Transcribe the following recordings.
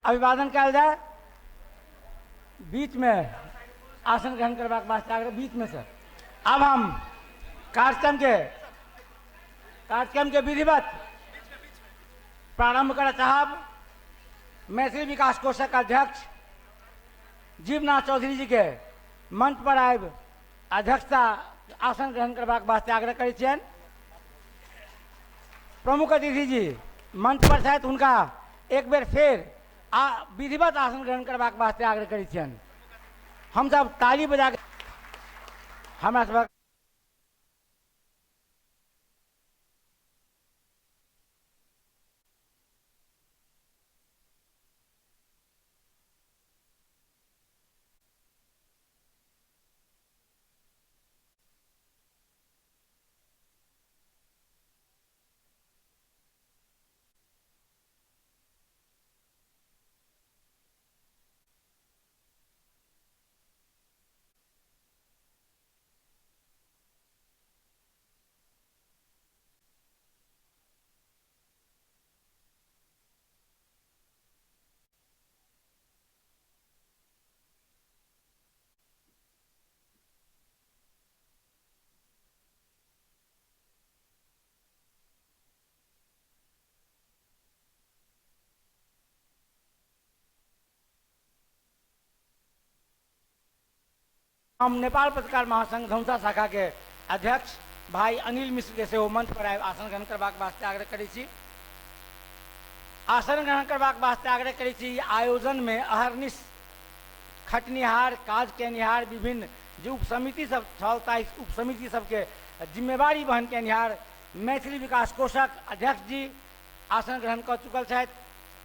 अभिवादन कयल जाय। बीचमे आसन ग्रहण करबाक वास्ते आग्रह बीचमे से। आब हम कार्यक्रम के विधिवत प्रारंभ करऽ चाहब। मैथिली विकास कोषक अध्यक्ष जीवनाथ चौधरी जी के मंच पर आबि अध्यक्षता आसन ग्रहण करबाक वास्ते आग्रह करै छियनि। प्रमुख अतिथि जी मंच पर छथि, हुनका एक बेर फेर आ विधिवत आसन ग्रहण करबाक वास्ते आग्रह करै छियनि। हमसब ताली बजा के हमरा सभक हम नेपाल पत्रकार महासंघ धनुषा शाखा के अध्यक्ष भाई अनिल मिश्र के सेहो मंच पर आबि आसन ग्रहण करबाक वास्ते आग्रह करै छी। आसन ग्रहण करबाक वास्ते आग्रह करै छी। आयोजन में अहर्निश खटनिहार, काज केनिहार, विभिन्न जे उपसमिति सब छल ताहि उपसमिति सबके जिम्मेवारी वहन केनिहार मैथिली विकास कोषक अध्यक्ष जी आसन ग्रहण कऽ चुकल छथि।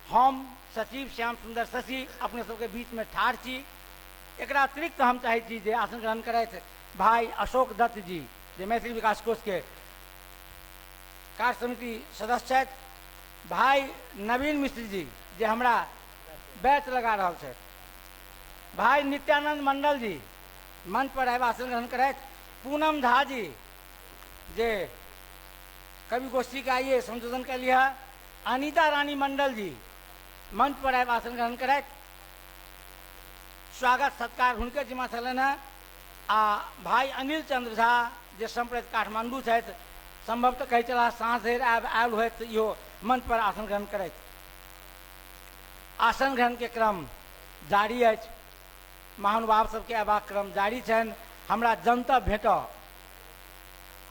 हम सचिव श्याम सुंदर शशि अपने सबके बीच में ठाढ़ छी। एकरा अतिरिक्त हम चाहै छी जे आसन ग्रहण करथि भाई अशोक दत्त जी, जे मैथिली विकास कोष के कार्य समिति सदस्य छथि, भाई नवीन मिश्र जी जे हमरा बैच लगा रहल छथि, भाई नित्यानंद मंडल जी मंच पर आबि आसन ग्रहण करथि, पूनम झा जी जे कवि गोष्ठी के आइए संयोजन कयली है, अनिता रानी मंडल जी मंच पर आबि आसन ग्रहण करथि। स्वागत सत्कार हुनके जिम्मा छलनि हेँ। आ भाई अनिल चंद्र झा जे सम्प्रति काठमांडू छथि, संभवतः कहै छलाह साँझ धरि आबि आयल होथि, इहो मंच पर आसन ग्रहण करथि। आसन ग्रहण के क्रम जारी अछि, महानुभाव सबके अयबाक क्रम जारी छनि, हमरा जनतब भेटल।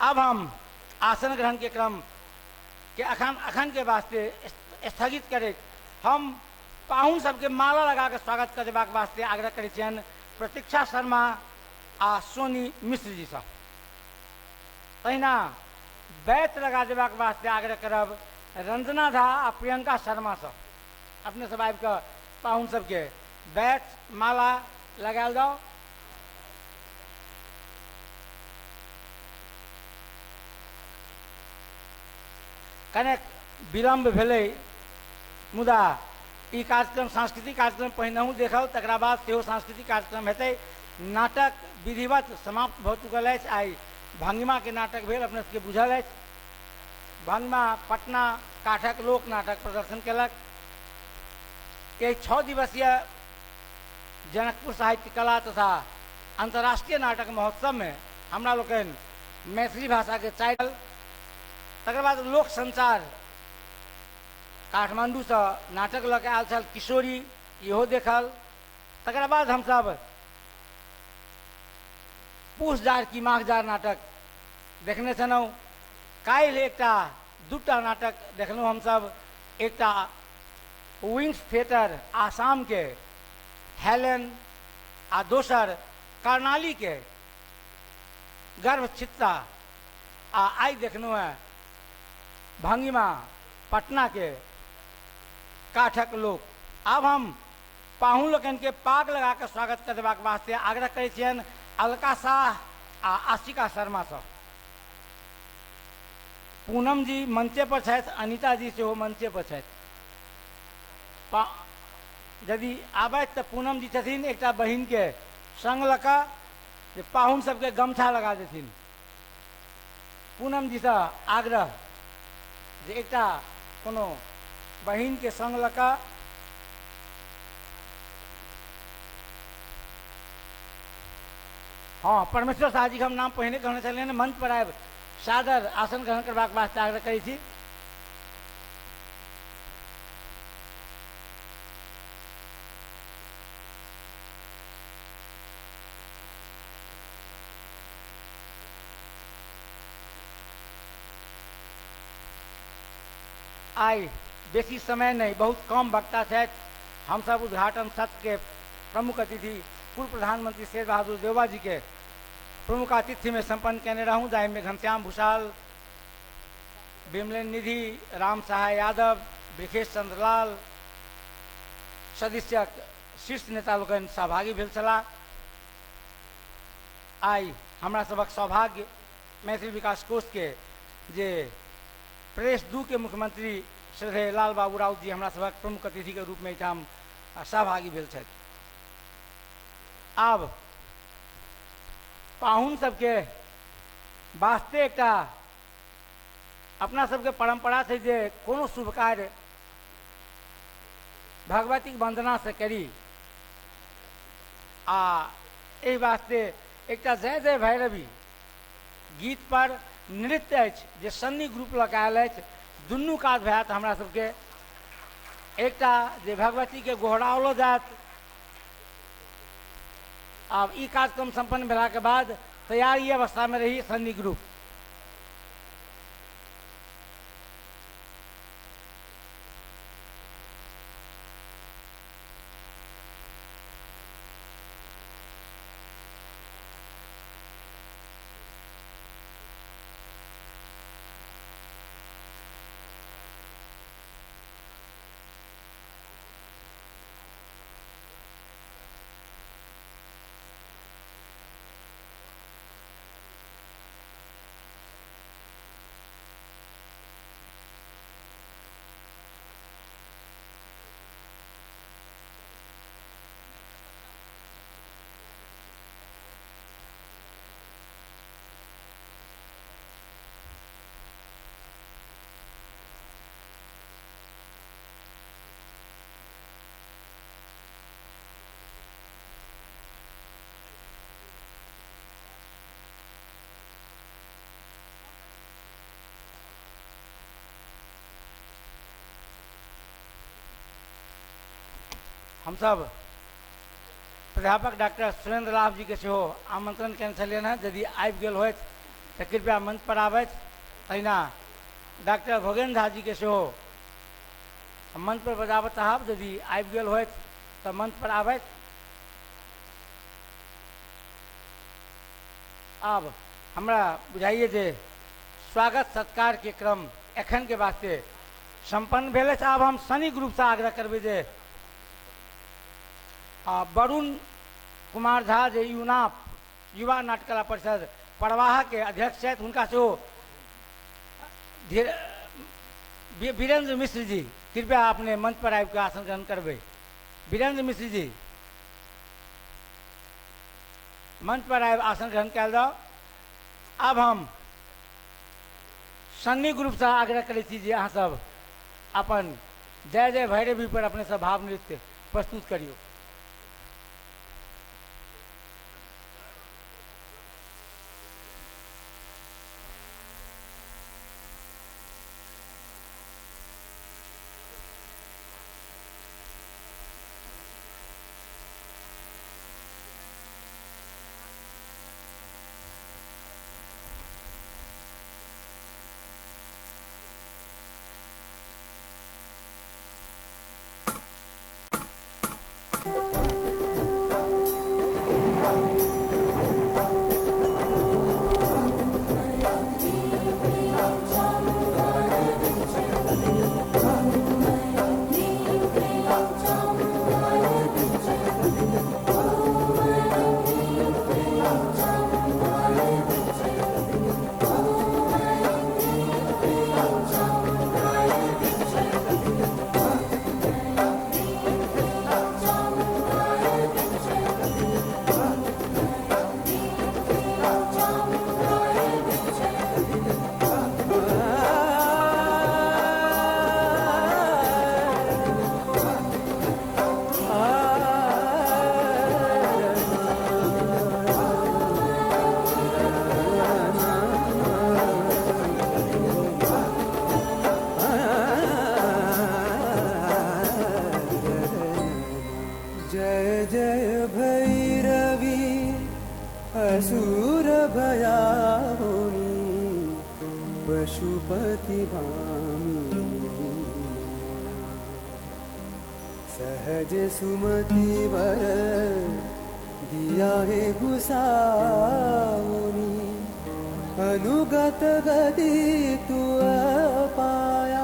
आब हम आसन ग्रहण के क्रम के अखन अखन के वास्ते स्थगित करैत हम पाहुन सबके माला लगा के स्वागत करेबाक वास्ते आग्रह करै छियनि प्रतीक्षा शर्मा आ सोनी मिश्र जी सँ। तहिना बैच लगा देबाक वास्ते आग्रह करब रंजना झा आ प्रियंका शर्मा सँ। अपने सब आबि कऽ पाहुन सबके बैच माला लगायल जाओ। कनेक विलम्ब भेलै, मुदा ई कार्यक्रम सांस्कृतिक कार्यक्रम पहिनहु देखल, तकरा बाद सेहो सांस्कृतिक कार्यक्रम हेतै। नाटक विधिवत समाप्त भऽ चुकल अछि। आइ भंगिमाके नाटक भेल, अपने सबके बुझल अछि। भंगिमा पटना काठक लोक नाटक प्रदर्शन केलक। एहि 6 दिवसीय जनकपुर साहित्य कला तथा अंतर्राष्ट्रीय नाटक महोत्सव में हमरा लोकनि मैथिली भाषाके चारि, तकर बाद लोक संचार काठमांडूसँ नाटक लऽ के आयल छल किशोरी, इहो देखल। तकर बाद हमसब पूस जार की माघ जार नाटक देखने छलहुँ। काल्हि एकटा दूटा नाटक देखलहुँ हमसब, एकटा विंग्स थिएटर आसाम के हेलेन आ दोसर कर्णाली के गर्भचित्ता, आ आइ देखलहुँ हेँ भंगिमा पटना के काठक लोक। आब हम पाहुन लोकनिके पाग लगा कऽ स्वागत करबाक वास्ते आग्रह करै छियनि अलका शाह आ आशिका शर्मासँ। पूनम जी मंचे पर छथि, अनिता जी सेहो मंचे पर छथि। यदि आबथि तऽ पूनम जी छथिन एकटा बहिनके संग लऽ कऽ जे पाहुन सबके गमछा लगा देथिन। पूनम जीसँ आग्रह जे एकटा कोनो बहिनके संग लऽ कऽ हाँ, परमेश्वर शाह जी के हम नाम पहिने कहने छलियनि, मंच पर आबि सादर आसन ग्रहण करबाक वास्ते आग्रह करै छी। आइ बेसी समय नहीं, बहुत कम वक्ता छथि। हमसब उद्घाटन सत्र के प्रमुख अतिथि पूर्व प्रधानमंत्री शेर बहादुर देउबा जी के प्रमुख आतिथ्य में संपन्न केने रहूँ, जाहिमे घनश्याम भूषाल, बिमलेन निधि, राम सहाय यादव, ब्रिखेश चंद्रलाल सदस्यक शीर्ष नेता लोकनि सहभागी भेल छलाह। आइ हमरा सभक सौभाग्य मैथिली विकास कोष के जे प्रदेश 2 के मुख्यमंत्री श्री लाल बाबू राउत जी हमरा सभक प्रमुख अतिथि के रूप में एहिठाम सहभागी भेल छथि। आब पाहुन सबके वास्ते एकटा अपना सबके परंपरा छै जे कोनो शुभ कार्य भगवतीक वंदना से करी, आ एहि वास्ते एकटा जय जय भैरवी गीत पर नृत्य अछि जे सन्नी ग्रुप लऽ कऽ आयल अछि। दुनू काज भए हमरा सबके, एकटा जे भगवतीके गोहराओलो जायत। आब ई कार्यक्रम सम्पन्न भेलाके बाद तैयारी अवस्थामे रही सन्नी ग्रुप। हमसब प्राध्यापक डॉक्टर सुरेंद्र लाभ जी के सेहो आमंत्रण केने छलियनि हेँ, यदि आबि गेल होथि तऽ कृपया मंच पर आबथि। तहिना डॉक्टर भोगेन्द्र झा जी के सेहो मंच पर बजाबऽ चाहब, यदि आबि गेल होथि तऽ मंच पर आबथि। आब हमरा बुझाइए जे स्वागत सत्कार के क्रम एखन के वास्ते सम्पन्न भेल अछि। आब हम सनी ग्रुपसँ आग्रह करबै जे वरुण कुमार झा जे यूनाप युवा नाट्यकला परिषद परवाहा के अध्यक्ष छथि, हुनका सेहो वीरेंद्र मिश्र जी कृपया अपने मंच पर आबि कऽ आसन ग्रहण करबै। वीरेंद्र मिश्र जी मंच पर आबि आसन ग्रहण कयल जाउ। आब हम सन्नी ग्रुपसँ आग्रह करै छी जे अहाँसब अपन जय जय भैरवी पर अपने सब भाव नृत्य प्रस्तुत करियौ। पशुपति भामिनी सहज सुमति वर दिया है गुसाउनी अनुगत गति तू पाया।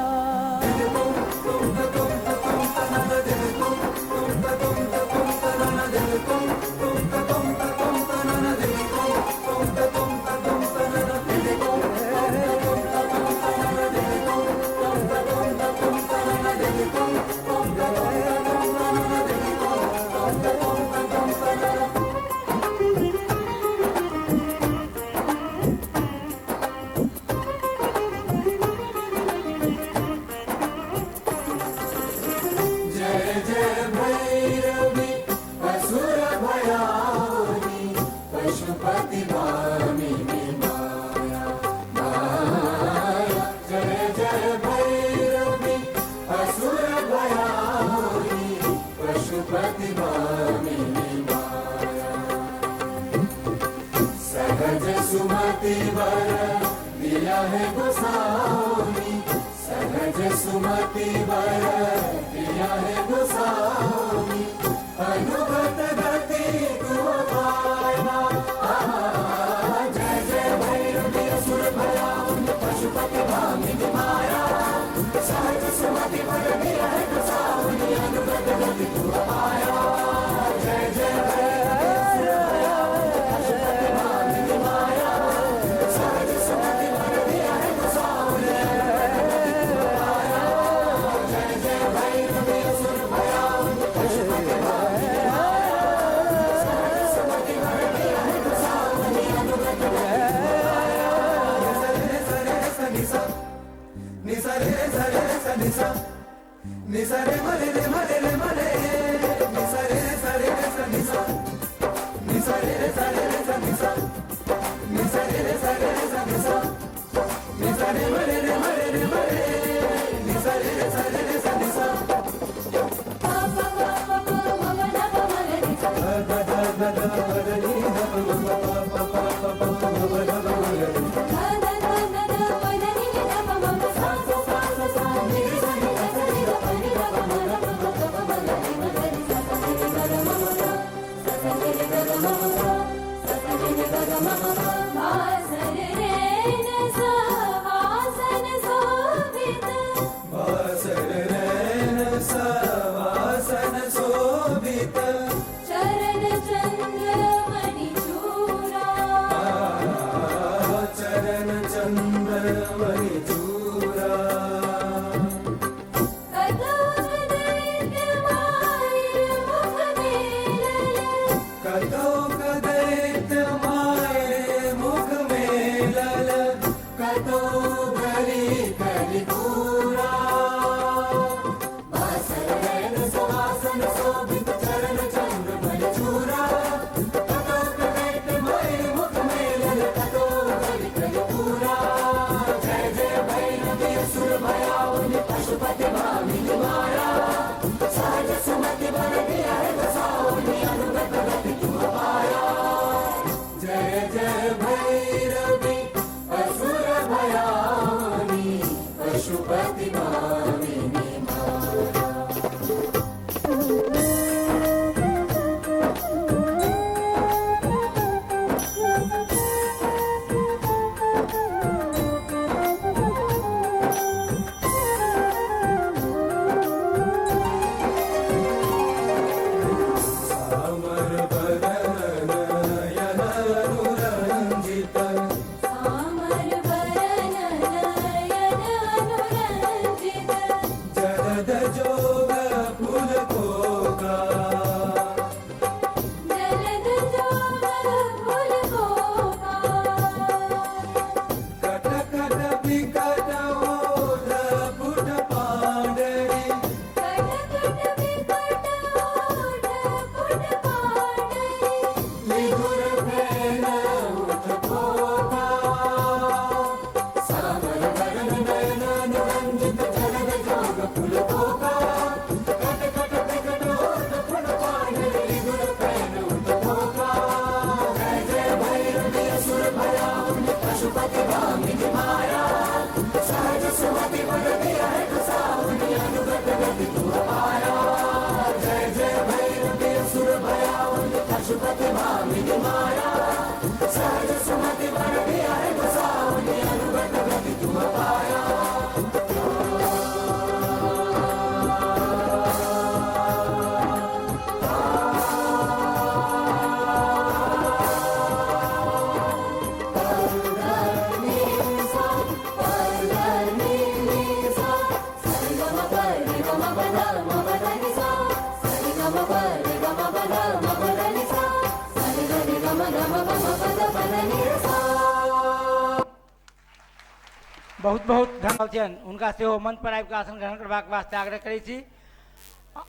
बहुत बहुत धन्यवाद छनि। हुनका सेहो मंच पर आबि कऽ आसन ग्रहण करबाक वास्ते आग्रह करै छी।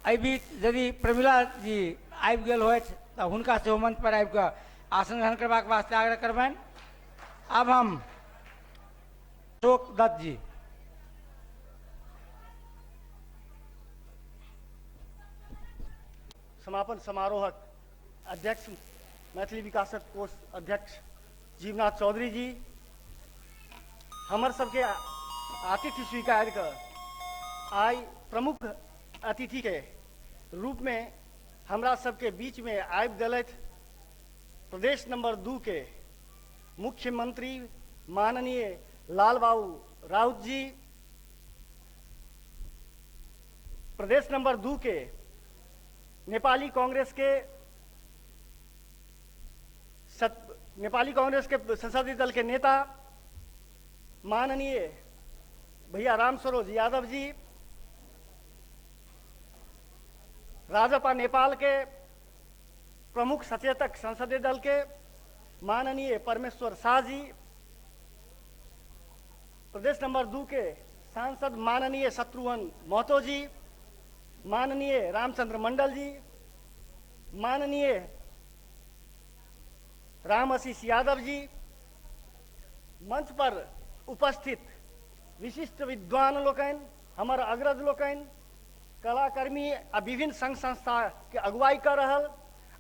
एहि बीच यदि प्रमिला जी आबि गेल होथि तऽ हुनका सेहो मंच पर आबि कऽ आसन ग्रहण करबाक वास्ते आग्रह करबनि। आब हम अशोक दत्त जी। समापन समारोहक अध्यक्ष मैथिली विकासक कोष अध्यक्ष जीवनाथ चौधरी जी हमर सबके आतिथ्य स्वीकार कऽ आइ प्रमुख अतिथि के रूप में हमरा सबके बीच में आबि देलथि प्रदेश नंबर 2 के मुख्यमंत्री माननीय लाल बाबू राउत जी, प्रदेश नंबर 2 के नेपाली कांग्रेस के नेपाली कांग्रेस के संसदीय दल के नेता माननीय भैया राम सरोज यादव जी, राजपा नेपाल के प्रमुख सचेतक संसदीय दल के माननीय परमेश्वर शाह जी, प्रदेश नंबर 2 के सांसद माननीय शत्रुघ्न महतो जी, माननीय रामचंद्र मंडल जी, माननीय राम आशीष यादव जी, मंच पर उपस्थित विशिष्ट विद्वान लोकनि, हमर अग्रज लोकनि, कलाकर्मी आ विभिन्न संघ संस्था के अगुवाई कर रहल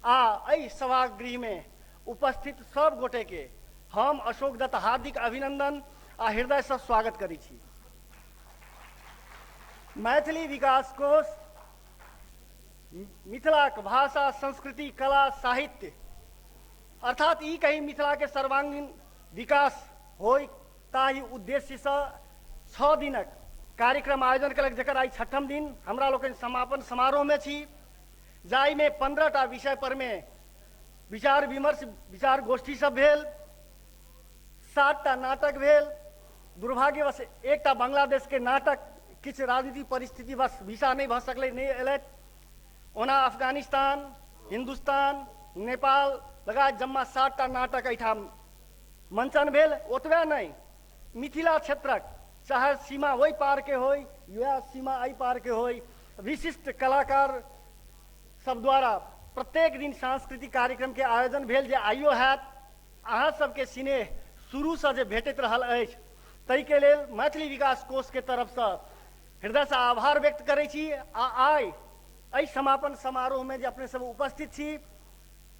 आ एहि सभागृह में उपस्थित सब गोटे के हम अशोक दत्त हार्दिक अभिनंदन आ हृदय से स्वागत करै छी। मैथिली विकास कोष मिथिलाक भाषा, संस्कृति, कला, साहित्य अर्थात ई कहीं मिथिला के सर्वांगीण विकास होय ताहि उद्देश्य से 6 दिनक कार्यक्रम आयोजन कलक, जकर आइ 6ठम दिन हमरा लोकनि समापन समारोह में छी, जाहिमे 15टा विषय पर में विचार विमर्श विचार गोष्ठी सब भेल, 7टा नाटक भेल। दुर्भाग्यवश एकटा बांग्लादेश के नाटक किछु राजनीतिक परिस्थितिवश वीसा नहीं भऽ सकलै, नहीं एलथि। ओना अफगानिस्तान, हिंदुस्तान, नेपाल लगायत जम्मा 7टा नाटक एहिठाम मंचन भेल। ओतबे नहीं, मिथिला क्षेत्रक चाहे सीमा ओहि पार के होय या सीमा एहि पार के होय, विशिष्ट कलाकार सब द्वारा प्रत्येक दिन सांस्कृतिक कार्यक्रम के आयोजन भेल जे आइयो हैत। अहाँ सबके सिनेह शुरूसँ जे भेटैत रहल अछि ताहिके लेल मैथिली विकास कोष के तरफसँ हृदयसँ आभार व्यक्त करै छी। आ आइ एहि समापन समारोहमे जे अपने सब उपस्थित छी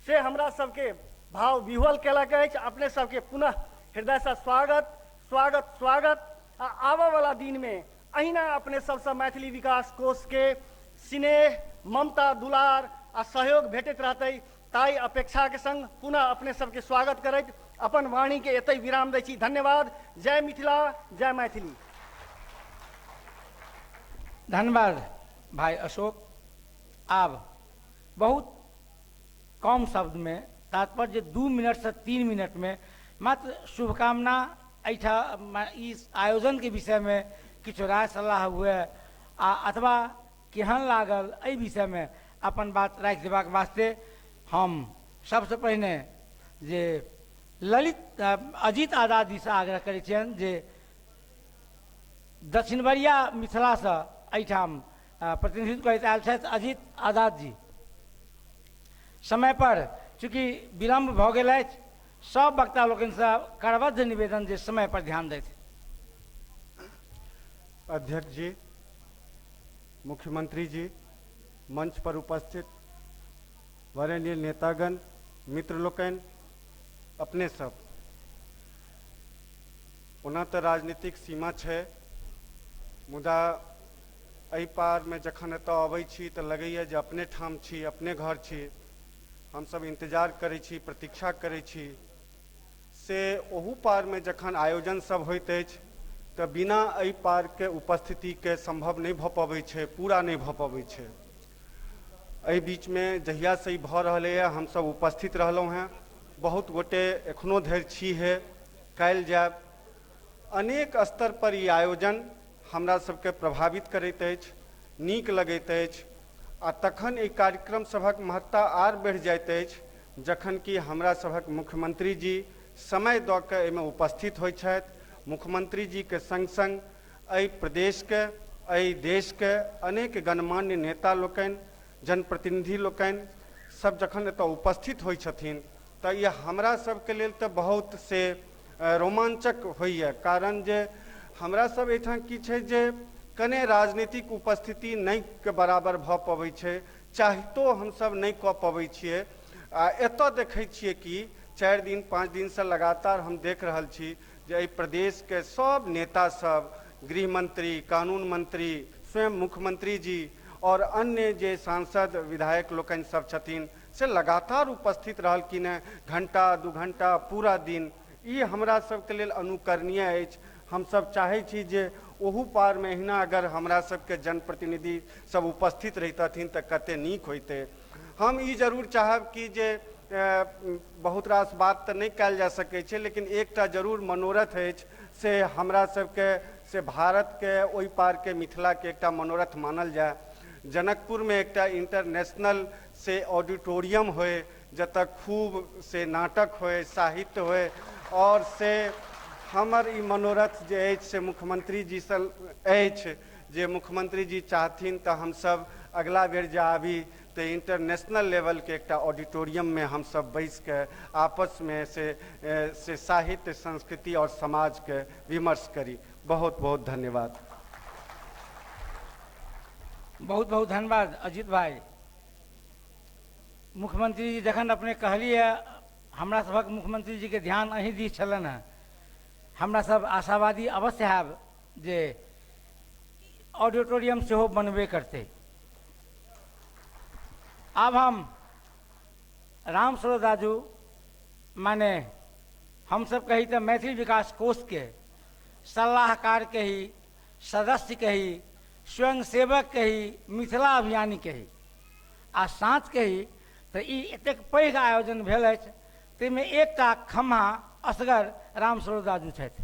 से हमरा सबके भाव विह्वल केलक अछि। अपने सबके पुनः हृदयसँ स्वागत स्वागत स्वागत। आ आबऽवला दिनमे अहिना अपने सबसँ मैथिली विकास कोष के सिनेह, ममता, दुलार आ सहयोग भेटैत रहतै ताहि अपेक्षा के संग पुनः अपने सबके स्वागत करैत अपन वाणी के एतहि विराम दै छी। धन्यवाद। जय मिथिला, जय मैथिली। धन्यवाद भाई अशोक। आब बहुत कम शब्द में तात्पर्य 2 मिनट से 3 मिनट में मात्र शुभकामना एहिठाम इस आयोजन के विषय में किछु राय सलाह हुए आ अथवा केहन लागल एहि विषय में अपन बात राखि देबाक वास्ते हम सबसे पहिने जे ललित अजीत आजाद जी से आग्रह करै छियनि जे दक्षिणवरिया मिथिलासँ एहिठाम प्रतिनिधित्व करैत आयल छथि अजीत आजाद जी। समय पर चूँकि विलम्ब भऽ गेल अछि, सब वक्ता लोकनिसँ करबद्ध निवेदन जे समय पर ध्यान दैथ। अध्यक्ष जी, मुख्यमंत्री जी, मंच पर उपस्थित वरेण्य नेतागण, मित्र लोकनि, अपने सब, ओना तऽ राजनीतिक सीमा छै, मुदा एहि पारमे जखन एतऽ अबै छी तऽ लगैए जे अपने ठाम छी, अपने घर छी। हमसब इंतजार करै छी, प्रतीक्षा करै छी। से ओहू पारमे जखन आयोजन सब होइत अछि तऽ बिना एहि पारके उपस्थितिके संभव नहि भऽ पबै छै, पूरा नहि भऽ पबै छै। एहि बीचमे जहियासँ ई भऽ रहलैए हमसब उपस्थित रहलहुँ हेँ, बहुत गोटे एखनो धरि छी हे, काल्हि जायब। अनेक स्तर पर ई आयोजन हमरा सबके प्रभावित करैत अछि, नीक लगैत अछि आ तखन एहि कार्यक्रम सभक महत्ता आर बढ़ि जाइत अछि जखन कि हमरा सभक मुख्यमंत्री जी समय दऽ कऽ एहिमे उपस्थित होइ छथि, मुख्यमंत्री जी के संग संग एहि प्रदेशके, एहि देशके अनेक गणमान्य नेता लोकनि, जनप्रतिनिधि लोकनि सब जखन एतऽ उपस्थित होइ छथिन तऽ ई हमरा सबके लेल तऽ बहुत से रोमांचक होइए। कारण जे हमरा सब एहिठाम की छै जे कने राजनीतिक उपस्थिति नहि के बराबर भऽ पबै छै, चाहितो हमसब नहि कऽ पबै छियै। आ एतऽ देखै छियै कि 4 दिन 5 दिनसँ लगातार हम देख रहल छी जे एहि प्रदेशके सब नेता सब, गृह मंत्री, कानून मंत्री, स्वयं मुख्यमंत्री जी और अन्य जे सांसद विधायक लोकनि सब छथिन से लगातार उपस्थित रहलखिन हेँ, घंटा 2 घंटा पूरा दिन। ई हमरा सबके लेल अनुकरणीय अछि। हमसब चाहै छी जे ओहू पारमे एहिना अगर हमरा सबके जनप्रतिनिधि सब उपस्थित रहितथिन तऽ कते नीक होइतै। हम ई जरूर चाहब कि जे बहुत रास बात तऽ नहि कयल जा सकै छै, लेकिन एकटा जरूर मनोरथ अछि से हमरा सबके से भारतके ओहि पारके मिथिलाके एकटा मनोरथ मानल जाय। जनकपुरमे एकटा इंटरनेशनल से ऑडिटोरियम होय जतऽ खूब से नाटक होय, साहित्य होय, और से हमर ई मनोरथ जे अछि से मुख्यमंत्री जीसँ अछि जे मुख्यमंत्री जी चाहथिन तऽ हमसब अगला बेर जे आबी तऽ इंटरनेशनल लेवलके एकटा ऑडिटोरियममे हमसब बैसिके आपसमे से साहित्य, संस्कृति और समाजके विमर्श करी। बहुत बहुत धन्यवाद। बहुत बहुत धन्यवाद अजीत भाई। मुख्यमंत्री जी जखन अपने कहलिए हमरा सभक मुख्यमंत्री जी के ध्यान अहीं दिस छलनि हेँ, हमरा सब आशावादी अवश्य हैब जे ऑडिटोरियम सेहो बनबे करतै। आब हम राम सरोज राजू माने हमसब कही तऽ मैथिली विकास कोष के सलाहकार कही, सदस्य कही, स्वयंसेवक कही, मिथिला अभियानी कही आ साँच कही तऽ ई एतेक पैघ आयोजन भेल अछि ताहिमे एकटा खम्हा असगर राम सरोज राजू छथि।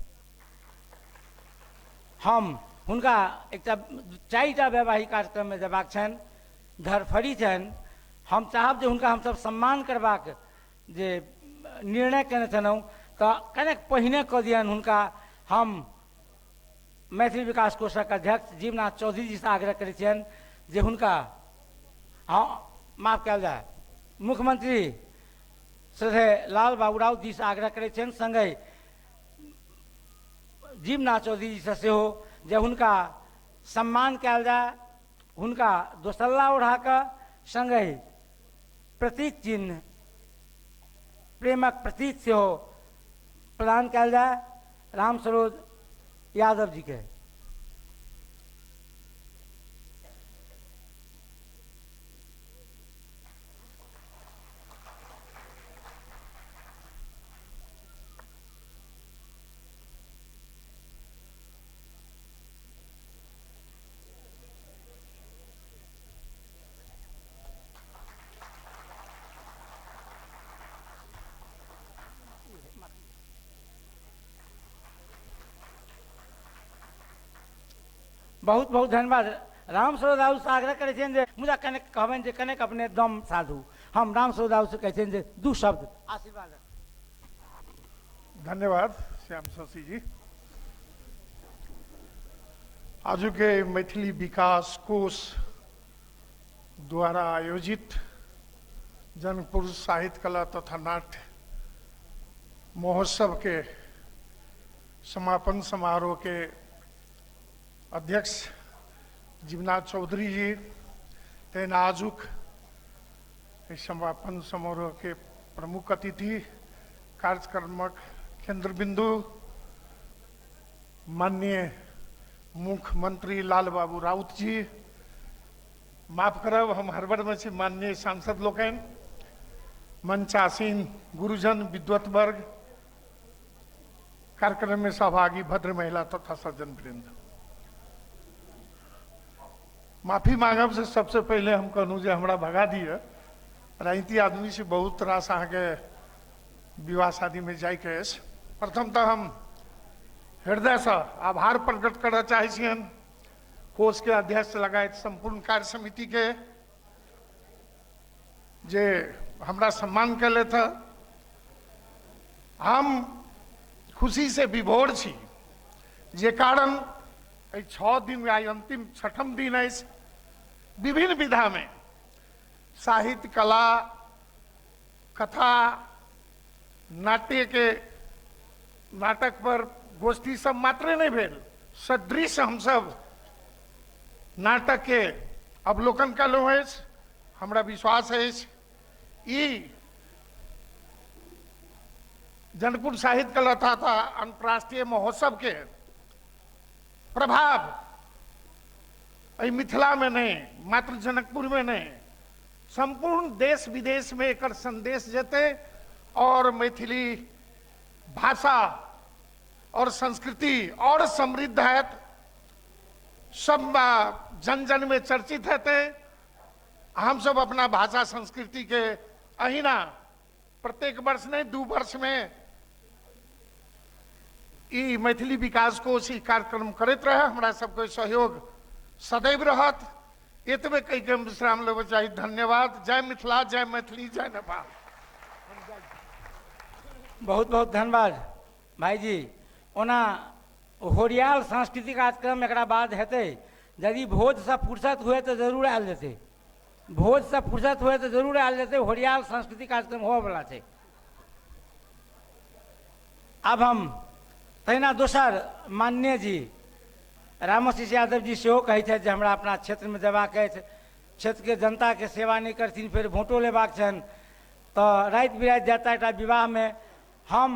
हम हुनका एकटा 4टा वैवाहिक कार्यक्रममे जयबाक छनि, धरफड़ी छनि। हम चाहब जे हुनका हमसब सम्मान करबाक जे निर्णय केने छलहुँ तऽ कनेक पहिने कऽ दियनि हुनका। हम मैथिली विकास कोषक अध्यक्ष जीवनाथ चौधरी जीसँ आग्रह करै छियनि जे हुनका, हाँ माफ कयल जाय, मुख्यमंत्री श्रद्धेय लाल बाबू राउत जीसँ आग्रह करै छियनि, सङ्गहि जीवनाथ चौधरी जीसँ सेहो जे हुनका सम्मान कयल जाय, हुनका दोसल्ला ओढ़ा कऽ सङ्गहि प्रतीक चिन्ह, प्रेमक प्रतीक सेहो प्रदान कयल जाय राम सरोज यादव जी के। बहुत बहुत धन्यवाद। राम सरोज राउत से आग्रह करै छियनि जे मुदा कनेक कहबनि जे कनेक अपने दम साधु। हम राम सरोज राउत से कहै छियनि जे 2 शब्द आशीर्वाद। धन्यवाद श्याम शशि जी। आजुके मैथिली विकास कोष द्वारा आयोजित जनकपुर साहित्य कला तथा नाट्य महोत्सव के समापन समारोह के अध्यक्ष जीवनाथ चौधरी जी, तेना आजुक समापन समारोह के प्रमुख अतिथि, कार्यक्रमक केंद्र बिंदु माननीय मुख्यमंत्री लाल बाबू राउत जी, माफ करब हम हड़बड़ में छी, माननीय सांसद लोकनि, मंचासीन गुरुजन, विद्वत वर्ग, कार्यक्रम में सहभागी भद्र महिला तथा सज्जन वृंद, माफी मांगब से सबसे पहले हम कहूँ जे हमरा भगा दिए। राजनीति आदमी से बहुत रास अहाँके विवाह शादी में जाइके अछि। प्रथमतः हम हृदयसँ आभार प्रकट करऽ चाहै छियनि कोष के अध्यक्ष लगायत संपूर्ण कार्य समिति के जे हमरा सम्मान केलथि। हम खुशी से विभोर छी जे कारण एहि 6 दिन आइ अंतिम छठम दिन अछि, विभिन्न विधामे साहित्य, कला, कथा, नाट्य के नाटक पर गोष्ठी सब मात्रे नहीं भेल, सदृश हमसब नाटक के अवलोकन कयलहुँ अछि। हमरा विश्वास अछि ई जनकपुर साहित्य कला तथा अंतर्राष्ट्रीय महोत्सव के प्रभाव एहि मिथिला में नहीं, मात्र जनकपुर में नहीं, संपूर्ण देश विदेश में एकर संदेश जेतै और मैथिली भाषा और संस्कृति और समृद्ध हैत, सब जन जन में चर्चित हेतै। हम सब अपना भाषा संस्कृति के अहिना प्रत्येक वर्ष नहीं, 2 वर्ष में ई मैथिली विकास कोष ई कार्यक्रम करैत रहे। हमरा सबके सहयोग सदैव रहत। एतबे कहि के हम विश्राम लेबऽ चाही। धन्यवाद। जय मिथिला, जय मैथिली, जय नेपाल। बहुत बहुत धन्यवाद भाईजी। ओना होरियाल सांस्कृतिक कार्यक्रम एकरा बाद हेतै, यदि भोजसँ फुर्सत हुए तऽ जरूर आयल जेतै, भोजसँ फुर्सत हुए तऽ जरूर आयल जेतै। होरियाल सांस्कृतिक कार्यक्रम होबऽवला छै। आब हम तहिना दोसर माननीय जी रामाशीष यादव जी सेहो कहै छथि जे हमरा अपना क्षेत्रमे जयबाक अछि, क्षेत्रके जनताके सेवा नहि करथिन फेर वोटो लेबाक छनि, तऽ राति बिराति जाता एकटा विवाहमे हम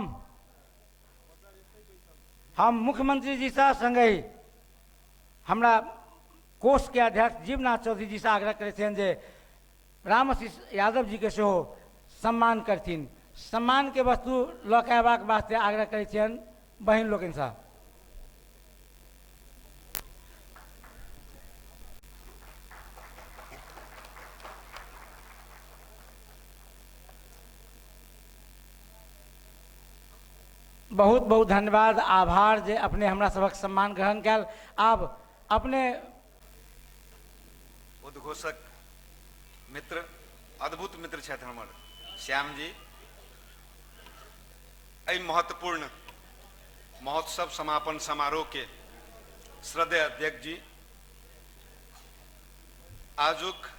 मुख्यमंत्री जीसँ सङ्गहि हमरा कोषके अध्यक्ष जीवनाथ चौधरी जीसँ आग्रह करै छियनि जे रामाशीष यादव जीके सेहो सम्मान करथिन। सम्मानके वस्तु लऽ कऽ अयबाक वास्ते आग्रह करै छियनि बहिन लोकनिसँ। बहुत बहुत धन्यवाद, आभार जे अपने हमरा सबक सम्मान ग्रहण कयल। आब अपने उद्घोषक मित्र, अद्भुत मित्र छथि हमर श्याम जी। एहि महत्वपूर्ण महोत्सव समापन समारोह के श्रद्धेय अध्यक्ष जी, आजुक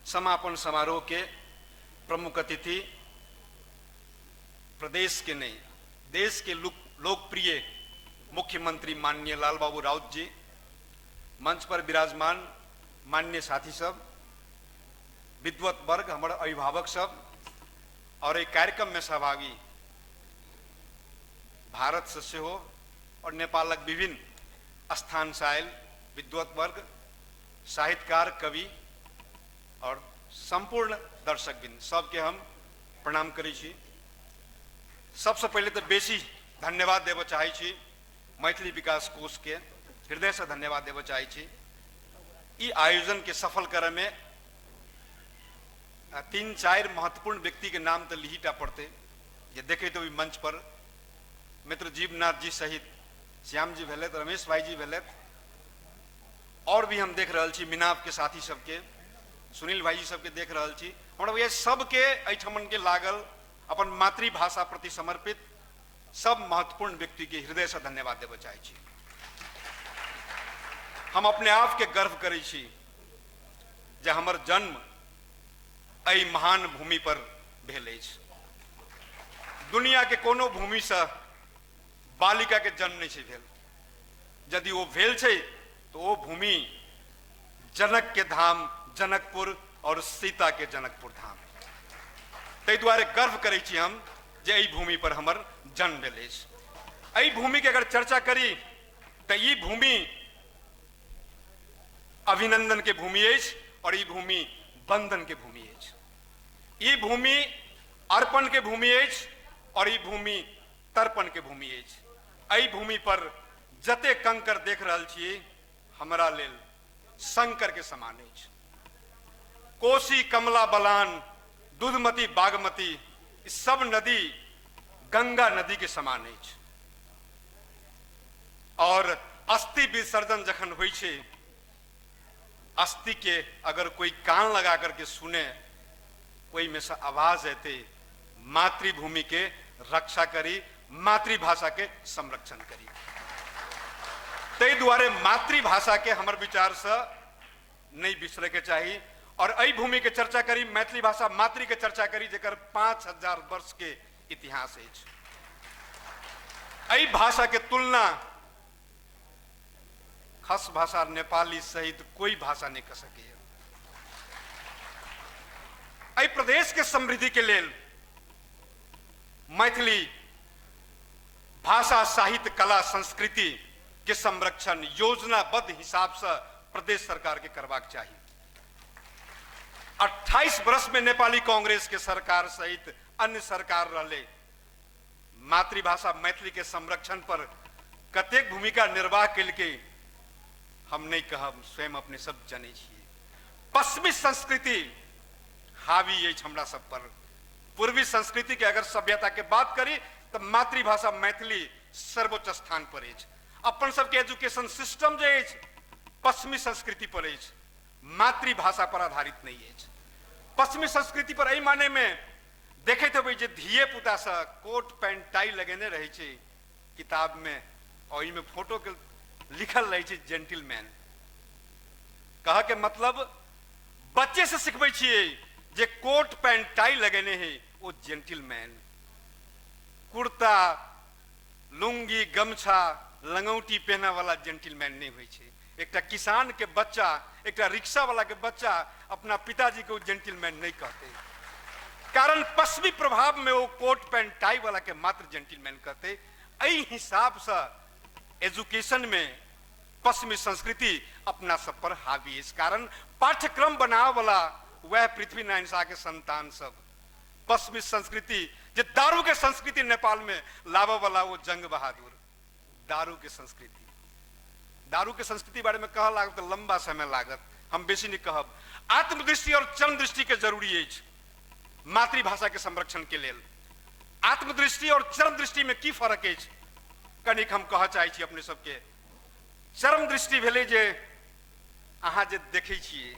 समापन समारोह के प्रमुख अतिथि, प्रदेश के नहीं देश के लोकप्रिय मुख्यमंत्री माननीय लाल बाबू राउत जी, मंच पर विराजमान माननीय साथी सब, विद्वत वर्ग, हमारे अभिभावक सब और एक कार्यक्रम में सहभागी भारत से सेहो और नेपालक विभिन्न स्थान से आयल विद्वत वर्ग, साहित्यकार, कवि और संपूर्ण दर्शकवृंद सबके हम प्रणाम करै छी। सबसे पहले तो बेसी धन्यवाद देबऽ चाहै छी मैथिली विकास कोष के, हृदय से धन्यवाद देबऽ चाहै छी। ई आयोजन के सफल करे में 3-4 महत्वपूर्ण व्यक्ति के नाम तो लिहिटा पड़ते, जे देखे तो मंच पर मित्र जीवनाथ जी सहित श्याम जी भेलथि, रमेश भाई जी भेलथि, और भी हम देख रहल छी मिनाप के साथी सबके, सुनील भाई जी सबके देख रहल छी। हमरा बुझाइए सबके एहिठमन के लागल अपन मातृभाषा प्रति समर्पित सब महत्वपूर्ण व्यक्ति के हृदय से धन्यवाद देबऽ चाहै छी। हम अपने आप के गर्व करै छी जे हमर जन्म एहि महान भूमि पर भेल अछि। दुनिया के कोनो भूमि से बालिका के जन्म नहीं भेल, यदि वो भेल छै तो वो भूमि जनक के धाम जनकपुर और सीता के जनकपुर धाम। ताहि दुआरे गर्व करै छी हम जे एहि भूमि पर हमर जन्म भेल अछि। एहि भूमि के अगर चर्चा करी तो ई भूमि अभिनंदन के भूमि अछि और ई भूमि बंधन के भूमि अछि। ई भूमि अर्पण के भूमि अछि और ई भूमि तर्पण के भूमि अछि। एहि भूमि पर जते कंकर देख रहल छी हमरा लेल शंकर के समान अछि। कोसी, कमला बलान, दूधमती, बागमती, सब नदी गंगा नदी के समान अछि। और अस्थि विसर्जन जखन होइ छै, अस्थि के अगर कोई कान लगा करके सुने, ओहि में से आवाज एतै, मातृभूमि के रक्षा करी, मातृभाषा के संरक्षण करी। ताहि दुआरे मातृभाषाके हमर विचारसँ नहि बिसरैके चाही। और एहि भूमिके चर्चा करी, मैथिली भाषा मातृके चर्चा करी, जकर 5000 वर्षके इतिहास अछि। एहि भाषाके तुलना खस भाषा नेपाली सहित कोई भाषा नहीं कर सकैए। एहि प्रदेश के समृद्धि के लेल मैथिली भाषा साहित्य कला संस्कृति के संरक्षण योजनाबद्ध हिसाब से प्रदेश सरकार के करबाक चाही। 28 वर्ष में नेपाली कांग्रेस के सरकार सहित अन्य सरकार रहले, मातृभाषा मैथिली के संरक्षण पर कतेक भूमिका निर्वाह केलकै हम नहीं कहब, स्वयं अपने सब जनै छियै। पश्चिमी संस्कृति हावी अछि हमरा सब पर। पूर्वी संस्कृति के अगर सभ्यता के बात करी तो मातृभाषा मैथिली सर्वोच्च स्थान पर अछि। अपन सबके एजुकेशन सिस्टम जे अछि पश्चिमी संस्कृति पर अछि, मातृभाषा पर आधारित नहीं अछि। पश्चिमी संस्कृति पर एहि माने में देखैत हेबै जे धिये पुता से कोट पैंट टाई लगेने रहै छै किताब में, और ओहिमे फोटो के लिखल रहै छै जेंटलमैन। कह के मतलब बच्चे से सिखबै छियै जे कोट पैंट टाई लगेने है वो जेंटलमैन, कुर्ता लुंगी गमछा लंगौटी पहना वाला जेंटलमैन नहीं होइ छै। एकटा किसान के बच्चा, एकटा रिक्शा वाला के बच्चा अपना पिताजी के जेंटलमैन नहीं कहते, कारण पश्चिमी प्रभाव में वो कोट पैंट टाई वाला के मात्र जेंटलमैन कहते। एहि हिसाब से एजुकेशन में पश्चिमी संस्कृति अपना सब पर हावी अछि, कारण पाठ्यक्रम बनावे वाला वह पृथ्वी नारायण शाह के संतान सब। पश्चिमी संस्कृति जे दारू के संस्कृति नेपाल में लावे वाला वो जंग बहादुर, दारू के संस्कृति, दारू के संस्कृति बारे में कह लागत तो लंबा समय लागत, हम बेसी नहीं कहब। आत्मदृष्टि और चरम दृष्टि के जरूरी अछि मातृभाषा के संरक्षण के लेल। आत्मदृष्टि और चरम दृष्टि में की फर्क अछि कनिक हम कह चाहै छी अपने सबके। चरम दृष्टि भेलै जे अहाँ जे देखै छियै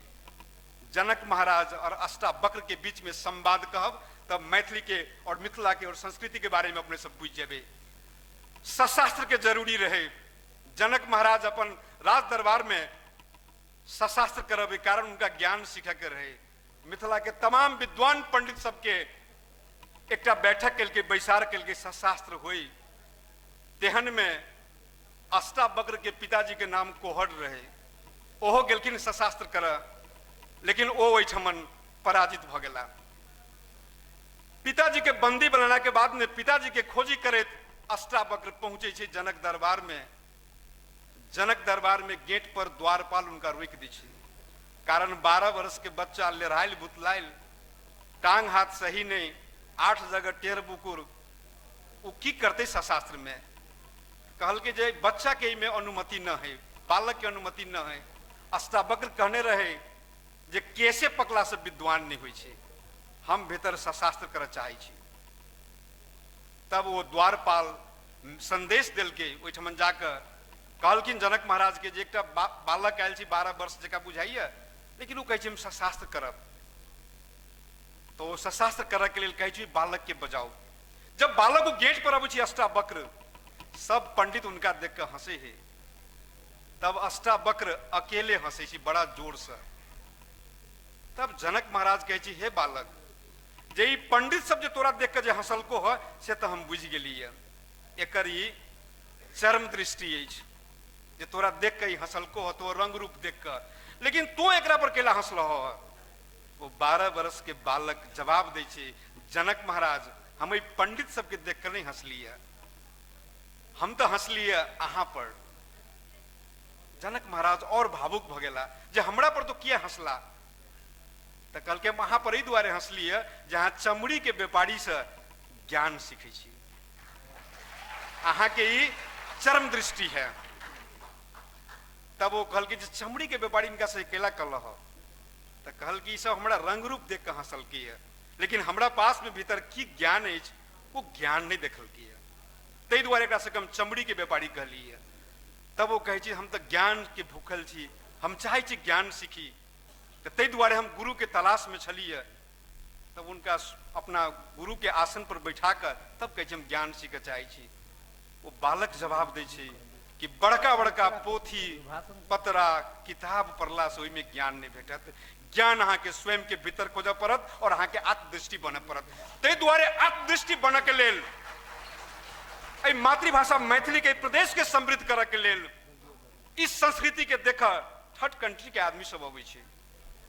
जनक महाराज और अष्टावक्र के बीच में संवाद कहब तब मैथिली के और मिथिला के और संस्कृति के बारे में अपने सब बुझि जेबै। सशास्त्र के जरूरी रहे, जनक महाराज अपन राज दरबार में सशास्त्र करब कारण उनका ज्ञान सीखे के रहे। मिथिला के तमाम विद्वान पंडित सबके एकटा बैठक केलकै, बैसार केलकै, सशास्त्र होई। तेहन में अष्टावक्र के पिताजी के नाम कोहर रहे, ओहो गेलखिन सशास्त्र कर, लेकिन ओ ओहिठमन पराजित भ गेला। पिताजी के बंदी बनाला के बाद में पिताजी के खोजी करैत अष्टावक्र पहुंचे छै जनक दरबार में। जनक दरबार में गेट पर द्वारपाल उनका रोकि दै छै, कारण 12 वर्ष के बच्चा लेराइल बुतलाइल, टांग हाथ सही नहीं, 8 जगह टेर बुकुर, ओ की करते सशास्त्र में। कहलकै जे बच्चा के में अनुमति न है, बालक के अनुमति न है। अष्टावक्र कहने रहे जे केसे पकला से विद्वान नहीं होइ छै, हम भीतर सशास्त्र करऽ चाहै छी। तब वो द्वारपाल संदेश देलकै, ओहिठमन जाकऽ कहलखिन जनक महाराज के जे एकटा बालक आयल छी 12 वर्ष जकाँ बुझाइए, लेकिन ओ कहै छै हम सशास्त्र करब। तो ओ सशास्त्र करऽ के लेल कहै छै बालक के बजाउ। जब बालक ओ गेट पर अबै छै अष्टावक्र, सब पंडित उनका देख कऽ हंसे है। तब अष्टावक्र अकेले हंसे छै बड़ा जोर से। तब जनक महाराज कहै छै हे बालक, जे ई पंडित सब जे तोरा देख के जे हंसलको ह से तऽ हम बुझि गेलियै, एकर ई चरम दृष्टि अछि जे तोरा देख के ई हंसलको ह, तो रंग रूप देख के, लेकिन तू एकरा पर केला हंसलहो ह। वो 12 वर्ष के बालक जवाब दै छै जनक महाराज, हम एहि पंडित सबके देख के नहीं हंसलियै, हम तऽ हंसलियै अहाँ पर। जनक महाराज और भावुक भऽ गेला जे हमरा पर तो किया हंसला। तऽ कहलकै हम अहाँ पर एहि दुआरे हंसलियै जे अहाँ चमड़ी के व्यापारी से ज्ञान सीखै छी, अहाँ के ई चरम दृष्टि है। तब ओ कहलकै जे चमड़ी के व्यापारी इनका से अकेला कहलह। तऽ कहलकै ई सब हमरा रंग रूप देख के हंसलकै है, लेकिन हमरा पास में भीतर की ज्ञान अछि ओ ज्ञान नहीं देखलकै है, ताहि दुआरे एकरा सबके हम चमड़ी के व्यापारी कहलियै। तब ओ कहै छै हम तऽ ज्ञान के भूखल छी, हम चाहै छी ज्ञान सीखी, तऽ ताहि दुआरे हम गुरु के तलाश में छलियै। तब उनका अपना गुरु के आसन पर बैठा कऽ तब कहै छै हम ज्ञान सीखऽ चाहै छी। ओ बालक जवाब दै छै कि बड़का बड़का पोथी पतरा किताब पढ़ला से ओहिमे ज्ञान नहीं भेटत। ज्ञान अहाँके स्वयं के भीतर खोजऽ पड़त और अहाँके आत्मदृष्टि बनऽ पड़त। ताहि दुआरे आत्मदृष्टि बनऽ के लेल, एहि मातृभाषा मैथिली के प्रदेश के समृद्ध करऽ के लेल, इस संस्कृति के देखऽ थर्ड कंट्री के आदमी सब अबै छै।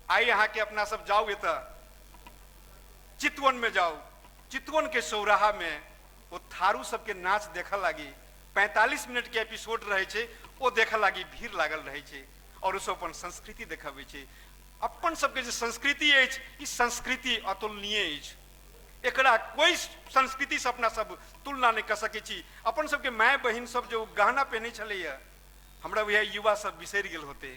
आइ अहाँके अपना सब जाउ, एतऽ चितवन में जाउ, चितवन के सौराहा में ओ थारू सबके नाच देखऽ लागी 45 मिनट के एपिसोड रहै छै, ओ देखऽ लागी भीड़ लागल रहै छै और ओ सब अपन संस्कृति देखबै छै। अपन सबके जे संस्कृति अछि, ई संस्कृति अतुलनीय अछि, एकरा कोइ संस्कृति से अपना सब तुलना नहि कऽ सकै छी। अपन सबके माय बहिन सब जो गहना पहिनै छलैया, हमरा बुझाइया युवा सब बिसरि गेल होतै,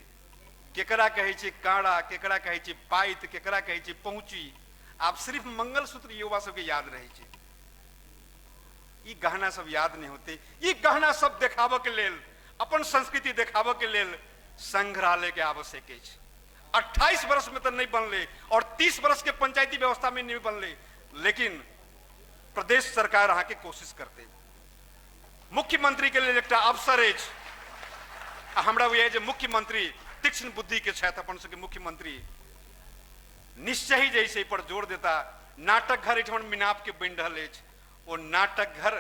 केकरा कहै छै काड़ा, केकरा कहै छै पाइत, केकरा कहै छै पहुँची। आब सिर्फ मंगलसूत्र युवा सबके याद रहै छै, ई गहना सब याद नहीं होते। ई गहना सब देखाबऽ के लेल, अपन संस्कृति देखाबऽ के लेल संग्रहालय के आवश्यक अछि। 28 वर्ष में तो नहीं बनले और 30 वर्ष के पंचायती व्यवस्था में नहीं बनले, लेकिन प्रदेश सरकार अहाँके कोशिश करते। मुख्यमंत्री के लेल एकटा अवसर अछि आ हमरा बुझाइया जे मुख्यमंत्री तीक्ष्ण बुद्धि के छथि। अपन सबके मुख्यमंत्री निश्चय ही जैसे पर जोर देता। नाटक घर एहिठमन मिनाप के बनि रहल अछि, ओ नाटक घर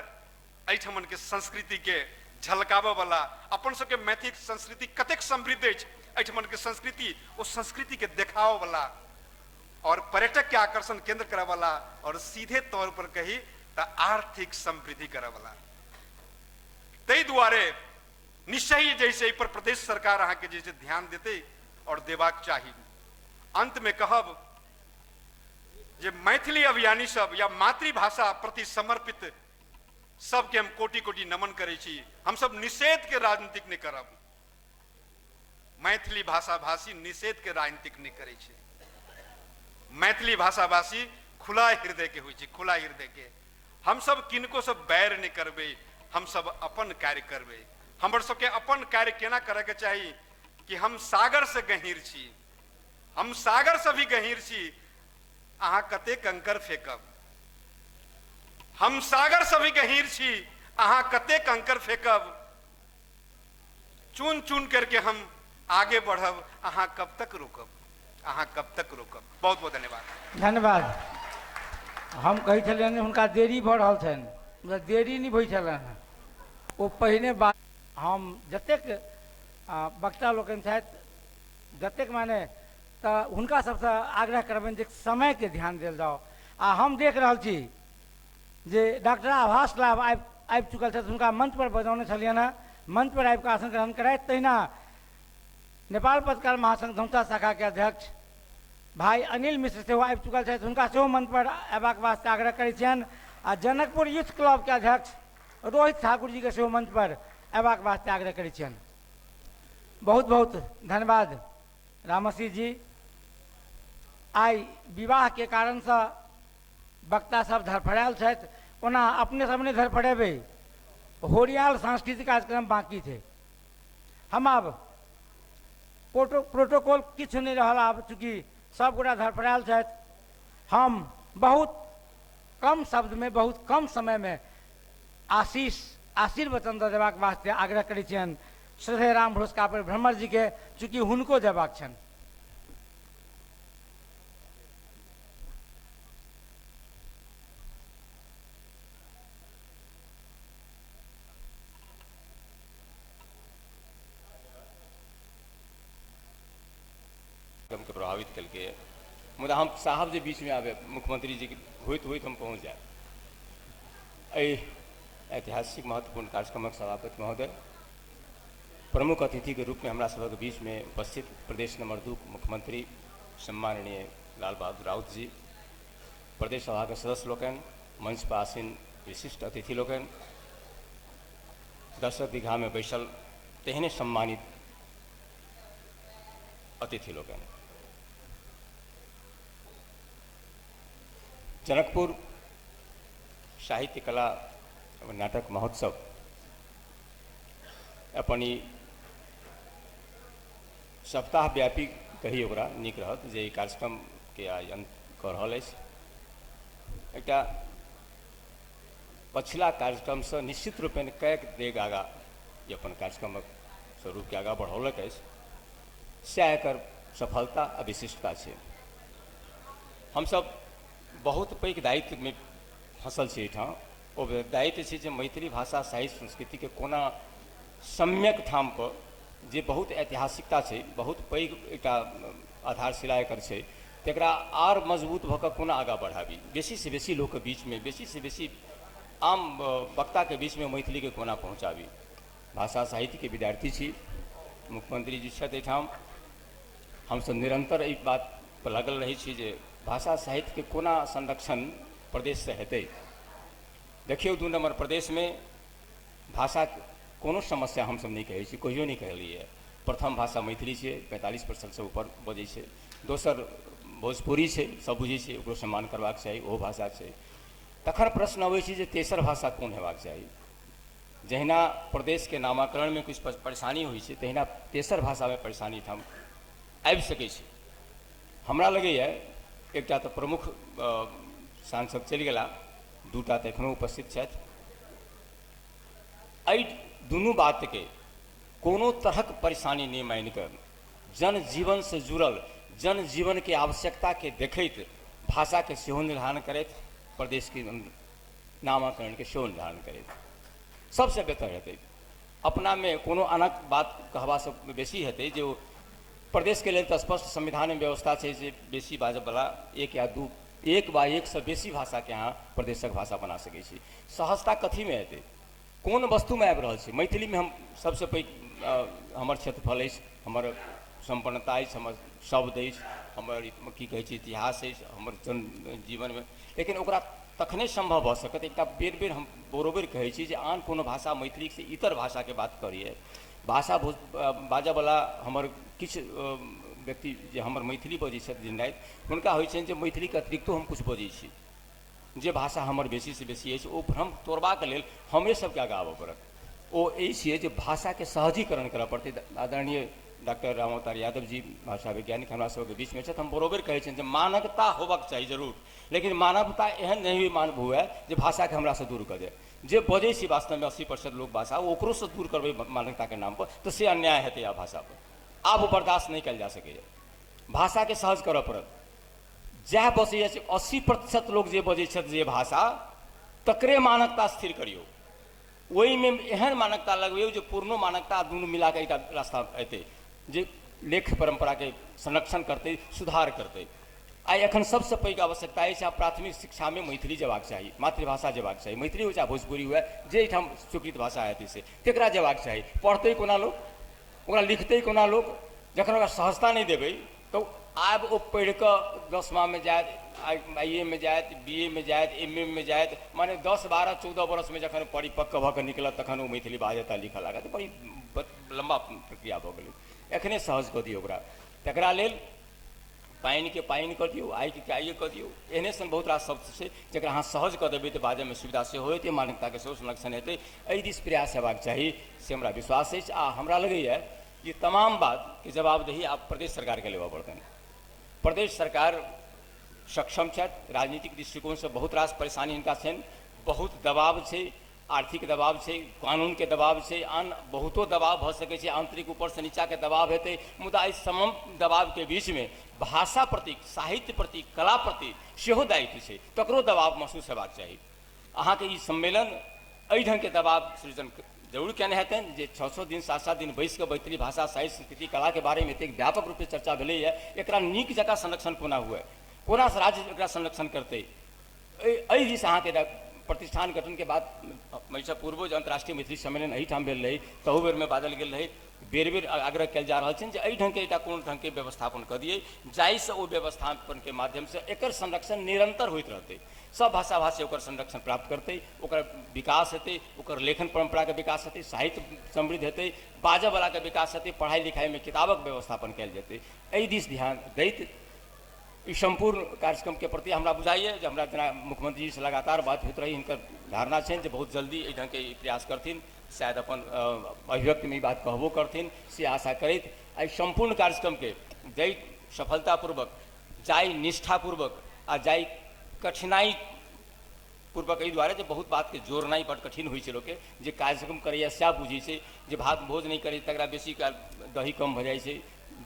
एहिठमन के संस्कृति के झलकाबऽ वाला, अपन सबके मैथिल संस्कृति कतेक समृद्ध अछि एहिठमन के संस्कृति, ओ संस्कृति के देखाबऽ वाला और पर्यटक के आकर्षण केंद्र करऽ वाला और सीधे तौर पर कही तऽ आर्थिक समृद्धि करऽ वाला। ताहि दुआरे निश्चय ही जैसे एहि पर प्रदेश सरकार अहाँके जैसे ध्यान देतै और देबाक चाही। अंत में कहब जे मैथिली अभियानी सब या मातृभाषा प्रति समर्पित सबके हम कोटि कोटि नमन करै छी। हम सब निषेध के राजनीतिक नहीं करब, मैथिली भाषा भाषी निषेध के राजनीतिक नहीं करै छै। मैथिली भाषा भाषी खुला हृदय के होइ छै, खुला हृदय के। हम सब किनको सब बैर नहीं करबै, हम सब अपन कार्य करबै। हमर सबके अपन कार्य केना करऽ के चाही कि हम सागर से गहीर छी, हम सागर से भी गहीर छी, अहाँ कते कंकर फेंकब। हम सागर से भी गहीर छी, अहाँ कते कंकर फेंकब। चुन चुन करके हम आगे बढ़ब, अहाँ कब तक रुकब, अहाँ कब तक रुकब। बहुत बहुत धन्यवाद। धन्यवाद। हम कहै छलियनि हुनका देरी भऽ रहल छनि, मुदा देरी नहि होइ छलनि हेँ। ओ पहिने बात हम जतेक वक्ता लोकनि छथि जतेक माने तऽ हुनका सबसँ आग्रह करबनि जे समयके ध्यान देल जाओ। आ हम देख रहल छी जे डॉक्टर आभास लाभ आबि चुकल छथि, हुनका मंच पर बजौने छलियनि हेँ, मंच पर आबि कऽ आसन ग्रहण करथि। तहिना नेपाल पत्रकार महासंघ धनुषा शाखा के अध्यक्ष भाई अनिल मिश्र सेहो आबि चुकल छथि, हुनका सेहो मंच पर अयबाक वास्ते आग्रह करै छियनि। आ जनकपुर यूथ क्लब के अध्यक्ष रोहित ठाकुर जी के सेहो मंच पर अयबाक वास्ते आग्रह करै छियनि। बहुत बहुत धन्यवाद रामश्री जी। आइ विवाह के कारणसँ वक्ता सब धड़फड़ायल छथि, ओना अपने सब नहि धड़फड़ेबै, होरियाल सांस्कृतिक कार्यक्रम बाकी छै। हम आब प्रोटोकॉल किछु नहि रहल, आब चूँकि सब गोटा धड़फड़ायल छथि, हम बहुत कम शब्दमे बहुत कम समयमे आशीष आशीर्वचन दऽ देबाक वास्ते आग्रह करै छियनि श्रद्धेय राम भरोस कापड़ि भ्रमर जी के, चूँकि हुनको जयबाक छनि। के प्रभावित केलकै, मुदा हम साहब जे बीचमे आबे मुख्यमंत्री जी होइत होइत हम पहुँच जायब। एहि ऐतिहासिक महत्वपूर्ण कार्यक्रमक सभापति महोदय, प्रमुख अतिथि के रूप में हमरा सभक बीच में उपस्थित प्रदेश नंबर 2 मुख्यमंत्री सम्माननीय लाल बहादुर राउत जी, प्रदेश सभा के सदस्य लोकनि, मंच पर आसीन विशिष्ट अतिथि लोकनि, दर्शक दीर्घा में बैसल तेहने सम्मानित अतिथि लोकनि, जनकपुर साहित्य कला एवं नाटक महोत्सव अपन ई सप्ताह व्यापी कही ओकरा नीक रहत जे ई कार्यक्रम के आयोजन कऽ रहल अछि। एकटा पछिला कार्यक्रमसँ निश्चित रूपेण कएक डेग आगाँ ई अपन कार्यक्रमक स्वरूपके आगाँ बढ़ौलक अछि, सएह एकर सफलता आ विशिष्टता छै। हमसब बहुत पैघ दायित्वमे फँसल छी एहिठाम। ओ दायित्व छै जे मैथिली भाषा साहित्य संस्कृतिके कोना सम्यक ठामपर, जे बहुत ऐतिहासिकता छै, बहुत पैघ एकटा आधारशिला एकर छै, तकरा आर मजबूत भऽ कऽ कोना आगाँ बढ़ाबी, बेसीसँ बेसी लोकके बीचमे, बेसीसँ बेसी आम वक्ताके बीचमे मैथिलीके कोना पहुँचाबी। भाषा साहित्यके विद्यार्थी छी, मुख्यमंत्री जी छथि एहिठाम, हमसब निरन्तर एहि बात पर लागल रहै छी जे भाषा साहित्यके कोना संरक्षण प्रदेशसँ हेतै। देखियौ, 2 नम्बर प्रदेशमे भाषा कोनो समस्या हमसब नहि कहै छी, कहियो नहि कहलियै। प्रथम भाषा मैथिली छै, 45% ऊपर बजै छै। दोसर भोजपुरी छै, सब बुझै छै, ओकरो सम्मान करबाक चाही, ओहो भाषा छै। तखन प्रश्न अबै छै जे तेसर भाषा कोन हेबाक चाही। जहिना प्रदेशके नामकरणमे किछु परेशानी होइ छै, तहिना तेसर भाषामे परेशानी एहिठाम आबि सकै छै। हमरा लगैए एकटा तऽ प्रमुख सांसद चलि गेला, 2टा तऽ एखनो उपस्थित छथि। एहि दुनू बातके कोनो तरहक परेशानी नहि मानिकऽ जनजीवनसँ जुड़ल, जनजीवनके आवश्यकताके देखैत भाषाके सेहो निर्धारण करैत, प्रदेशके नामकरणके सेहो निर्धारण करैत सबसँ बेहतर हेतै। अपनामे कोनो अनक बात कहबासँ बेसी हेतै जे प्रदेशके लेल तऽ स्पष्ट संविधानमे व्यवस्था छै जे बेसी बाजयवला 1 या 2, 1 वा 1 सँ बेसी भाषाके अहाँ प्रदेशक भाषा बना सकै छी। सहजता कथीमे हेतै, कोन वस्तुमे आबि रहल छै? मैथिलीमे हम सबसँ पैघ हमर क्षेत्रफल अछि, हमर सम्पन्नता अछि, हमर शब्द अछि, हमर की कहै छै इतिहास अछि, हमर जन जीवनमे। लेकिन ओकरा तखने सम्भव भऽ सकत, एकटा बेर बेर हम बरोबरि कहै छी जे आन कोनो भाषा मैथिलीसँ इतर भाषाके बात करिए, भाषा बाजयवला हमर किछु व्यक्ति जे हमर मैथिली बजै छथि दिन राति, हुनका होइ छनि जे मैथिलीके अतिरिक्तो हम किछु बजै छी, जे भाषा हमर बेसीसँ बेसी अछि, ओ भ्रम तोड़बाक लेल हमरे सबके आगाँ आबऽ पड़त। ओ ई छियै जे भाषाके सहजीकरण करऽ पड़तै। आदरणीय डॉक्टर रामावतार यादव जी भाषा वैज्ञानिक हमरा सबके बीचमे छथि, हम बरोबरि कहै छियनि जे मानकता होबाक चाही जरूर, लेकिन मानवता एहन नहि मानव हुए जे भाषाके हमरासँ दूर कऽ दे। जे बजै छी वास्तवमे 80% लोक भाषा, ओकरोसँ दूर करबै मानकताके नामपर, तऽ से अन्याय हेतै आब भाषापर, आब ओ बर्दाश्त नहि कयल जा सकैए। भाषाके सहज करऽ पड़त। जएह बजैए 80% लोक जे बजै छथि जे भाषा, तकरे मानकता स्थिर करियौ, ओहिमे एहन मानकता लगबियौ जे पूर्णो मानकता दुनू मिलाकऽ एकटा रास्ता एतै जे लेख परम्पराके संरक्षण करतै, सुधार करतै। आइ एखन सबसँ पैघ आवश्यकता अछि आब प्राथमिक शिक्षामे मैथिली जेबाक चाही, मातृभाषा जेबाक चाही, मैथिली हो चाहे भोजपुरी हुए, जे एहिठाम स्वीकृत भाषा हेतै से तकरा जेबाक चाही। पढ़तै कोना लोक, ओकरा लिखतै कोना लोक, जखन ओकरा सहजता नहि देबै तऽ आब ओ पढ़िकऽ 10मामे जायत, आई ए मे जायत, बी ए मे जायत, एम ए मे जायत, माने 10, 12, 14 वर्षमे जखन परिपक्व भऽ कऽ निकलत तखन ओ मैथिली बाजत आ लिखऽ लागत। बड़ी लम्बा प्रक्रिया भऽ गेलै। एखने सहज कऽ दियौ ओकरा, तकरा लेल पानिके पानि कऽ दियौ, आइके आइए कऽ दियौ। एहने सन बहुत रास शब्द छै जकरा अहाँ सहज कऽ देबै तऽ बाजयमे सुविधा सेहो हेतै, मानकताके सेहो संरक्षण हेतै। एहि दिस प्रयास हेबाक चाही से हमरा विश्वास अछि। आ हमरा लगैए जे तमाम बातके जवाबदेही आब प्रदेश सरकारके लेबऽ पड़तनि। प्रदेश सरकार सक्षम छथि, राजनीतिक दृष्टिकोणसँ बहुत रास परेशानी हिनका छनि, बहुत दबाव छै, आर्थिक दबाव छै, कानूनके दबाव छै, आन बहुतो दबाव भऽ सकै छै, आंतरिक ऊपरसँ नीचाके दबाव हेतै। मुदा एहि तमाम दबावके बीचमे भाषा प्रति, साहित्य प्रति, कला प्रति सेहो दायित्व छै, तकरो दबाव महसूस हेबाक चाही। अहाँके ई सम्मेलन एहि ढङ्गके दबाव सृजन जरूर केने हेतनि जे 6-6 दिन 7-7 दिन बैस कऽ मैथिली भाषा साहित्य संस्कृति कलाके बारेमे एतेक व्यापक रूपसँ चर्चा भेलैए, एकरा नीक जकाँ संरक्षण कोना हुए, कोना राज्य एकरा संरक्षण करतै, एहि दिस अहाँके प्रतिष्ठान गठनके बाद एहिसँ पूर्वो जे अन्तर्राष्ट्रीय मैथिली सम्मेलन एहिठाम भेल रहै तहू बेरमे बाजल गेल रहै, बेर बेर आग्रह कयल जा रहल छनि जे एहि ढङ्गके एकटा कोनो ढङ्गके व्यवस्थापन कऽ दियै जाहिसँ ओ व्यवस्थापनके माध्यमसँ एकर संरक्षण निरन्तर होइत रहतै, सब भाषा भाषी ओकर संरक्षण प्राप्त करतै, ओकर विकास हेतै, ओकर लेखन परम्पराके विकास हेतै, साहित्य समृद्ध हेतै, बाजयवलाके विकास हेतै, पढ़ाइ लिखाइमे किताबक व्यवस्थापन कयल जेतै। एहि दिस ध्यान दैत ई सम्पूर्ण कार्यक्रमके प्रति हमरा बुझाइए जे हमरा जेना मुख्यमंत्रीजीसँ लगातार बात होइत रही, हिनकर धारणा छनि जे बहुत जल्दी एहि ढङ्गके ई प्रयास करथिन, शायद अपन अभिव्यक्तिमे ई बात कहबो करथिन, से आशा करैत एहि सम्पूर्ण कार्यक्रमके जाहि सफलतापूर्वक, जाहि निष्ठापूर्वक आ जाहि कठिनाइ पूर्वक एहि दुआरे जे बहुत बातके जोड़नाइ बड कठिन होइ छै लोकके, जे कार्यक्रम करैए सएह बुझै छै, जे भात भोज नहि करै तकरा बेसी काल दही कम भऽ जाइ छै,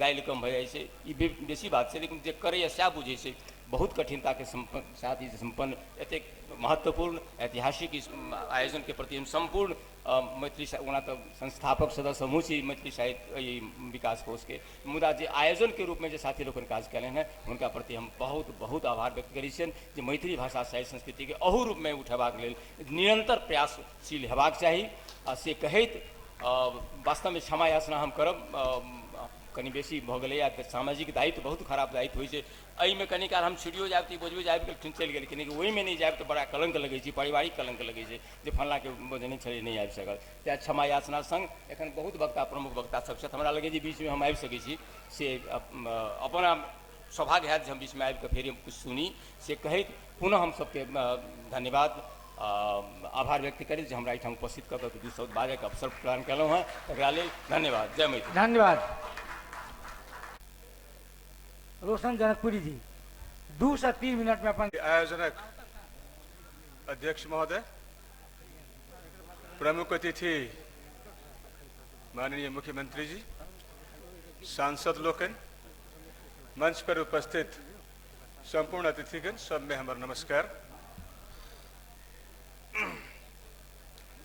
दालि कम भऽ जाइ छै, ई बेसी बात छै, लेकिन जे करैए सएह बुझै छै। बहुत कठिनताके साथ ई सम्पन्न एतेक महत्वपूर्ण ऐतिहासिक इस आयोजनके प्रति हम सम्पूर्ण मैथिली, ओना तऽ संस्थापक सदस्य हमहूँ छी मैथिली साहित्य ई विकास कोषके, मुदा जे आयोजनके रूपमे जे साथी लोकनि काज कयलनि हेँ हुनका प्रति हम बहुत बहुत आभार व्यक्त करै छियनि जे मैथिली भाषा साहित्य संस्कृतिके अहू रूपमे उठेबाक लेल निरन्तर प्रयासशील हेबाक चाही। आ से कहैत वास्तवमे क्षमा याचना हम करब, कनि बेसी भऽ गेलैए, सामाजिक दायित्व बहुत खराब दायित्व होइ छै, एहिमे कनि काल हम छुटियो जायब तऽ बुझबै जे आबि कऽ चलि गेल, कि ओहिमे नहि जायब तऽ बड़ा कलङ्क लगै छै, पारिवारिक कलङ्क लगै छै जे फल्लाँके बजने छलै नहि आबि सकल। तेँ क्षमा याचना सङ्ग एखन बहुत वक्ता प्रमुख वक्ता सब छथि, हमरा लगै जे बीचमे हम आबि सकै छी, से अपना सौभाग्य हैत जे हम बीचमे आबि कऽ फेर किछु सुनी, से कहैत पुनः हम सबके धन्यवाद आभार व्यक्त करैत जे हमरा एहिठाम उपस्थित कऽ कऽ दू शब्द बाजैके अवसर प्रदान केलहुँ हेँ, तकरा लेल धन्यवाद। जय मैथिली। धन्यवाद। रोशन जनकपुरी जी 2 से 3 मिनट में अपन आयोजनक अध्यक्ष महोदय, प्रमुख अतिथि माननीय मुख्यमंत्री जी, सांसद लोकनि, मंच पर उपस्थित संपूर्ण अतिथिगण, सब में हमर नमस्कार।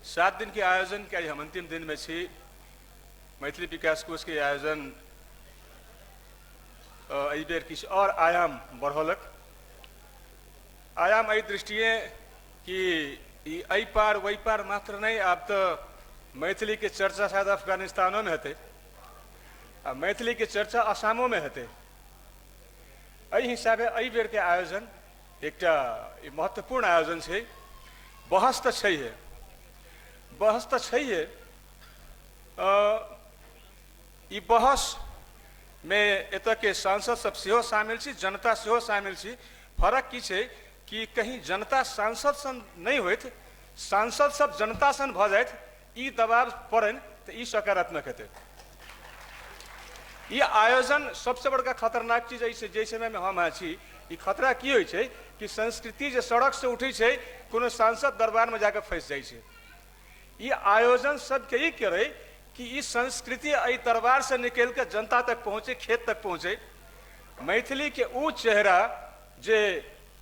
7 दिन के आयोजन के हम अंतिम दिन में छी। मैथिली विकास कोष के आयोजन एहि बेर किछु और आयाम बढ़ौलक। आयाम एहि दृष्टिए कि एहि पार ओहि पार मात्र नहीं, आब तो मैथिली के चर्चा शायद अफगानिस्तानो में हेतै आ मैथिली के चर्चा आसामो में हेतै। एहि हिसाबे एहि बेर के आयोजन एकटा महत्वपूर्ण आयोजन छै। बहस तऽ छैहे, बहस तऽ छैहे। ई बहस में एतऽ के सांसद सब सेहो शामिल छी, जनता सेहो शामिल छी। फरक की छै कि कहीं जनता सांसद सन नहीं होइत, सांसद सब जनता सन भऽ जाइत, ई दबाव पड़नि तऽ ई सकारात्मक हेतै। ई आयोजन सबसे बड़का खतरनाक चीज एहि जाहि समयमे हम अहाँ छी, ई खतरा की होइ छै कि संस्कृति जे सड़क से उठै छै कोनो सांसद दरबारमे जाकऽ फँसि जाइ छै। ई आयोजन सबके ई करै कि ई संस्कृति एहि दरबार से निकलि कऽ जनता तक पहुँचे, खेत तक पहुँचे। मैथिली के ऊ चेहरा जे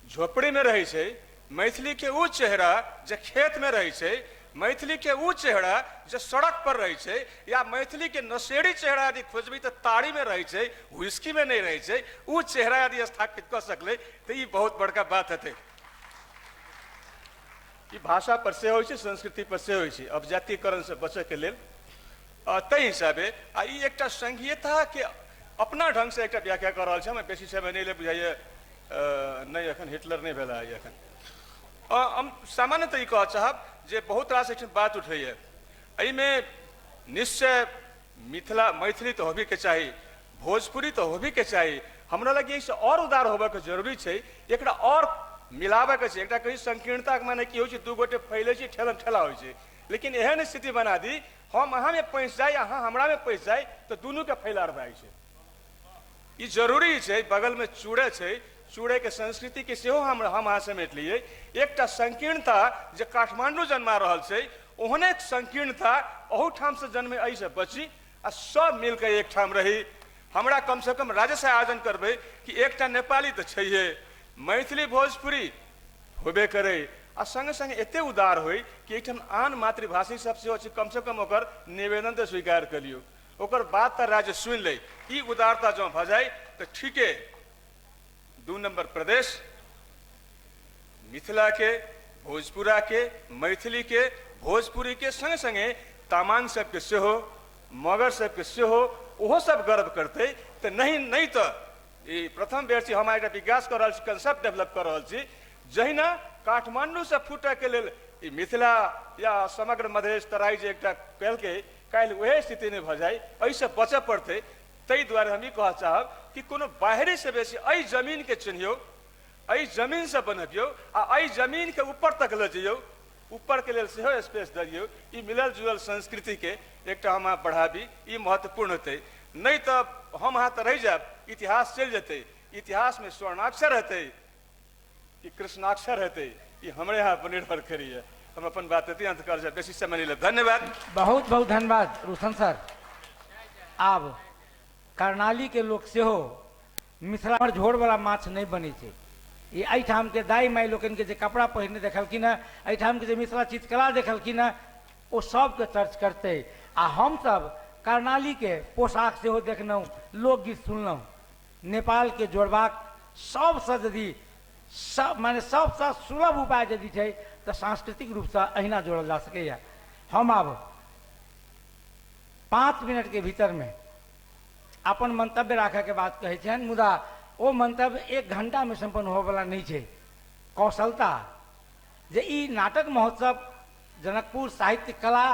झोपड़ी में रहै छै, मैथिली के ऊ चेहरा जे खेत में रहै छै, मैथिली के ऊ चेहरा जे सड़क पर रहै छै, या मैथिली के नशेड़ी चेहरा यदि खोजबी तऽ ताड़ी में रहै छै, व्हिस्की में नहीं रहै छै, ऊ चेहरा यदि स्थापित कऽ सकलै तऽ ई बहुत बड़का बात हेतै। ई भाषा पर से होइ छै, संस्कृति पर से होइ छै, अभिजातीकरण से बचैके लेल ताहि हिसाबे। आ ई एकटा संघीयताके अपना ढङ्गसँ एकटा व्याख्या कऽ रहल छै। हम बेसी समय नहि ले बुझाइए, नहि एखन हिटलर नहि भेला एखन। हम सामान्यतः ई कहऽ चाहब जे बहुत रास एहिठाम बात उठैए, एहिमे निश्चय मिथिला मैथिली तऽ होबेके चाही, भोजपुरी तऽ होबेके चाही। हमरा लगैए एहिसँ आओर उदार होबऽके जरूरी छै, एकरा आओर मिलाबऽके छै। एकटा कही संकीर्णताके माने की होइ छै, दू गोटे फैलै छै, ठेलम ठेला होइ छै। लेकिन एहन स्थिति बना दी हम अहाँमे पैसि जाइ, अहाँ हमरामे पैसि जाइ, तऽ दुनूके फैलार भए जाइ छै। ई जरूरी छै। बगलमे चूड़े छै, चूड़ेके संस्कृतिके सेहो हम अहाँ समेट लियै। एकटा संकीर्णता जे काठमांडू जन्मा रहल छै, ओहने संकीर्णता अहूठामसँ जन्मे, एहिसँ बची आ सब मिलके एकठाम रही। हमरा कमसँ कम राज्यसँ आयोजन करबै कि एकटा नेपाली तऽ छैहे, मैथिली भोजपुरी होबे करै, आ सङ्गे सङ्गे एते उदार होइ कि एहिठाम आन मातृभाषी सब सेहो छै, कमसँ कम ओकर निवेदन तऽ स्वीकार कऽ लियौ, ओकर बात तऽ राज्य सुनि लै। ई उदारता जँ भऽ जाइ तऽ ठीके 2 नंबर प्रदेश मिथिला के, भोजपुरा के, मैथिली के, भोजपुरी के संगे संगे तामांग सबके सेहो, मगर सबके सेहो, ओहो सब गर्व करतै। तऽ नहीं नहीं तऽ ई प्रथम बेर छी हम एकटा विकास कऽ रहल छी, कंसेप्ट डेवलप कऽ रहल छी। जहिना काठमांडूसँ फूटऽके लेल ई मिथिला या समग्र मधेश तराई जे एकटा केलकै, काल्हि वएह स्थिति नहि भऽ जाइ, एहिसँ बचऽ पड़तै। ताहि दुआरे हम ई कहऽ चाहब कि कोनो बाहरीसँ बेसी एहि जमीनके चिन्हियौ, एहि जमीनसँ बनबियौ आ एहि जमीनके ऊपर तक लऽ जइयौ, ऊपरके लेल सेहो स्पेस दियौ। ई मिलल जुलल संस्कृतिके एकटा हम अहाँ बढ़ाबी, ई महत्वपूर्ण हेतै। नहि तऽ हम अहाँ तऽ रहि जायब, इतिहास चलि जेतै। इतिहासमे स्वर्णाक्षर हेतै कि कृष्णाक्षर हेतै, ई हमरे अहाँ पर निर्भर करैए। हम अपन बात एतहि अंत कर जाए, बेसी समय नहि लेब। धन्यवाद। बहुत बहुत धन्यवाद रोशन सर। आब कर्णाली के लोक सेहो मिथिला पर झोरवला माछ नहि बनै छै। ई एहिठामके दाइ माइ लोकनिके जे कपड़ा पहिरने देखलखिन हेँ, एहिठामके जे मिथिला चित्रकला देखलखिन हेँ, ओ सबके चर्च करतै। आ हमसब कर्णालीके पोशाक सेहो देखलहुँ, लोकगीत सुनलहुँ। नेपालके जोड़बाक सबसँ यदि सब माने सबसँ सुलभ उपाय यदि छै तऽ सांस्कृतिक रूपसँ अहिना जोड़ल जा सकैए। हम आब 5 मिनटके भीतरमे अपन मंतव्य राखयके बात कहै छियनि, मुदा ओ मंतव्य 1 घंटामे सम्पन्न होबऽवला नहि छै। कौशलता जे ई नाटक महोत्सव जनकपुर साहित्य कला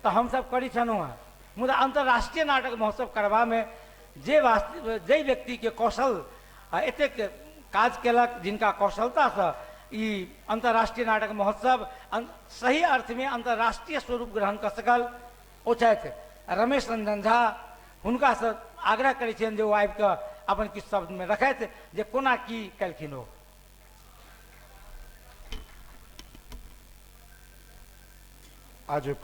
तऽ हमसब करै छलहुँ हेँ, मुदा अंतर्राष्ट्रीय नाटक महोत्सव करबामे जे जाहि व्यक्तिके कौशल एतेक काज केलक, जिनका कौशलतासँ ई अंतर्राष्ट्रीय नाटक महोत्सव सही अर्थमे अंतर्राष्ट्रीय स्वरूप ग्रहण कऽ सकल, ओ छथि रमेश रंजन झा। हुनकासँ आग्रह करै छियनि जे ओ आबिकऽ अपन किछु शब्दमे रखथि जे कोना की केलखिन ओ। आजुक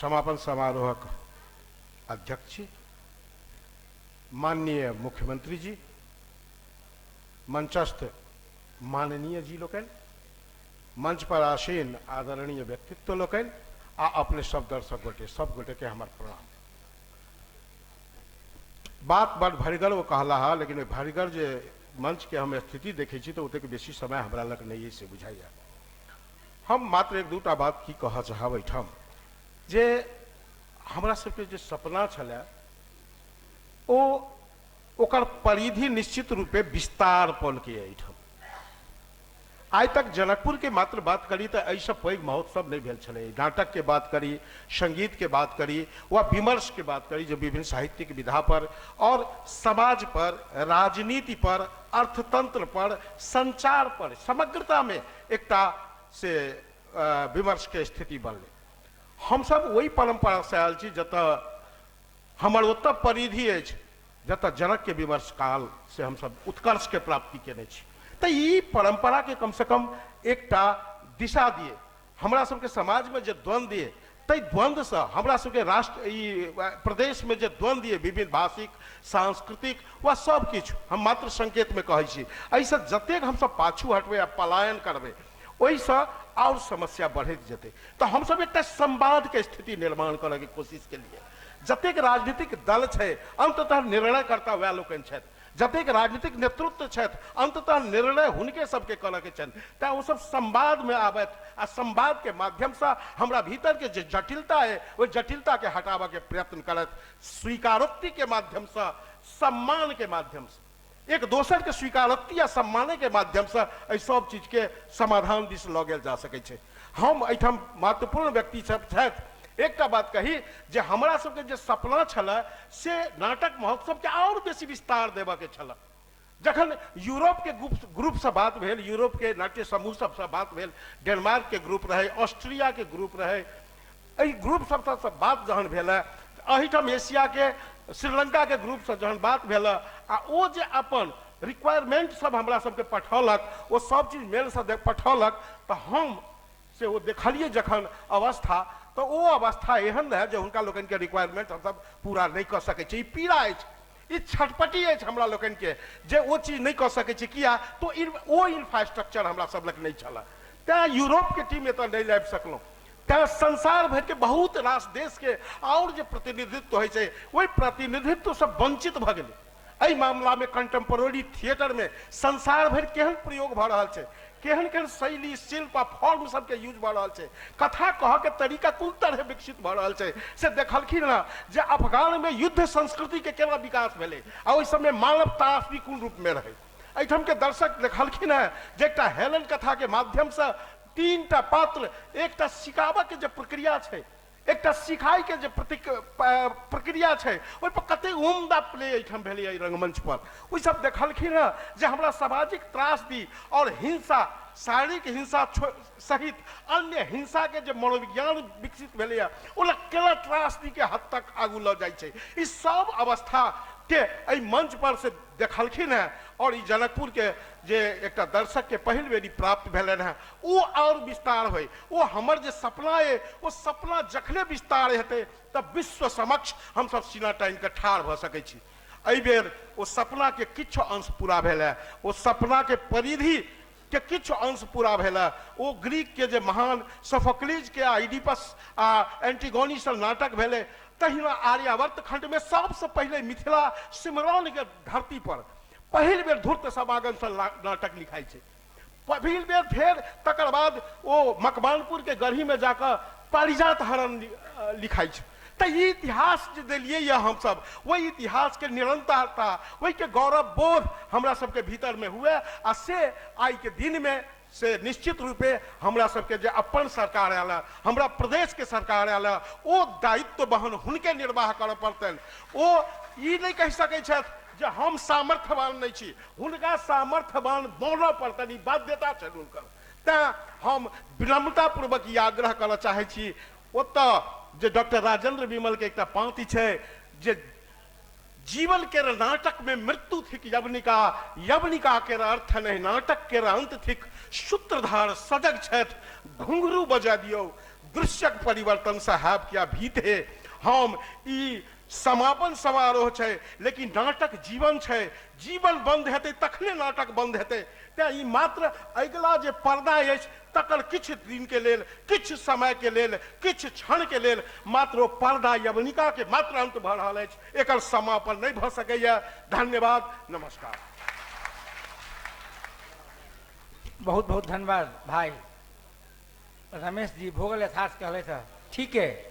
समापन समारोहक अध्यक्ष माननीय मुख्यमंत्री जी, मंचस्थ माननीय जी लोकनि, मंच पर आसीन आदरणीय व्यक्तित्व लोकनि आ अपने सब दर्शक गोटे, सब गोटे के हमर प्रणाम। बात बड़ भरिगर वो कहला है, लेकिन भरिगर जे मंच के हम स्थिति देखै छी तो ओतेक बेसी समय हमरा लग नहीं है से बुझाइए। हम मात्र एक दूटा बात की कह चाहब एहिठाम जे हमरा सबके जे सपना छलै ओ ओकर परिधि निश्चित रूपे विस्तार पौलकै एहिठाम। आइ तक जनकपुर के मात्र बात करी तो एहिसँ पैघ महोत्सव नहीं भेल छलै। नाटक के बात करी, संगीत के बात करी वा विमर्श के बात करी जो विभिन्न साहित्यिक विधा पर और समाज पर, राजनीति पर, अर्थतंत्र पर, संचार पर, समग्रता में एकटा से विमर्श के स्थिति बनलै। हमसब ओहि परंपरा से आयल छी जतऽ हमर ओतऽ परिधि अछि जतऽ जनक के विमर्श काल से हमसब उत्कर्ष के प्राप्ति केने छी। तऽ ई परंपरा के कम से कम एकटा दिशा दिए। हमरा सबके समाज में जे द्वंद्व ये ताहि द्वंद्वसँ हमरा सबके राष्ट्र ई प्रदेश में जे द्वंद्व ये विभिन्न भाषिक, सांस्कृतिक वा सब किछु, हम मात्र संकेत में कहै छी, एहिसँ जतेक हमसब पाछू हटबै आ पलायन करबै ओहिसँ आओर समस्या बढ़ैत जेतै। तऽ हमसब एकटा संवाद के स्थिति निर्माण करऽके कोशिश केलियै। जतेक राजनीतिक दल छै अंततः निर्णयकर्ता वएह लोकनि छथि, जतेक राजनीतिक नेतृत्व छथि अंततः निर्णय हुनके सबके करऽके छनि। तैं ओ सब संवादमे आबथि आ संवादके माध्यमसँ हमरा भीतरके जे जटिलता अइ ओहि जटिलताके हटाबऽके प्रयत्न करथि। स्वीकारोक्तिके माध्यमसँ, सम्मानके माध्यमसँ, एक दोसरके स्वीकारोक्ति आ सम्मानके माध्यमसँ एहि सब चीजके समाधान दिस लऽ गेल जा सकै छै। हम एहिठाम महत्वपूर्ण व्यक्ति सब छथि, एकटा बात कही जे हमरा सबके जे सपना छलै से नाटक महोत्सवके आओर बेसी विस्तार देबऽके छलै। जखन यूरोपके ग्रुपसँ बात भेल, यूरोपके नाट्य समूह सबसँ बात भेल, डेनमार्कके ग्रुप रहै, ऑस्ट्रियाके ग्रुप रहै, एहि ग्रुप सबसँ बात जहन भेल, एहिठाम एशियाके श्रीलंकाके ग्रुपसँ जहन बात भेल आ ओ जे अपन रिक्वायरमेंट सब हमरा सबके पठौलक, ओ सब चीज मेलसँ पठौलक, तऽ हम से ओ देखलियै जखन अवस्था, तऽ ओ अवस्था एहन रहै जे हुनका लोकनिके रिक्वायरमेंट हमसब पूरा नहि कऽ सकै छी। ई पीड़ा अछि, ई छटपटी अछि हमरा लोकनिके जे ओ चीज नहि कऽ सकै छी। किया तऽ ओ इंफ्रास्ट्रक्चर हमरा सब लग नहि छलै, तैं यूरोपके टीम एतऽ नहि लाबि सकलहुँ। तैं संसार भरिके बहुत रास देशके आओर जे प्रतिनिधित्व होइ छै ओहि प्रतिनिधित्वसँ वंचित भऽ गेलै। एहि मामलामे कंटेम्पोरेरी थिएटरमे संसार भरि केहन प्रयोग भऽ रहल छै, केहन केहन शैली, शिल्प आ फॉर्म सबके यूज भऽ रहल छै, कथा कहऽके तरीका कोन तरहे विकसित भऽ रहल छै से देखलखिन हँ जे अफगानमे युद्ध संस्कृतिके केना विकास भेलै आ ओहि सबमे मानव त्रासदी कोन रूपमे रहै। एहिठामके दर्शक देखलखिन हँ जे एकटा हेलन कथाके माध्यमसँ 3टा पात्र एकटा सिखाबऽके जे प्रक्रिया छै, एकटा सिखाइके जे प्रक्रिया छै, ओहिपर कतेक उम्दा प्ले एहिठाम भेलै एहि रंगमंच पर। ओहि सब देखलखिन हँ जे हमरा सामाजिक त्रासदी और हिंसा, शारीरिक हिंसा सहित अन्य हिंसाके जे मनोविज्ञान विकसित भेलैए ओ केना त्रासदीके हद तक आगू लऽ जाइ छै, ई सब अवस्थाके एहि मंच पर से देखलखिन हँ। और ई जनकपुर के जे एकटा दर्शक के पहिल बेरी प्राप्त भेलनि हेँ ओ और विस्तार होय। ओ हमर जे सपना अइ ओ सपना जखने विस्तार हेतै तब विश्व समक्ष हमसब सीना तानि कऽ ठाढ़ भऽ सकै छी। एहि बेर ओ सपना के किछु अंश पूरा भेल है, ओ सपना के परिधि के किछु अंश पूरा भेल है। ओ ग्रीक के जे महान सोफोक्लीज के आ इडिपस आ एंटीगोनी सन नाटक भेलै, तहिना आर्यावर्त खंड में सबसे पहिले मिथिला सिमरौन के धरती पर पहिल बेर धूर्त समागम सन नाटक लिखाइ छै। पहिल बेर फेर तकर बाद ओ मकवानपुर के गढ़ी में जाकऽ पारिजात हरण लिखाइ छै। तऽ ई इतिहास जे देलियै यऽ हमसब, ओहि इतिहास के निरंतरता, ओहि के गौरव बोध हमरा सबके भीतर में हुए आ से आइ के दिन में से निश्चित रूपे हमरा सबके जे अपन सरकार आयल है, हमरा प्रदेश के सरकार आयल है, ओ दायित्व वहन हुनके निर्वाह करऽ पड़तनि। ओ ई नहि कहि सकै छथि जे हम सामर्थ्यवान नहि छी, हुनका सामर्थ्यवान बनऽ पड़तनि, ई बाध्यता छनि हुनकर। तैं हम विनम्रतापूर्वक ई आग्रह करऽ चाहै छी, ओतऽ जे डॉक्टर राजेंद्र विमल के एकटा पाँति छै जे जीवन के नाटक में मृत्यु थिक यवनिका, यवनिका के अर्थ नहीं नाटक के अंत थिक, सूत्रधार सजग छथि घुंघरू बजा दियौ, दृश्यक परिवर्तन से हैब क्या भीत हे। हम ई समापन समारोह छै लेकिन नाटक जीवन छै, जीवन बंद हेतै तखने नाटक बंद हेतै। तें ई मात्र अगिला जे पर्दा अछि तकर किछु दिन के लेल, किछु समय के लेल, किछु क्षण के लेल मात्र ओ पर्दा यवनिका के मात्र अंत भऽ रहल अछि, एकर समापन नहि भऽ सकैए। धन्यवाद, नमस्कार। बहुत बहुत धन्यवाद भाई रमेश जी। भोगल यथार्थ कहलथि हँ, ठीक है।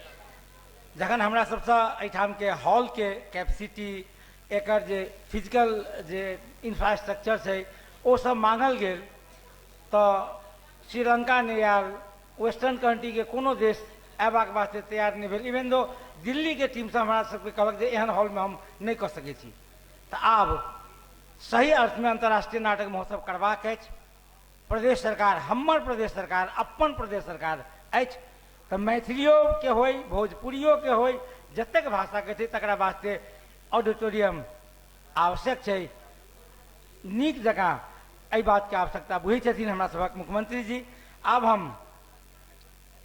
जखन हमरा सबसँ एहिठाम के हॉल के कैपेसिटी, एकर जे फिजिकल जे इंफ्रास्ट्रक्चर छै ओ सब मांगल गेल तऽ श्रीलंका नहि आयल, वेस्टर्न कंट्री के कोनो देश अयबाक वास्ते तैयार नहि भेल। इवन दो दिल्ली के टीम सब हमरा सबके कहलक जे एहन हॉलमे हम नहि कऽ सकै छी। तऽ आब सही अर्थमे अंतर्राष्ट्रीय नाटक महोत्सव करबाक अछि। प्रदेश सरकार, हमर प्रदेश सरकार, अपन प्रदेश सरकार अछि, तऽ मैथिलियो के होय, भोजपुरियो के होय, जतेक भाषाके छै तकरा वास्ते ऑडिटोरियम आवश्यक छै। नीक जकाँ एहि बातके आवश्यकता बुझै छथिन हमरा सभक मुख्यमंत्री जी। आब हम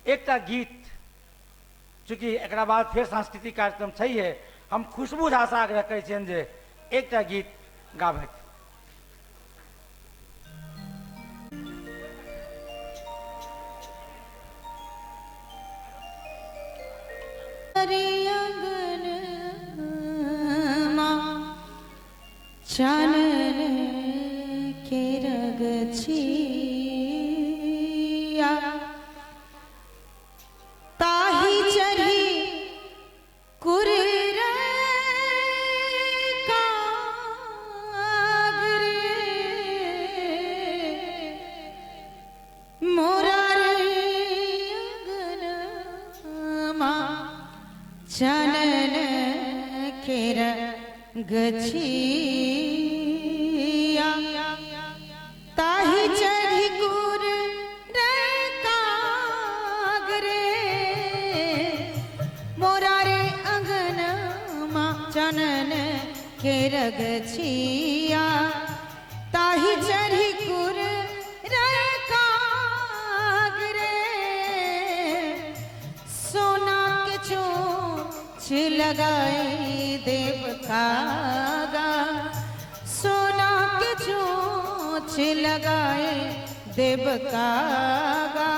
एकटा गीत, चूँकि एकरा बाद फेर सांस्कृतिक कार्यक्रम छैहे, हम खुशबू झा से आग्रह करै छियनि जे एकटा गीत गाबथि। चानन के रगछिया ताही चढ़ी कुररे कागरे मोरा रे अंगनमा चानन के रगछिया ताही चढ़ी कुररे कागरे मोरा रे अंगनमा चानन के रगछिया ताही चढ़ी कुररे कागरे सोना के चोंच लगाए देव कागा सोना के चोंच लगाए देव कागा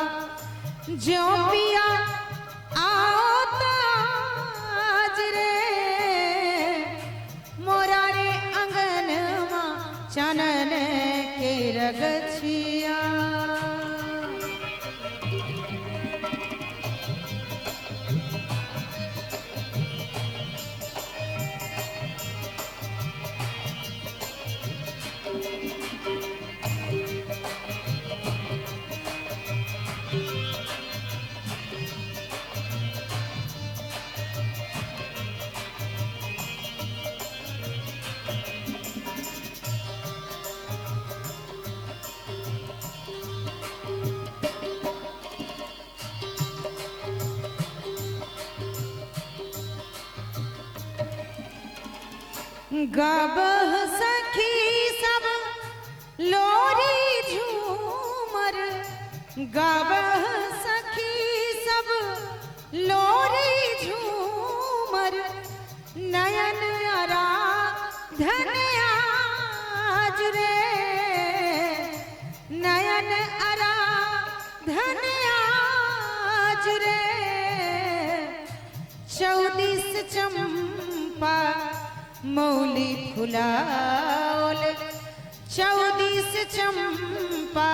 ज्यों पिया आओ ताज रे मोरा रे अंगनमा चानन के रगछिया। गाबह सखी सब गावह सखी सब लोरी झूमर नयन आराधन आज रे, नयन आराधन आज रे। चौदीस चंपा मौली फुलाओल, चौदीस चंपा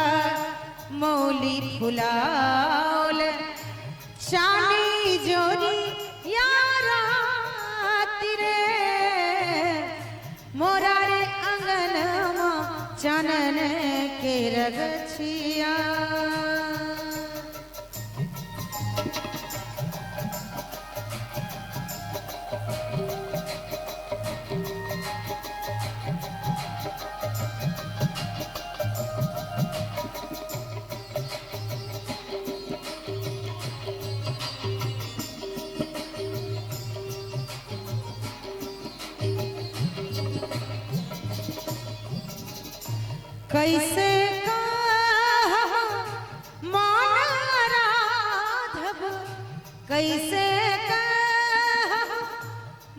मौली फुलाओल। चांदी जोरी यारा रे, मोरा रे अंगनमा चानन के रगछिया। कैसे कहब मान राधव, कैसे कहब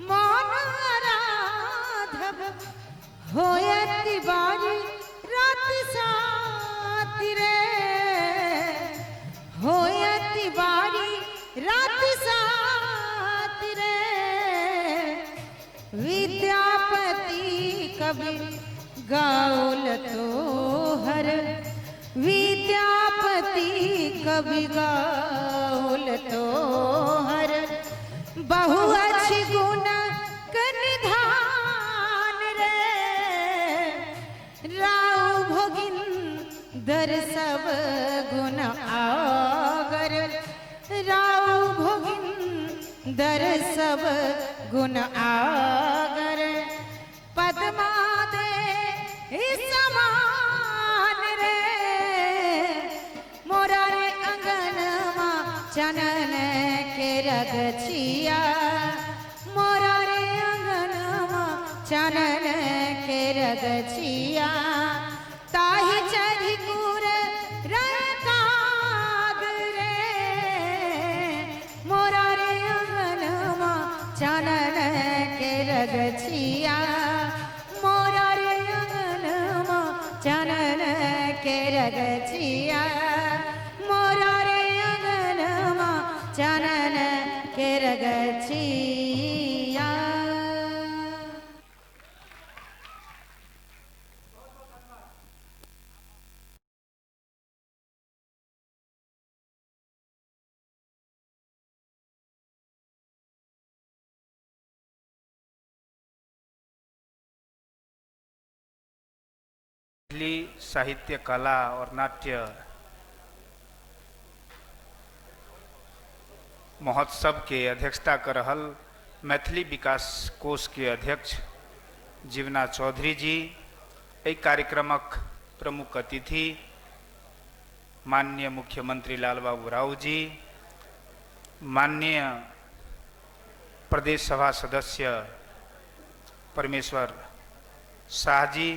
मान राधव, होयत बारी रात सात रे, होयत बारी रात सात रे। विद्यापति कवि गाउल तोहर, विद्यापति कवि गाउल तोहर। बहु अच्छी गुण निधान रे, राउ भोगिन दर सब गुण आगर, राउ भोगिन दर सब गुण आगर। पद्मा दे समान रे, मोरा रे अंगनमा चनन के रगछिया, मोरा रे अंगनमा चनन के रगछिया। ताही चढ़ी कुर काग रे, मोरा रे अंगनमा चनन के रगछिया, मोरा रे अंगनमा चनन के रगछिया, मोरा रे अंगनमा चनन के रगछिया। मैथिली साहित्य, कला और नाट्य महोत्सव के अध्यक्षता कर रहल मैथिली विकास कोष के अध्यक्ष जीवना चौधरी जी, एहि कार्यक्रमक प्रमुख अतिथि माननीय मुख्यमंत्री लालबाबू राव जी, माननीय प्रदेश सभा सदस्य परमेश्वर शाह जी,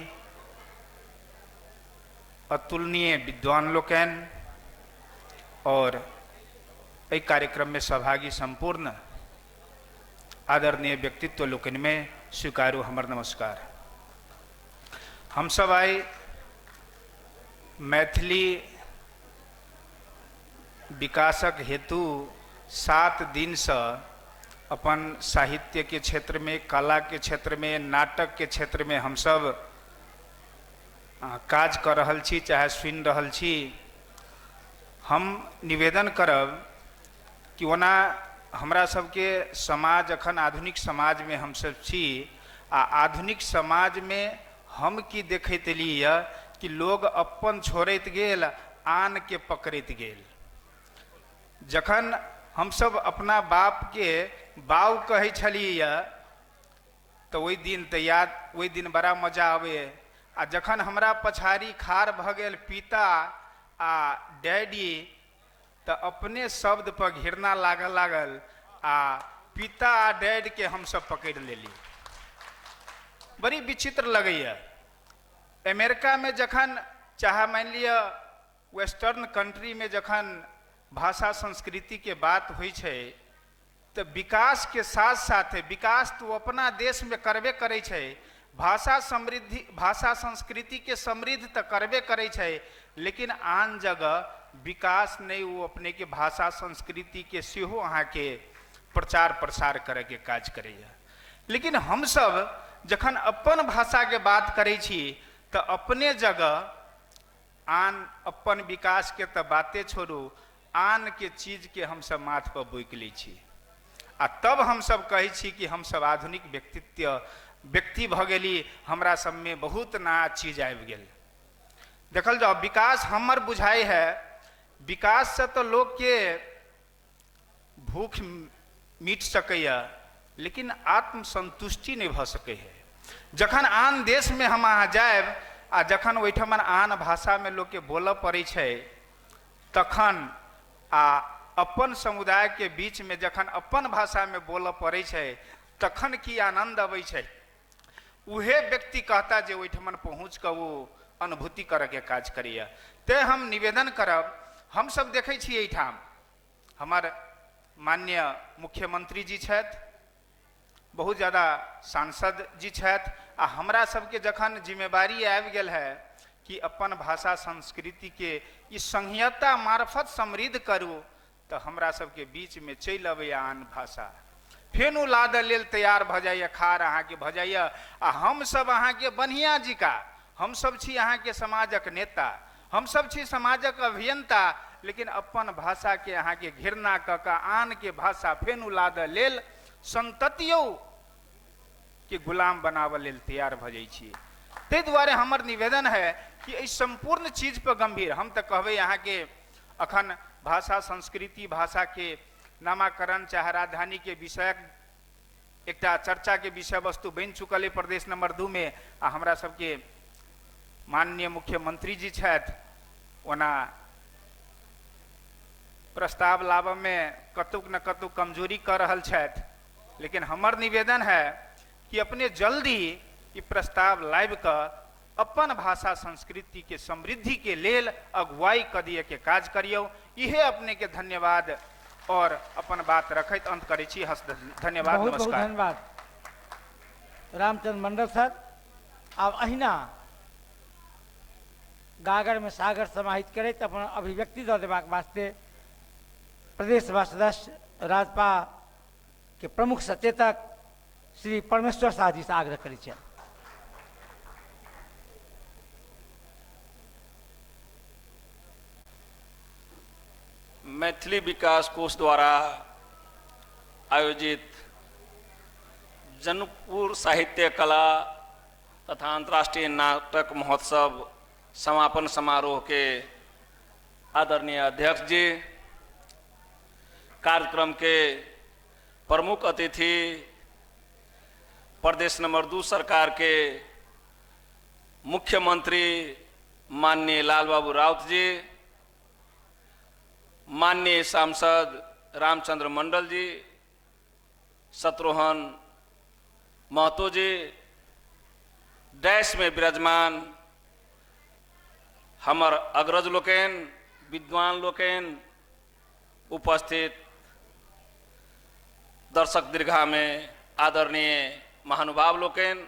अतुलनीय विद्वान लोकनि और एहि कार्यक्रम में सहभागी संपूर्ण आदरणीय व्यक्तित्व लोकनि में स्वीकारू हमर नमस्कार। हम सब आइ मैथिली विकासक हेतु 7 दिनसँ अपन साहित्य के क्षेत्र में, कला के क्षेत्र में, नाटक के क्षेत्र में हम सब काज कर रहल छी, चाहे सुनि रहल छी। हम निवेदन करब कि ओना हमरा सबके समाज अखन आधुनिक समाज में हम सब छी आ आधुनिक समाज में हम की देखैत एलियै कि लोग अपन छोड़ैत गेल, आन के पकड़ैत गेल। जखन हम सब अपना बाप के बाऊ कहै छलियै तऽ ओहि दिन तऽ याद, ओहि दिन बड़ा मजा आबै। आ जखन हमरा पछाड़ी खाड़ भऽ गेल पिता आ डैडी तऽ अपने शब्द पर घृणा लागऽ लागल आ पिता आ डैड के हमसब पकड़ि लेली। बड़ी विचित्र लगैया। अमेरिका में जखन चाहे मानि लिअ वेस्टर्न कंट्रीमे जखन भाषा संस्कृतिके बात होइ छै तऽ विकासके साथ साथ विकास तऽ ओ अपना देशमे करबे करै छै, भाषा समृद्धि भाषा संस्कृतिके समृद्ध तऽ करबे करै छै, लेकिन आन जगह विकास नहि, ओ अपनेके भाषा संस्कृतिके सेहो अहाँके प्रचार प्रसार करैके काज करैए। लेकिन हमसब जखन अपन भाषाके बात करै छी तऽ अपने जगह आन अपन विकासके तऽ बाते छोड़ू, आनके चीजके हमसब माथपर बोकि लै छी आ तब हमसब कहै छी कि हमसब आधुनिक व्यक्ति भऽ गेली, हमरा सबमे बहुत नया चीज आबि गेल। देखल जाओ विकास हमर बुझाइ है, विकाससँ तऽ लोकके भूख मिट सकैए लेकिन आत्मसंतुष्टि नहि भऽ सकै है। जखन आन देशमे हम अहाँ जायब आ जखन ओहिठमन आन भाषामे लोकके बोलऽ पड़ै छै तखन आ अपन समुदायके बीचमे जखन अपन भाषामे बोलऽ पड़ै छै तखन की आनन्द अबै छै, उहे व्यक्ति कहता जे ओहिठमन पहुँच कऽ ओ अनुभूति करऽके काज करैए। तेँ हम निवेदन करब, हमसब देखै छी एहिठाम हमर माननीय मुख्यमंत्री जी छथि, बहुत ज़्यादा सांसद जी छथि, आ हमरा सबके जखन जिम्मेवारी आबि गेल है कि अपन भाषा संस्कृतिके ई संहिता मार्फत समृद्ध करू, तऽ हमरा सबके बीचमे चलि अबैए आन भाषा, फेन ओ लादऽ लेल तैयार भऽ जाइए, खार अहाँके भऽ जाइए। आ हमसब अहाँके बढ़िआँ जिका, हमसब छी अहाँके समाजक नेता, हमसब छी समाजक अभियंता, लेकिन अपन भाषाके अहाँके घृणा कऽ कऽ आनके भाषा फेन ओ लादऽ लेल संततियो के गुलाम बनाबऽ लेल तैयार भऽ जाइ छी। ताहि दुआरे हमर निवेदन है कि एहि सम्पूर्ण चीज पर गंभीर, हम तऽ कहबै अहाँके अखन भाषा संस्कृति भाषाके नामाकरण चाहे राजधानी के विषयक एकटा चर्चा के विषय वस्तु बनि चुकल है प्रदेश नंबर 2 में, आ हमरा सबके माननीय मुख्यमंत्री जी छथि, ओना प्रस्ताव लाबऽ में कतुक न कतुक कमजोरी कर रहल छथि, लेकिन हमर निवेदन है कि अपने जल्दी ई प्रस्ताव लाबि कऽ अपन भाषा संस्कृति के समृद्धि के लेल अगुवाई कऽ दिए के काज करियौ। इहे अपने के धन्यवाद और अपन बात रखैत अंत करै छी। हस धन्यवाद, बहुत बहुत नमस्कार। धन्यवाद रामचंद्र मंडल सर। आब अहिना गागर में सागर समाहित करैत अपन अभिव्यक्ति दऽ देबाक वास्ते प्रदेश सभा सदस्य राजपा के प्रमुख सचेतक श्री परमेश्वर शाह जी से आग्रह करै छियनि। मैथिली विकास कोष द्वारा आयोजित जनकपुर साहित्य कला तथा अंतर्राष्ट्रीय नाटक महोत्सव समापन समारोह के आदरणीय अध्यक्ष जी, कार्यक्रम के प्रमुख अतिथि प्रदेश नंबर 2 सरकार के मुख्यमंत्री माननीय लाल बाबू राउत जी, माननीय सांसद रामचंद्र मंडल जी, शत्रुघ्न महतो जी, डैश में विराजमान हमर अग्रज लोकनि, विद्वान लोकनि, उपस्थित दर्शक दीर्घा में आदरणीय महानुभाव लोकनि,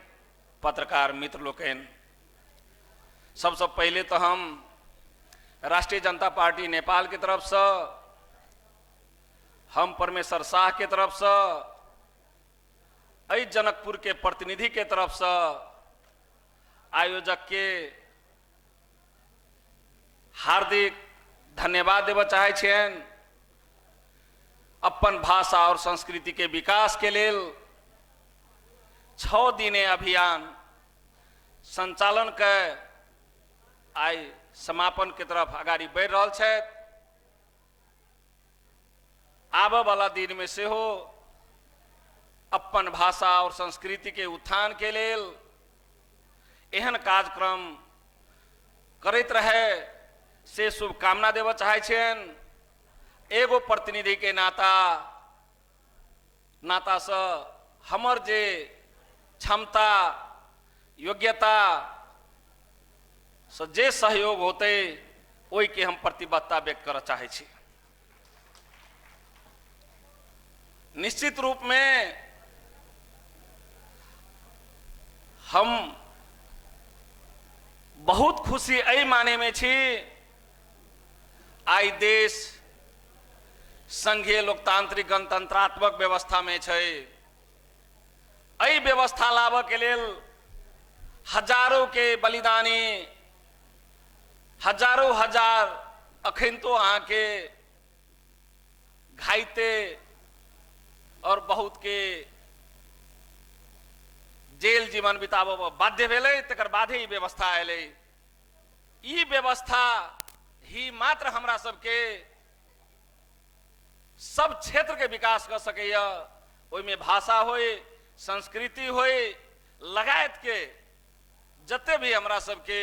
पत्रकार मित्र लोकनि, सबसे पहले तो हम राष्ट्रीय जनता पार्टी नेपाल के तरफ से, हम परमेश्वर शाह के तरफ से, एहि जनकपुर के प्रतिनिधि के तरफ से आयोजक के हार्दिक धन्यवाद देव चाहै छियनि। अपन भाषा और संस्कृति के विकास के लेल 6 दिने अभियान संचालन के आइ समापन के तरफ अगाडि बढ़ि रहल छथि। आबऽ वाला दिन में सेहो अपन भाषा और संस्कृति के उत्थान के लेल एहन कार्यक्रम करैत रहे से शुभकामना देव चाहै छियनि। एगो प्रतिनिधि के नाता से हमर जे क्षमता योग्यता से जे सहयोग होते ओहिके हम प्रतिबद्धता व्यक्त करऽ चाहै छी। निश्चित रूपमे हम बहुत खुशी एहि मानेमे छी, आइ देश संघीय लोकतांत्रिक गणतंत्रात्मक व्यवस्थामे छै। एहि व्यवस्था लाबऽके लेल हजारों के बलिदानी, हजारों हजार अखन तो अहाँके घाइते और बहुत के जेल जीवन बिताबऽ बाध्य भेलै, तकर बादे ई व्यवस्था अयलै। ई व्यवस्था ही मात्र हमरा सबके सब क्षेत्र के विकास कऽ सकैया, ओहिमे भाषा होय, संस्कृति होय, लगायत के जते भी हमरा सबके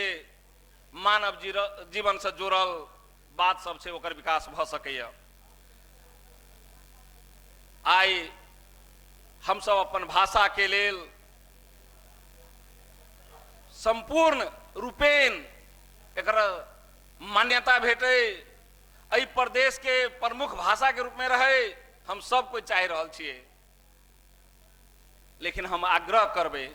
मानव जीवन से जुड़ल बात सब छै ओकर विकास भऽ सकैया। आइ हमसब अपन भाषा के लेल संपूर्ण रूपेण एकर मान्यता भेटै, एहि प्रदेश के प्रमुख भाषा के रूप में रहे, हम सब कोई चाहि रहल छियै। लेकिन हम आग्रह करबै,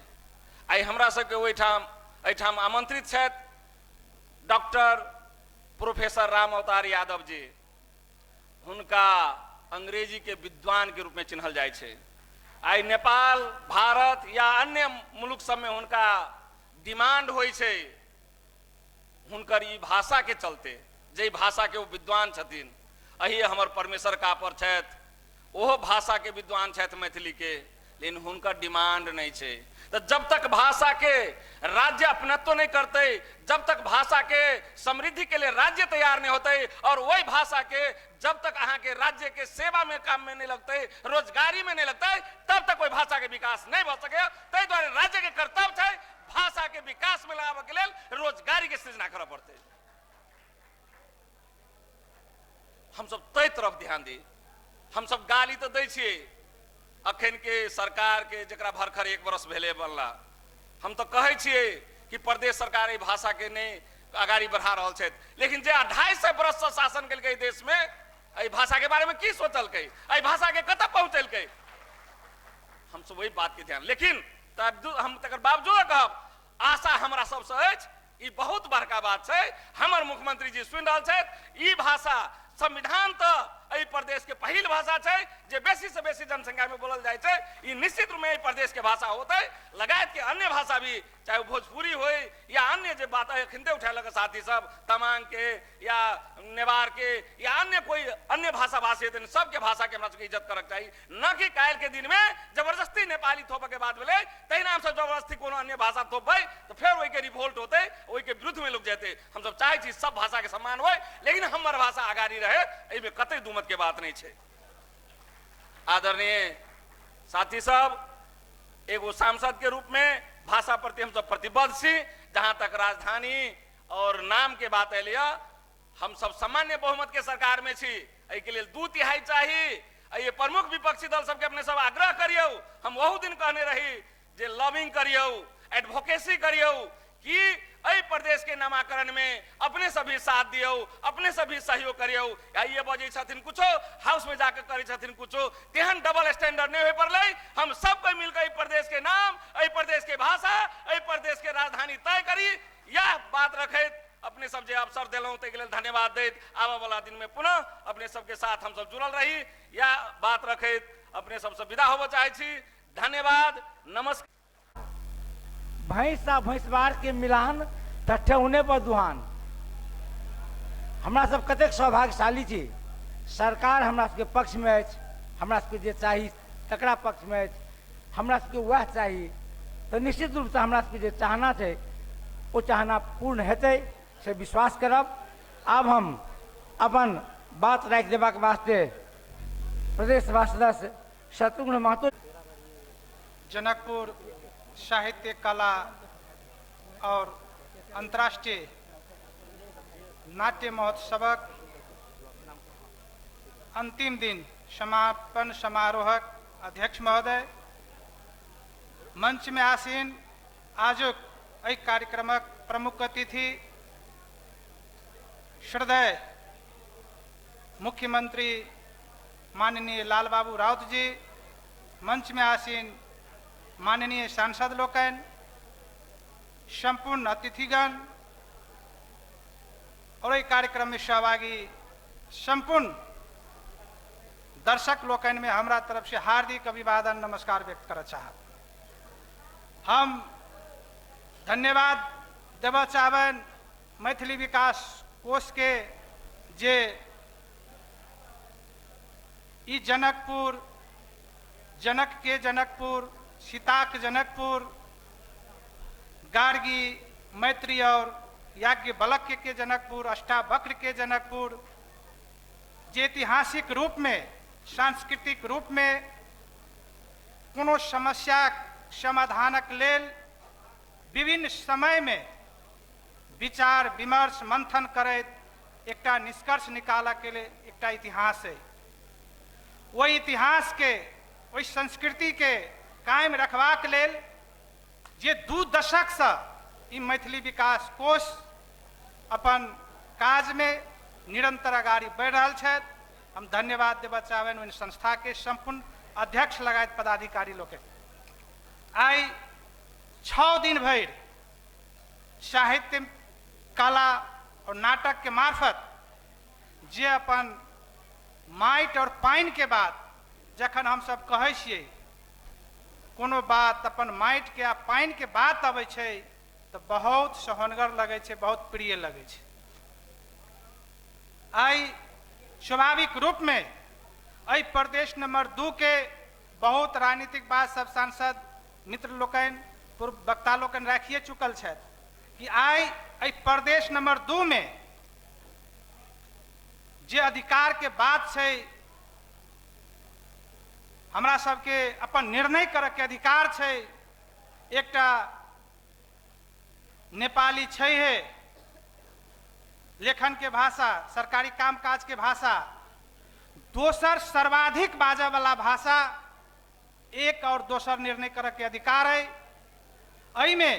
आइ हमरा सबके ओहिठाम एहिठाम आमंत्रित छथि डॉक्टर प्रोफेसर राम अवतार यादव जी, हुनका अंग्रेजी के विद्वान के रूप में चिन्हल जाइ छै। आइ नेपाल, भारत या अन्य मुल्क सबमे हुनका डिमांड होइ छै हुनकर ई भाषा के चलते, जाहि भाषा के ओ विद्वान छथिन। एहि हमर परमेश्वर कापर छथि, ओहो भाषा के विद्वान छथि मैथिली के, लेकिन हुनकर डिमांड नहीं छै। तो जब तक भाषा के राज्य अपनत्व नहीं करते, जब तक भाषा के समृद्धि के लिए राज्य तैयार नहीं होते, और वही भाषा के जब तक अहाँ के राज्य के सेवा में काम में नहीं लगते, रोजगारी में नहीं लगते, तब तक कोई भाषा के विकास नहीं भऽ सके। ताहि दुआरे राज्य के कर्तव्य छै भाषा के विकास में लगाबऽ के लेल रोजगारी के सृजना करऽ पड़तै। हमसब ताहि तरफ ध्यान दी। हमसब गाली तऽ दै छियै अखन के सरकार के, जकरा भरखर 1 बरस भेलै बनला, हम तऽ कहै छियै कि प्रदेश सरकार एहि भाषा के नहि अगाड़ी बढ़ा रहल छथि, लेकिन जे 250 बरससँ शासन केलकै देश में, एहि भाषा के बारे में की सोचलकै, एहि भाषा के कतऽ पहुँचेलकै, हमसब ओहि बात के ध्यान। लेकिन हम तकर बावजूद कहब, आशा हमरा सबसँ अछि, ई बहुत बड़का बात छै। हमर मुख्यमंत्री जी सुनि रहल छथि, ई भाषा संविधान तऽ एहि प्रदेश के पहिल भाषा छै जे बेसी से बेसी जनसंख्या में बोलल जाइ छै, ई निश्चित रूप में एहि प्रदेश के भाषा होतै। लगायत के अन्य भाषा भी, चाहे ओ भोजपुरी होय या अन्य जे बात अखनते उठेलक साथी सब, तमांग के या नेवार के या अन्य कोई अन्य भाषा भाषी हेतै, सबके भाषा के हमरा सबके इज्जत करक चाही, न कि काल्हि के दिन में जबरदस्ती नेपाली थोपऽ के बात भेलै तहिना हमसब जबरदस्ती कोनो अन्य भाषा थोपबै तऽ फेर ओहिके रिवोल्ट होतै, ओहिके विरुद्ध में लोग जेतै। हमसब चाहै छी सब भाषा के सम्मान होय, लेकिन हमर भाषा अगाड़ी रहे, एहिमे कतै दुमत के बात नहीं छै। आदरणीय साथी सब, एगो सांसद के रूप में भाषा प्रति हम सब प्रतिबद्ध छी। जहां तक राजधानी और नाम के बात अयलै, हम सब सामान्य बहुमत के सरकार में छी, एहिके लेल 2/3 चाही। एहि प्रमुख विपक्षी दल सबके अपने सब आग्रह करियौ, हम ओहू दिन कहने रही जे लॉबिंग करियौ, एडवोकेसी करियौ कि एहि प्रदेश के नामाकरण में अपने सब भी साथ दियौ, अपने सब भी सहयोग करियौ। या ये बजै छथिन कुछो, हाउस में जाके करै छथिन कुछो, तेहन डबल स्टैंडर्ड नहीं होय पड़लै। हम सब कोई मिलकर एहि प्रदेश के नाम, एहि प्रदेश के भाषा, एहि प्रदेश के राजधानी तय करी। यह बात रखैत अपने सब जे अवसर देलहुँ ताहिके लेल धन्यवाद दैत आबऽ वाला दिन में पुनः अपने सबके साथ हम सब जुड़ल रही, यह बात रखैत अपने सबसँ विदा होबऽ चाहै छी। धन्यवाद, नमस्कार। भैंस आ भैंसबार के मिलान तऽ ठेहुने पर दुहान। हमरा सब कतेक सौभाग्यशाली छी, सरकार हमरा सबके पक्षमे अछि, हमरा सबके जे चाही तकरा पक्षमे अछि, हमरा सबके वएह चाही, तऽ निश्चित रूपसँ हमरा सबके जे चाहना छै ओ चाहना पूर्ण हेतै से विश्वास करब। आब हम अपन बात राखि देबाक वास्ते प्रदेश सभा सदस्य शत्रुघ्न महतो। जनकपुर साहित्य कला और अंतर्राष्ट्रीय नाट्य महोत्सवक अंतिम दिन समापन समारोहक अध्यक्ष महोदय, मंच में आसीन आजुक एहि कार्यक्रमक प्रमुख अतिथि श्रद्धेय मुख्यमंत्री माननीय लाल बाबू राउत जी, मंच में आसीन माननीय सांसद लोकनि, संपूर्ण अतिथिगण और एहि कार्यक्रम में सहभागी संपूर्ण दर्शक लोकनि में हमरा तरफ से हार्दिक अभिवादन नमस्कार व्यक्त करऽ चाहब। हम धन्यवाद देबऽ चाहबनि मैथिली विकास कोष के जे ई जनकपुर, जनक के जनकपुर, सीताक जनकपुर, गार्गी मैत्री और याज्ञवल्क्य के जनकपुर, अष्टावक्र के जनकपुर, जे ऐतिहासिक रूप में सांस्कृतिक रूप में कोनो समस्या समाधानक लेल विभिन्न समय में विचार विमर्श मंथन करैत एकटा निष्कर्ष निकालऽ के लेल एकटा इतिहास है। ओहि इतिहास के, ओहि संस्कृति के कायम रखबाक लेल जे 2 दशक से ई मैथिली विकास कोष अपन काज में निरंतर अगाड़ी बढ़ि रहल छथि। हम धन्यवाद देबऽ चाहबनि ओहि संस्था के संपूर्ण अध्यक्ष लगायत पदाधिकारी लोकनि। आइ 6 दिन भरि साहित्य, कला और नाटक के मार्फत जे अपन माटि और पानि के बात जखन हम सब कहै छियै, कोनो बात अपन माटि के आ पानि के बात अबै छै तऽ बहुत सोहनगर लगै छै, बहुत प्रिय लगै छै। आइ स्वाभाविक रूप में एहि प्रदेश नंबर 2 के बहुत राजनीतिक बात सब सांसद मित्र लोकनि, पूर्व वक्ता लोकनि राखिए चुकल छथि कि आइ एहि प्रदेश नंबर 2 में जे अधिकार के बात छै, हमरा सबके अपन निर्णय करऽ के अधिकार छै। एकटा नेपाली छै हे लेखन के भाषा, सरकारी कामकाज के भाषा, दोसर सर्वाधिक बाजऽ वाला भाषा, एक और दोसर निर्णय करऽ के अधिकार है। एहिमे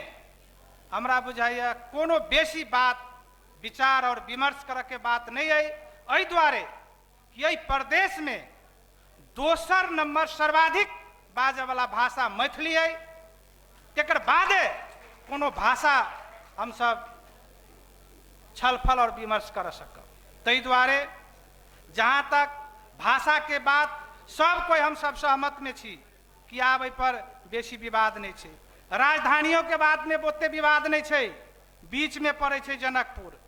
हमरा बुझाइए कोनो बेसी बात विचार और विमर्श करऽ के बात नहीं है। एहि दुआरे कि एहि प्रदेश में दोसर नंबर सर्वाधिक बाजऽ वाला भाषा मैथिली है, तेकर बादे कोनो भाषा हमसब छलफल और विमर्श कर सकब। ताहि दुआरे जहाँ तक भाषा के बात सब कोई हम सब सहमत में छी कि आब एहि पर बेसी विवाद नहीं छै। राजधानियों के बात में ओते विवाद नहीं छै, बीच में पड़ै छै जनकपुर।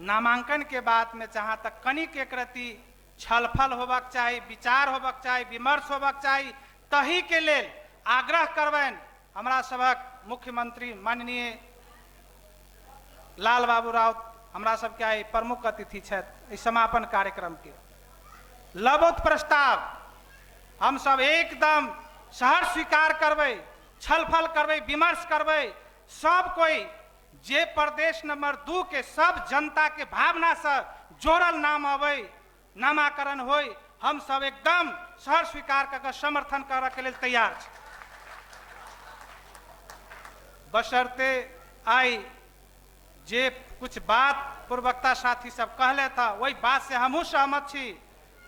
नामांकन के बात में जहाँ तक कनिक एक रति छलफल होबाक चाही, विचार होबाक चाही, विमर्श होबाक चाही, तही के लेल आग्रह करबनि हमरा सभक मुख्यमंत्री माननीय लाल बाबू राउत हमरा सबके आइ प्रमुख अतिथि छथि एहि समापन कार्यक्रम के। लबोत प्रस्ताव हम सब एकदम सहर्ष स्वीकार करबै, छलफल करबै, विमर्श करबै। सब कोई जे प्रदेश नंबर 2 के सब जनता के भावना से जोड़ल नाम अबै, नामाकरण होय, हम सब एकदम सहर्ष स्वीकार कऽ समर्थन करऽ के लेल तैयार छी। बशर्ते आइ जे कुछ बात पूर्ववक्ता साथी सब कहले था वही बात से हमहूँ सहमत छी।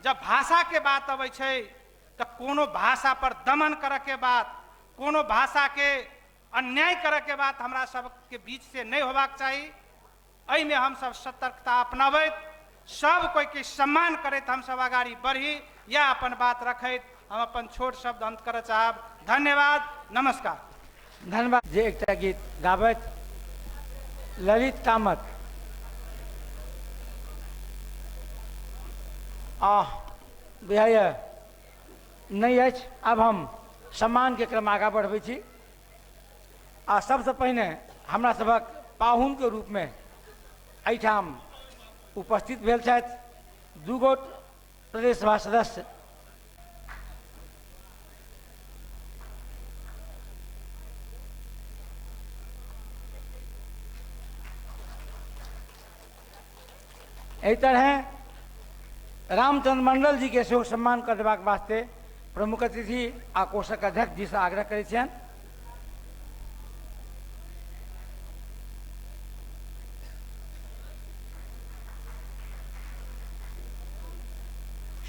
जब भाषा के बात अबै छै तऽ कोनो भाषा पर दमन करऽ के बात, कोनो भाषा के अन्याय करऽ के बात हमरा सबके बीच से नहीं होबाक चाही। एहिमे हम सब सतर्कता अपनाबैत सब कोई के सम्मान करैत हम सब अगाड़ी बढ़ी, या अपन बात रखैत हम अपन छोट शब्द अंत करऽ चाहब। धन्यवाद, नमस्कार। धन्यवाद। जे एकटा गीत गाबैत ललित कामत। आ बुझाइए नहि अछि। आब हम सम्मानके क्रम आगाँ बढ़बै छी आ सबसँ पहिने हमरा सभक पाहुनके रूपमे एहिठाम उपस्थित भेल छथि 2 गोट प्रदेश सभा सदस्य एहि तरह रामचंद्र मंडल जी के सेहो सम्मान कर देबाक वास्ते प्रमुख अतिथि आ कोषक अध्यक्ष जी से आग्रह करै छियनि।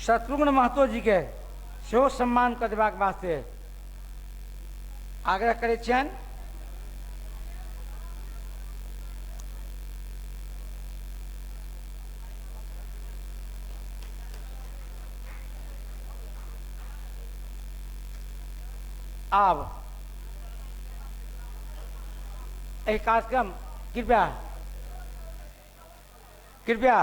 शत्रुघ्न महतो जी के सेहो सम्मान कऽ देबाक वास्ते आग्रह करै छियनि। आब एहि कार्यक्रम कृपया कृपया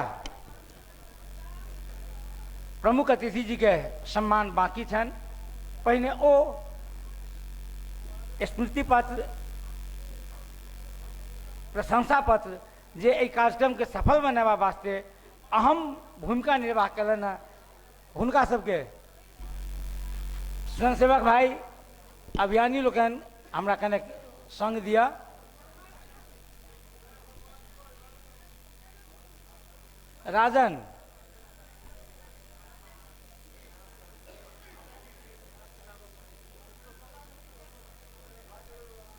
प्रमुख अतिथि जी के सम्मान बाकी छनि, पहिने ओ स्मृति पत्र प्रशंसा पत्र जे एहि कार्यक्रम के सफल बनेबा वास्ते अहम भूमिका निर्वाह कयलनि हँ हुनका सबके स्वयंसेवक भाई अभियानी लोकनि हमरा कने संग दिअ। राजन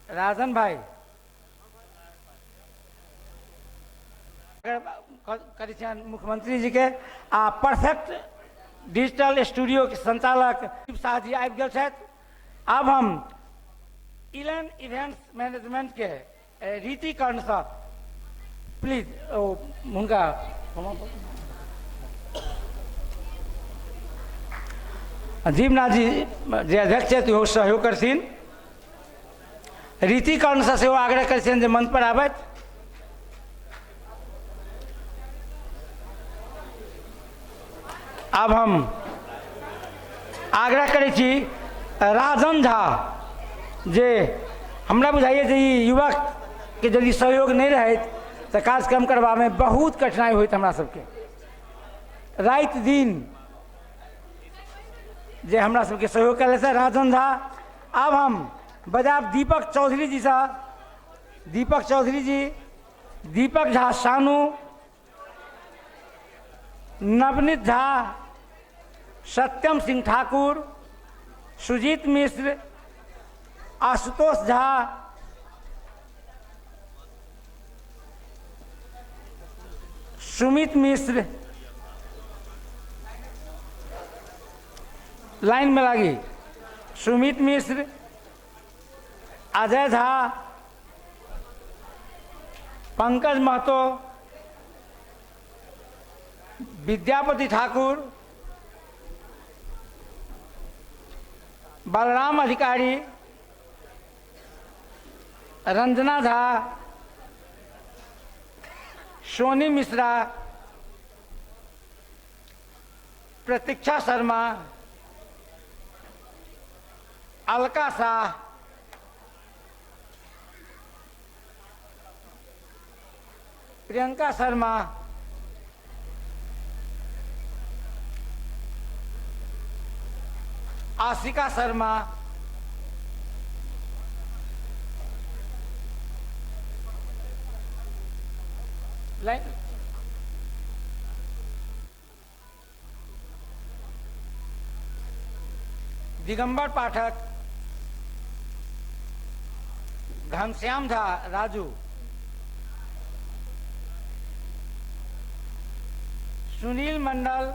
राजन भाई करै छियनि मुख्यमंत्री जी के आ परफेक्ट डिजिटल स्टूडियो के संचालक शिव शाह जी आबि गेल छथि। आब हम इलन इवेंट्स मैनेजमेंट के रीति कर्णसँ प्लीज ओ हुनका जीवनाथ जी जे अध्यक्ष छथि ओहो सहयोग करथिन। रीति कर्णसँ सेहो आग्रह करै छियनि जे मंच पर आबथि। आब हम आग्रह करै छी राजन झा जे हमरा बुझाइए जे ई युवकके यदि सहयोग नहि रहैत तऽ कार्यक्रम करबामे बहुत कठिनाइ होइत हमरा सबके। राति दिन जे हमरा सबके सहयोग कयलथि से राजन झा। आब हम बजायब दीपक चौधरी जीसँ। दीपक चौधरी जी, दीपक झा सानू, नवनीत झा, सत्यम सिंह ठाकुर, सुजीत मिश्र, आशुतोष झा, सुमित मिश्र, लाइन में लागी सुमित मिश्र, अजय झा, पंकज महतो, विद्यापति ठाकुर, बलराम अधिकारी, रंजना झा, सोनी मिश्रा, प्रतीक्षा शर्मा, अलका शाह, प्रियंका शर्मा, आशिका शर्मा, लाइन दिगंबर पाठक, घनश्याम झा राजू, सुनील मंडल,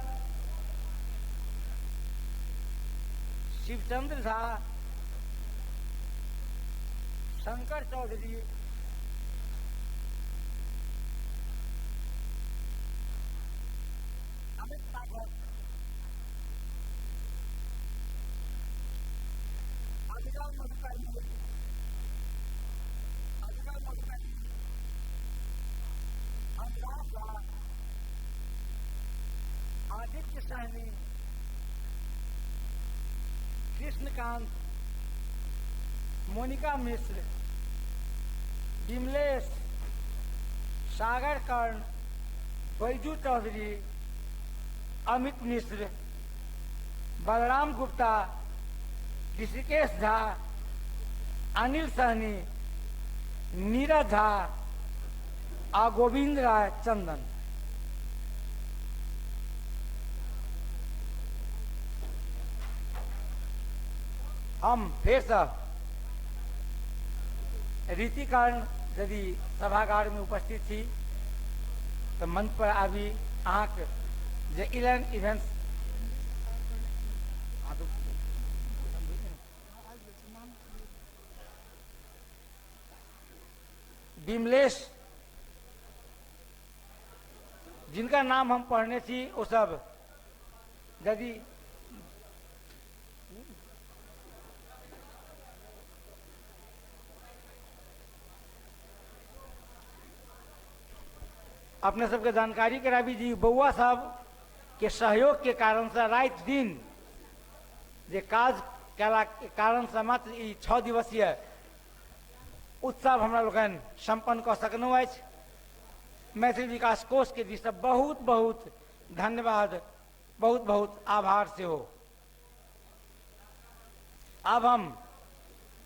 शिवचंद्र झा, शंकर चौधरी, अमित पाठक, अविरल मधुकरी, अविरल मधुकरी, अनुराग झा, आदित्य सहनी, कृष्णकांत, मोनिका मिश्र, विमलेश, सागर कर्ण, बैजू चौधरी, अमित मिश्र, बलराम गुप्ता, ऋषिकेश झा, अनिल सहनी, नीरज झा आ गोविंद राय चंदन। हम फेरसँ रीतिकर्ण यदि सभागार में उपस्थित छी तऽ मंच पर आबी अहाँके जे इलेन इवेंट्स बिमलेश, जिनका नाम हम पढ़ने छी ओ सब यदि अपने सबके जानकारी कराबी जी बौआ साहब के सहयोग के कारण से राति दिन जे काज कला के कारण से मात्र ई 6 दिवसीय उत्सव हमरा लोकनि सम्पन्न कऽ सकलहुँ अछि। मैथिली विकास कोष के दिस से बहुत बहुत धन्यवाद, बहुत बहुत आभार सेहो। आब हम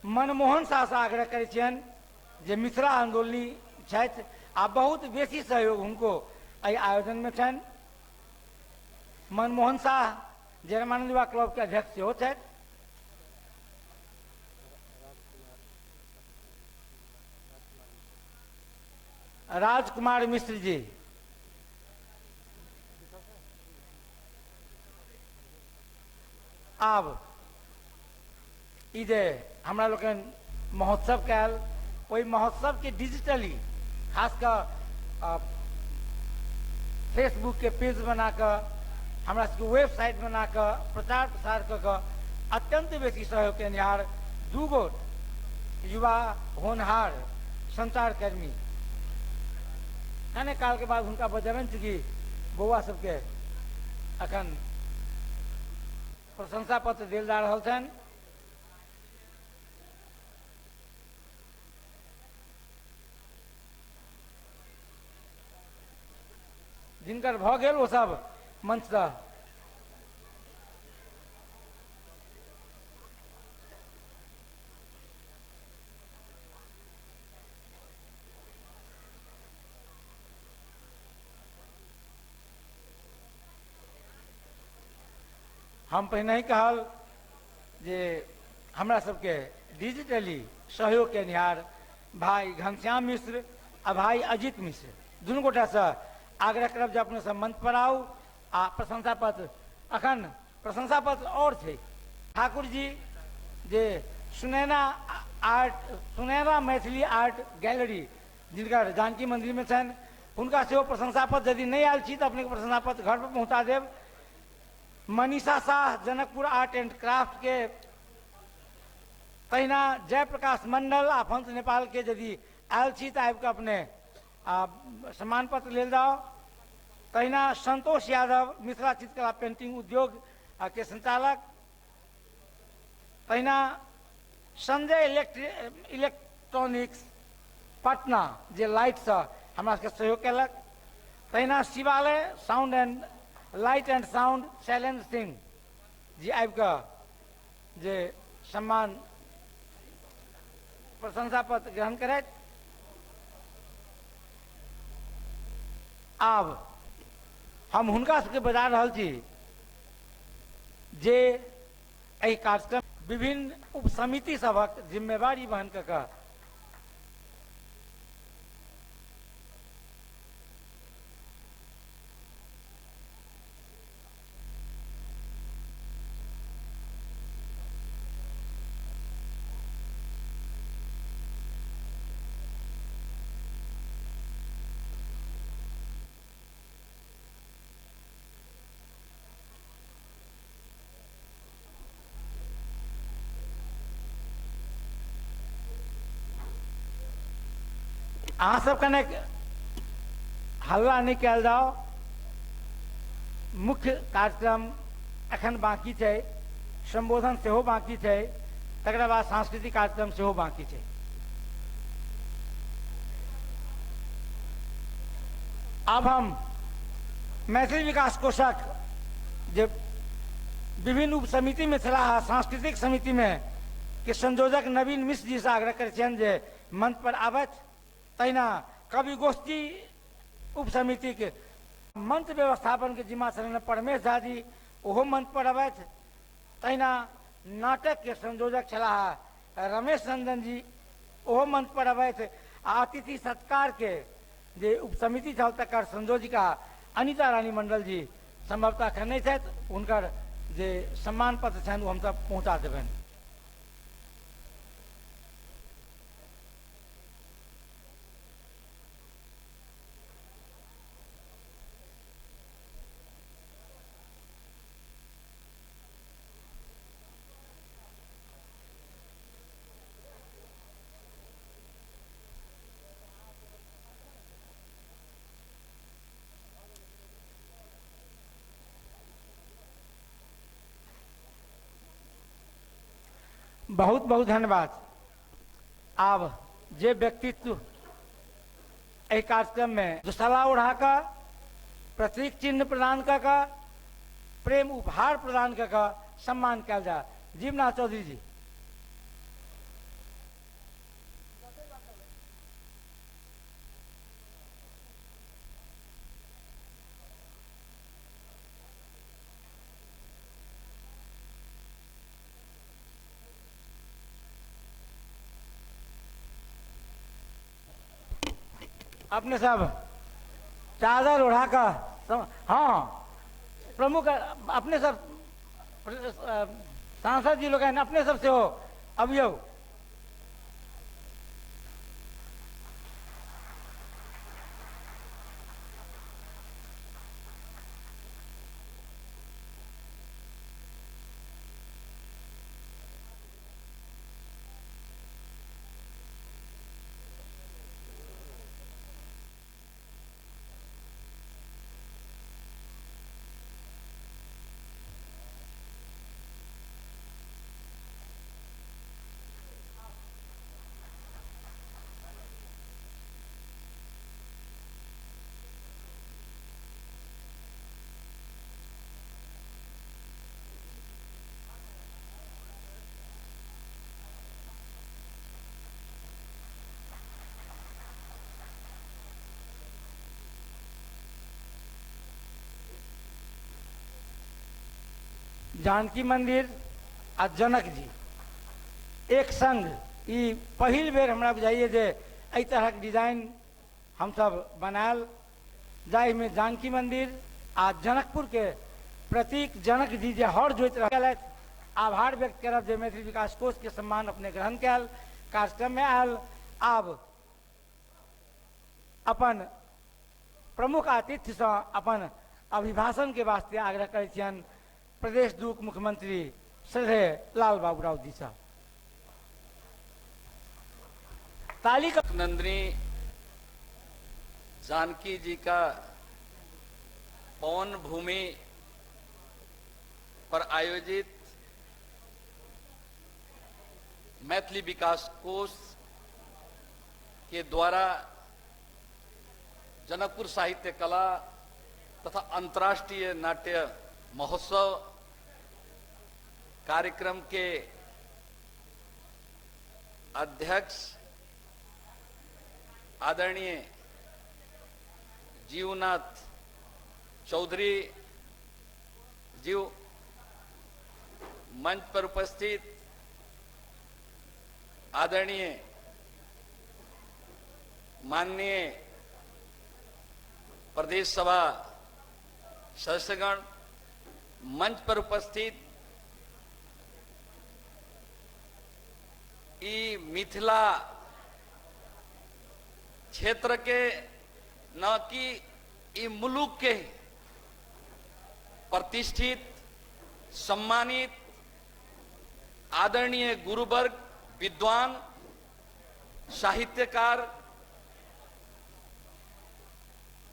मनमोहन शाह से आग्रह करै छियनि जे मिथिला आंदोलनी छथि आ बहुत बेसी सहयोग हुनको एहि आयोजन में छनि। मनमोहन शाह जे रामानंद युवा क्लब के अध्यक्ष सेहो छथि। राजकुमार मिश्र जी, आब ई जे हमरा लोकनि महोत्सव कयल, ओहि महोत्सव के डिजिटली खास कऽ फेसबुक के पेज बना कऽ, हमरा सबके वेबसाइट बना कऽ प्रचार प्रसार कऽ कऽ अत्यंत बेसी सहयोग केनिहार 2 गोट युवा होनहार संचारकर्मी, कने काल के बाद हुनका बजबनि चूँकि बौआ सबके अखन प्रशंसा पत्र देल जा रहल छनि। जिनकर भऽ गेल ओ सब मंचसँ हम पहिने ही कहल जे हमरा सबके डिजिटली सहयोग केनिहार भाई घनश्याम मिश्र आ भाई अजित मिश्र दुनू गोटासँ आग्रह करब जे अपने सब मंच पर आउ आ प्रशंसा पत्र, अखन प्रशंसा पत्र और छै। ठाकुर जी जे Sunaina art, Sunaina Maithili art gallery जिनकर जानकी मंदिर में छनि, हुनका सेहो प्रशंसा पत्र यदि नहीं आयल छी तऽ अपनेके प्रशंसा पत्र घर पर पहुँचा देब। Manisha Shah Janakpur art and craft के, तहिना जयप्रकाश मंडल आ फंस नेपाल के यदि आयल छी तऽ आबि कऽ अपने सम्मान पत्र लेल जाओ। तहिना संतोष यादव मिथिला चित्रकला पेंटिंग उद्योग के संचालक, तहिना संजय इलेक्ट्रॉनिक्स पटना जे लाइटसँ हमरा सबके सहयोग केलक, तहिना Shivalaya sound and light and sound Shailendra Singh ji आबि कऽ जे सम्मान प्रशंसा पत्र ग्रहण करैत। आब हम हुनका सबके बजा रहल छी जे एहि कार्यक्रम विभिन्न उपसमिति सभक जिम्मेवारी वहन कऽ कऽ अहाँ सब कने हल्ला नहीं कयल जाओ। मुख्य कार्यक्रम अखन बाकी छै, संबोधन सेहो बाकी छै, तकरा बाद सांस्कृतिक कार्यक्रम सेहो बाकी छै। आब हम मैथिली विकास कोषक जे विभिन्न उपसमिति में छलाह, सांस्कृतिक समिति में के संयोजक नवीन मिश्र जी से आग्रह करै छियनि जे मंच पर आबथि। तहिना कवि गोष्ठी उपसमिति के मंच व्यवस्थापन के जिम्मा छलनि परमेश झा जी, ओहो मंच पर अबथि। तहिना नाटक के संयोजक छलाह रमेश रंजन जी, ओहो मंच पर अबथि। आ अतिथि सत्कार के जे उपसमिति छल तकर संयोजिका अनिता रानी मंडल जी संभवतः एखन नहि छथि, हुनकर जे सम्मान पत्र छनि ओ हमसब पहुँचा देबनि। बहुत बहुत धन्यवाद। आब जे व्यक्तित्व एहि कार्यक्रम में दुसला ओढ़ा कऽ प्रतीक चिन्ह प्रदान कऽ कऽ प्रेम उपहार प्रदान कऽ कऽ सम्मान कयल जाय, जीवनाथ चौधरी जी। अपने सब चादर ओढ़ा कऽ, हाँ प्रमुख अपने सब सांसद जी लोग अपने सब से हो अबियौ। जानकी मंदिर आ जनक जी एक संग ई पहिल बेर हमरा बुझाइए जे एहि तरहक डिजाइन हमसब बनायल, जाहिमे जानकी मंदिर आ जनकपुर के प्रतीक जनक जी जे हर जोति रहलथि। आभार व्यक्त करब जे मैथिली विकास कोष के सम्मान अपने ग्रहण कयल, कार्यक्रम में आयल। आब अपन प्रमुख आतिथ्यसँ अपन अभिभाषण के वास्ते आग्रह करै छियनि प्रदेश दूक मुख्यमंत्री श्री लाल बाबू राउत जी साहब। ताली का नंदिनी जानकी जी का पवन भूमि पर आयोजित मैथिली विकास कोष के द्वारा जनकपुर साहित्य कला तथा अंतर्राष्ट्रीय नाट्य महोत्सव कार्यक्रम के अध्यक्ष आदरणीय जीवनाथ चौधरी जी, मंच पर उपस्थित आदरणीय माननीय प्रदेश सभा सदस्यगण, मंच पर उपस्थित ई मिथिला क्षेत्र के न कि ई मुलुक के प्रतिष्ठित सम्मानित आदरणीय गुरुवर्ग, विद्वान, साहित्यकार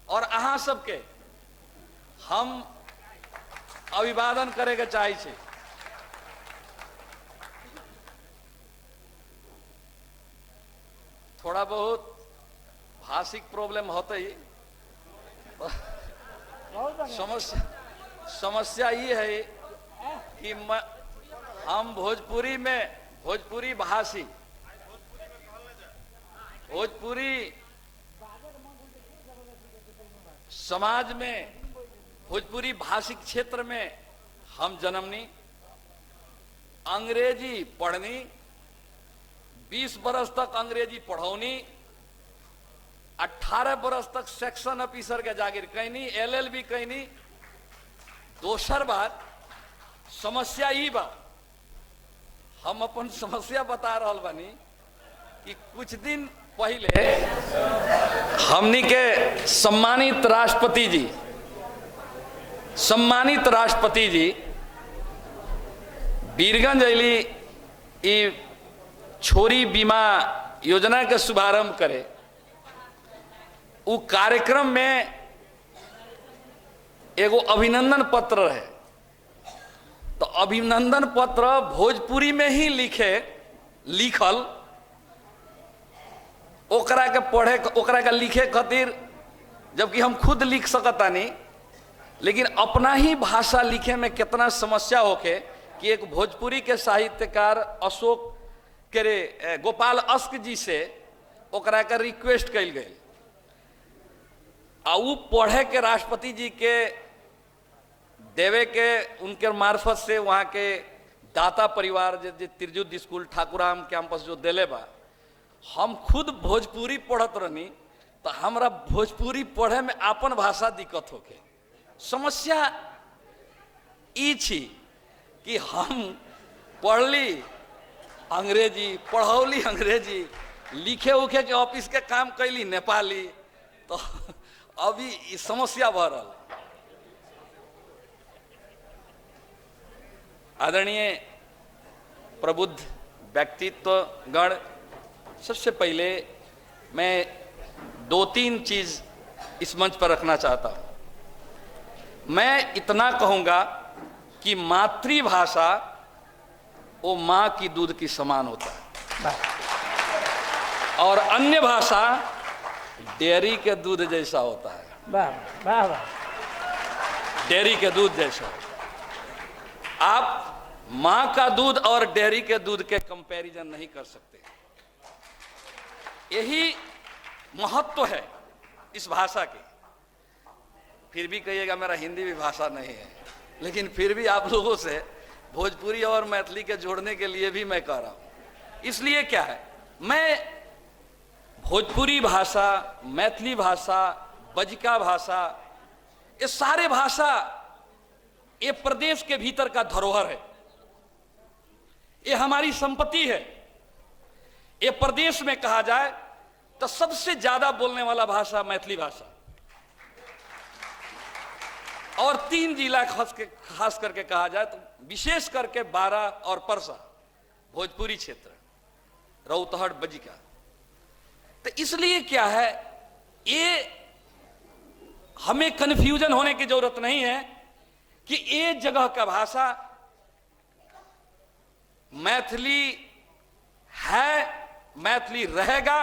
और अहाँ सबके हम अभिवादन करे के चाहे छी। थोड़ा बहुत भाषिक प्रॉब्लम होते ही समस्या ये है कि हम भोजपुरी में, भोजपुरी भाषी, भोजपुरी समाज में, भोजपुरी भाषिक क्षेत्र में हम जन्मनी, अंग्रेजी पढ़नी, 20 बरस तक अंग्रेजी पढ़ौनी, 18 बरस तक सेक्शन ऑफिसर के जागीर कैनी, एलएलबी कैनी। दोसर बात समस्या ई बा, हम अपन समस्या बता रहल बानी कि कुछ दिन पहले हमनी के सम्मानित राष्ट्रपति जी, सम्मानित राष्ट्रपति जी वीरगंज अली ई छोरी बीमा योजना के शुभारंभ करे। उ कार्यक्रम में एगो अभिनंदन पत्र रहे, तो अभिनंदन पत्र भोजपुरी में ही लिखे लिखल ओकरा के पढ़े, ओकरा के लिखे खातिर, जबकि हम खुद लिख सकतानी, लेकिन अपना ही भाषा लिखे में कितना समस्या होके कि एक भोजपुरी के साहित्यकार अशोक के रे गोपाल अश्क जी से ओकरा के रिक्वेस्ट कल गई आ उ पढ़े के राष्ट्रपति जी के देवे के उनके मार्फत से वहाँ के दाता परिवार जे त्रिजुद्ध स्कूल ठाकुराम कैंपस जो दिले बा। हम खुद भोजपुरी पढ़त रहनी तो हमरा भोजपुरी पढ़े में अपन भाषा दिक्कत होके। समस्या ई छी कि हम पढ़ली अंग्रेजी, पढ़ौली अंग्रेजी, लिखे उखे के ऑफिस के काम कैली नेपाली, तो अभी समस्या भर रहा। आदरणीय प्रबुद्ध व्यक्तित्व गण, सबसे पहले मैं 2-3 चीज इस मंच पर रखना चाहता हूं। मैं इतना कहूंगा कि मातृभाषा वो माँ की दूध की समान होता है और अन्य भाषा डेयरी के दूध जैसा होता है। वाह वाह वाह, डेयरी के दूध जैसा। आप माँ का दूध और डेयरी के दूध के कंपैरिजन नहीं कर सकते। यही महत्व है इस भाषा के। फिर भी कहिएगा मेरा हिंदी भी भाषा नहीं है, लेकिन फिर भी आप लोगों से भोजपुरी और मैथिली के जोड़ने के लिए भी मैं कह रहा हूँ। इसलिए क्या है, मैं भोजपुरी भाषा, मैथिली भाषा, बजिका भाषा, ये सारे भाषा ये प्रदेश के भीतर का धरोहर है, ये हमारी संपत्ति है। ये प्रदेश में कहा जाए तो सबसे ज्यादा बोलने वाला भाषा मैथिली भाषा, और 3 जिला खास करके कहा जाए तो विशेष करके बारा और परसा भोजपुरी क्षेत्र, रौतहट, बजिका। तो इसलिए क्या है, ये हमें कंफ्यूजन होने की जरूरत नहीं है कि ये जगह का भाषा मैथिली है, मैथिली रहेगा,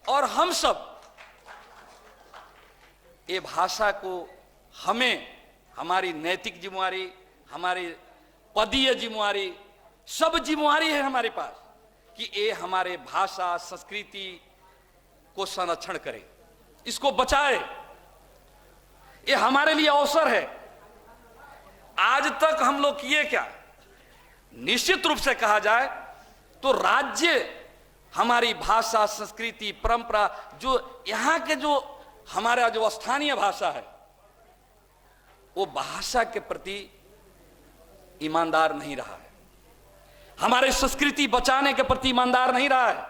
और हम सब ये भाषा को हमें हमारी नैतिक जिम्मेवारी, हमारी पदीय जिम्मेवारी, सब जिम्मेवारी है हमारे पास कि ये हमारे भाषा संस्कृति को संरक्षण करे, इसको बचाए। ये हमारे लिए अवसर है। आज तक हम लोग किए क्या? निश्चित रूप से कहा जाए तो राज्य हमारी भाषा संस्कृति परंपरा, जो यहाँ के जो हमारा जो स्थानीय भाषा है, वो भाषा के प्रति ईमानदार नहीं रहा है, हमारे संस्कृति बचाने के प्रति ईमानदार नहीं रहा है।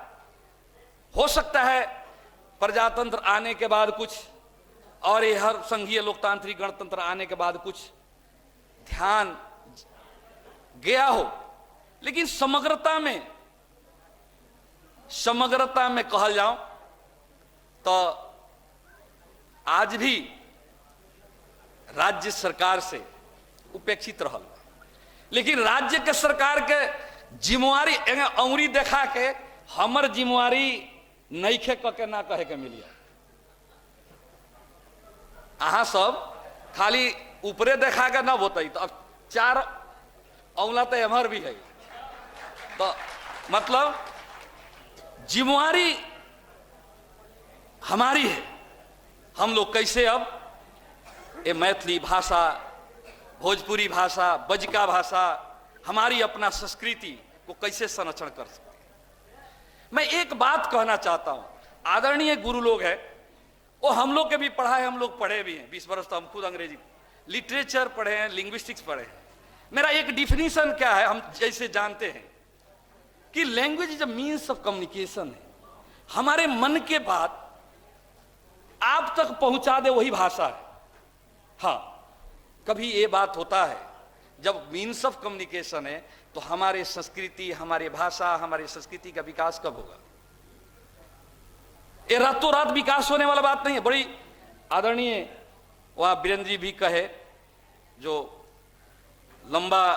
हो सकता है प्रजातंत्र आने के बाद कुछ, और ये हर संघीय लोकतांत्रिक गणतंत्र आने के बाद कुछ ध्यान गया हो, लेकिन समग्रता में कहल जाओ तो आज भी राज्य सरकार से उपेक्षित रहल। लेकिन राज्य के सरकार के जिम्मेवारी अंगुरी देखा के हमर जिम्मेवारी नईखे क के ना कहे के मिलिया। अहाँ सब खाली ऊपरे देखा के ना होते, तो अब 4 औला तो एमहर भी है, तो मतलब जिम्मेवारी हमारी है। हम लोग कैसे अब ये मैथिली भाषा, भोजपुरी भाषा, बजिका भाषा, हमारी अपना संस्कृति को कैसे संरक्षण कर सकते हैं। मैं एक बात कहना चाहता हूं, आदरणीय गुरु लोग हैं, वो हम लोग के भी पढ़ा है, हम लोग पढ़े भी हैं, 20 बरस तो हम खुद अंग्रेजी लिटरेचर पढ़े हैं, लिंग्विस्टिक्स पढ़े हैं। मेरा एक डिफिनीशन क्या है, हम जैसे जानते हैं कि language is a means of communication है। हमारे मन के बात आप तक पहुंचा दे वही भाषा है। हाँ, कभी ये बात होता है जब मीन्स ऑफ कम्युनिकेशन है तो हमारे संस्कृति, हमारे भाषा, हमारे संस्कृति का विकास कब होगा? ये रातों रात विकास होने वाला बात नहीं है। बड़ी आदरणीय वह वीरेंद्र जी भी कहे, जो लंबा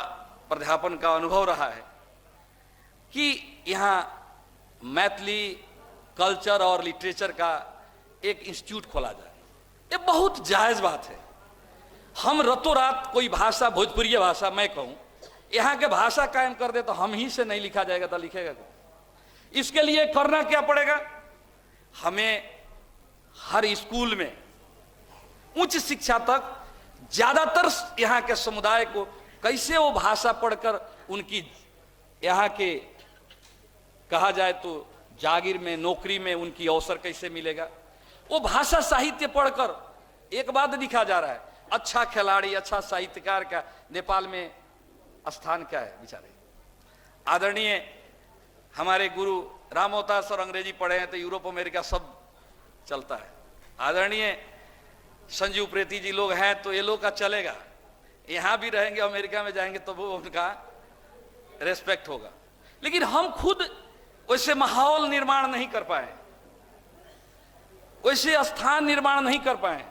प्राध्यापन का अनुभव रहा है, कि यहाँ मैथिली कल्चर और लिटरेचर का एक इंस्टीट्यूट खोला जाए। ये बहुत जायज़ बात है। हम रातों रात कोई भाषा, भोजपुरी भाषा मैं कहूँ, यहाँ के भाषा कायम कर दे तो हम ही से नहीं लिखा जाएगा तो लिखेगा कौन? इसके लिए करना क्या पड़ेगा? हमें हर स्कूल में उच्च शिक्षा तक ज़्यादातर यहाँ के समुदाय को कैसे वो भाषा पढ़कर उनकी यहाँ के कहा जाए तो जागीर में, नौकरी में उनकी अवसर कैसे मिलेगा, वो भाषा साहित्य पढ़कर। एक बात लिखा जा रहा है, अच्छा खिलाड़ी, अच्छा साहित्यकार का नेपाल में स्थान क्या है बेचारे। आदरणीय हमारे गुरु राम अवतार सर अंग्रेजी पढ़े हैं तो यूरोप अमेरिका सब चलता है। आदरणीय संजीव प्रेती जी लोग हैं तो ये लोग का चलेगा, यहाँ भी रहेंगे अमेरिका में जाएंगे तो वो उनका रेस्पेक्ट होगा। लेकिन हम खुद वैसे माहौल निर्माण नहीं कर पाए, वैसे स्थान निर्माण नहीं कर पाए।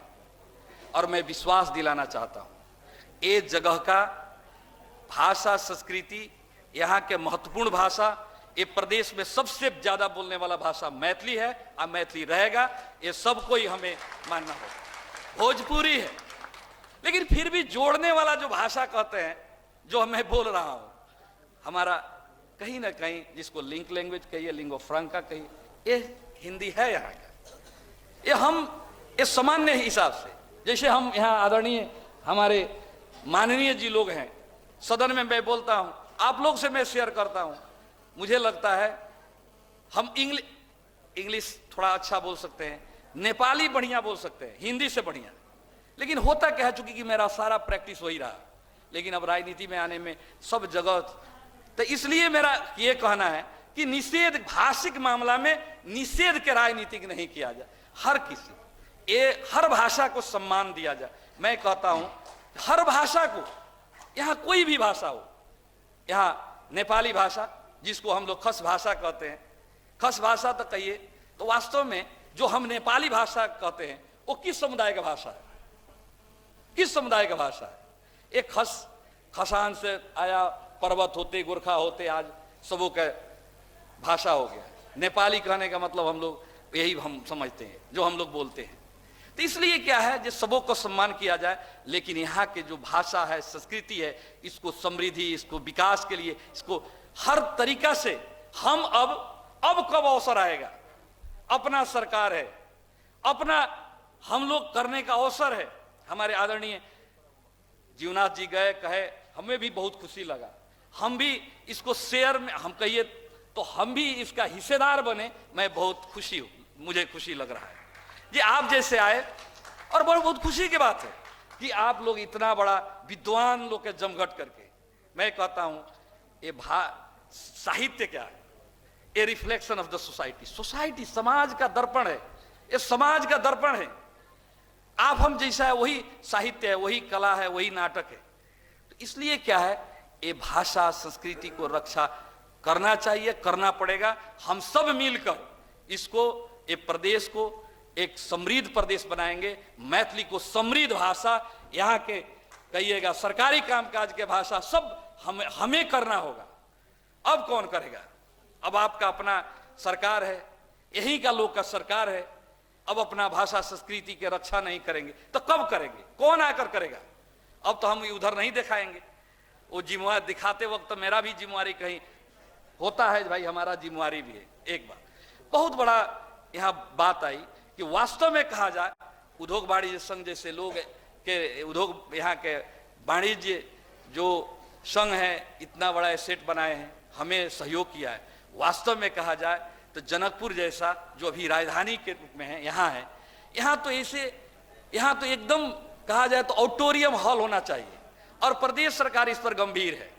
और मैं विश्वास दिलाना चाहता हूँ, ये जगह का भाषा संस्कृति, यहाँ के महत्वपूर्ण भाषा, ये प्रदेश में सबसे ज़्यादा बोलने वाला भाषा मैथिली है और मैथिली रहेगा, ये सबको ही हमें मानना होगा। भोजपुरी है, लेकिन फिर भी जोड़ने वाला जो भाषा कहते हैं, जो मैं बोल रहा हूँ, हमारा कहीं ना कहीं जिसको लिंक लैंग्वेज कहिए, लिंगो फ्रांका कहिए, ये हिंदी है यहाँ का। ये हम ये सामान्य हिसाब से, जैसे हम यहाँ आदरणीय हमारे माननीय जी लोग हैं, सदन में मैं बोलता हूँ, आप लोग से मैं शेयर करता हूँ, मुझे लगता है हम इंग्लिश थोड़ा अच्छा बोल सकते हैं, नेपाली बढ़िया बोल सकते हैं, हिंदी से बढ़िया। लेकिन होता क्या है, चूंकि कि मेरा सारा प्रैक्टिस वही रहा, लेकिन अब राजनीति में आने में सब जगह, तो इसलिए मेरा ये कहना है कि निषेध भाषिक मामला में निषेध के राजनीतिक नहीं किया जाए, हर किसी ये हर भाषा को सम्मान दिया जाए। मैं कहता हूँ हर भाषा को, यहाँ कोई भी भाषा हो, यहाँ नेपाली भाषा जिसको हम लोग खस भाषा कहते हैं, खस भाषा तो कहिए तो वास्तव में जो हम नेपाली भाषा कहते हैं वो किस समुदाय का भाषा है, किस समुदाय का भाषा है? एक खस खसान से आया, पर्वत होते गोरखा होते, आज सबों का भाषा हो गया। नेपाली कहने का मतलब हम लोग यही हम समझते हैं जो हम लोग बोलते हैं। तो इसलिए क्या है जो सबों को सम्मान किया जाए, लेकिन यहाँ के जो भाषा है, संस्कृति है, इसको समृद्धि, इसको विकास के लिए, इसको हर तरीका से हम अब कब अवसर आएगा, अपना सरकार है, अपना हम लोग करने का अवसर है। हमारे आदरणीय जीवनाथ जी गए, कहे, हमें भी बहुत खुशी लगा, हम भी इसको शेयर में, हम कहिए तो हम भी इसका हिस्सेदार बने, मैं बहुत खुशी हूँ, मुझे खुशी लग रहा है जी आप जैसे आए। और बहुत बहुत खुशी की बात है कि आप लोग इतना बड़ा विद्वान लोग के जमघट करके, मैं कहता हूँ ये साहित्य क्या है, a reflection of the society, society समाज का दर्पण है, ये समाज का दर्पण है। आप हम जैसा है वही साहित्य है, वही कला है, वही नाटक है। तो इसलिए क्या है, ये भाषा संस्कृति को रक्षा करना चाहिए, करना पड़ेगा। हम सब मिलकर इसको, ये प्रदेश को एक समृद्ध प्रदेश बनाएंगे, मैथिली को समृद्ध भाषा, यहाँ के कहिएगा सरकारी कामकाज के भाषा, सब हमें करना होगा। अब कौन करेगा? अब आपका अपना सरकार है, यही का लोग का सरकार है, अब अपना भाषा संस्कृति के रक्षा नहीं करेंगे तो कब करेंगे? कौन आकर करेगा? अब तो हम उधर नहीं दिखाएंगे, वो जिम्मेवार दिखाते वक्त तो मेरा भी जिम्मेवारी कहीं होता है, भाई हमारा जिम्मेवारी भी है। एक बात बहुत बड़ा यहाँ बात आई कि वास्तव में कहा जाए उद्योग वाणिज्य संघ जैसे लोग के उद्योग, यहाँ के वाणिज्य जो संघ है, इतना बड़ा एसेट बनाए हैं, हमें सहयोग किया है। वास्तव में कहा जाए तो जनकपुर जैसा जो अभी राजधानी के रूप में है, यहाँ है, यहाँ तो ऐसे, यहाँ तो एकदम कहा जाए तो ऑडिटोरियम हॉल होना चाहिए। और प्रदेश सरकार इस पर गंभीर है,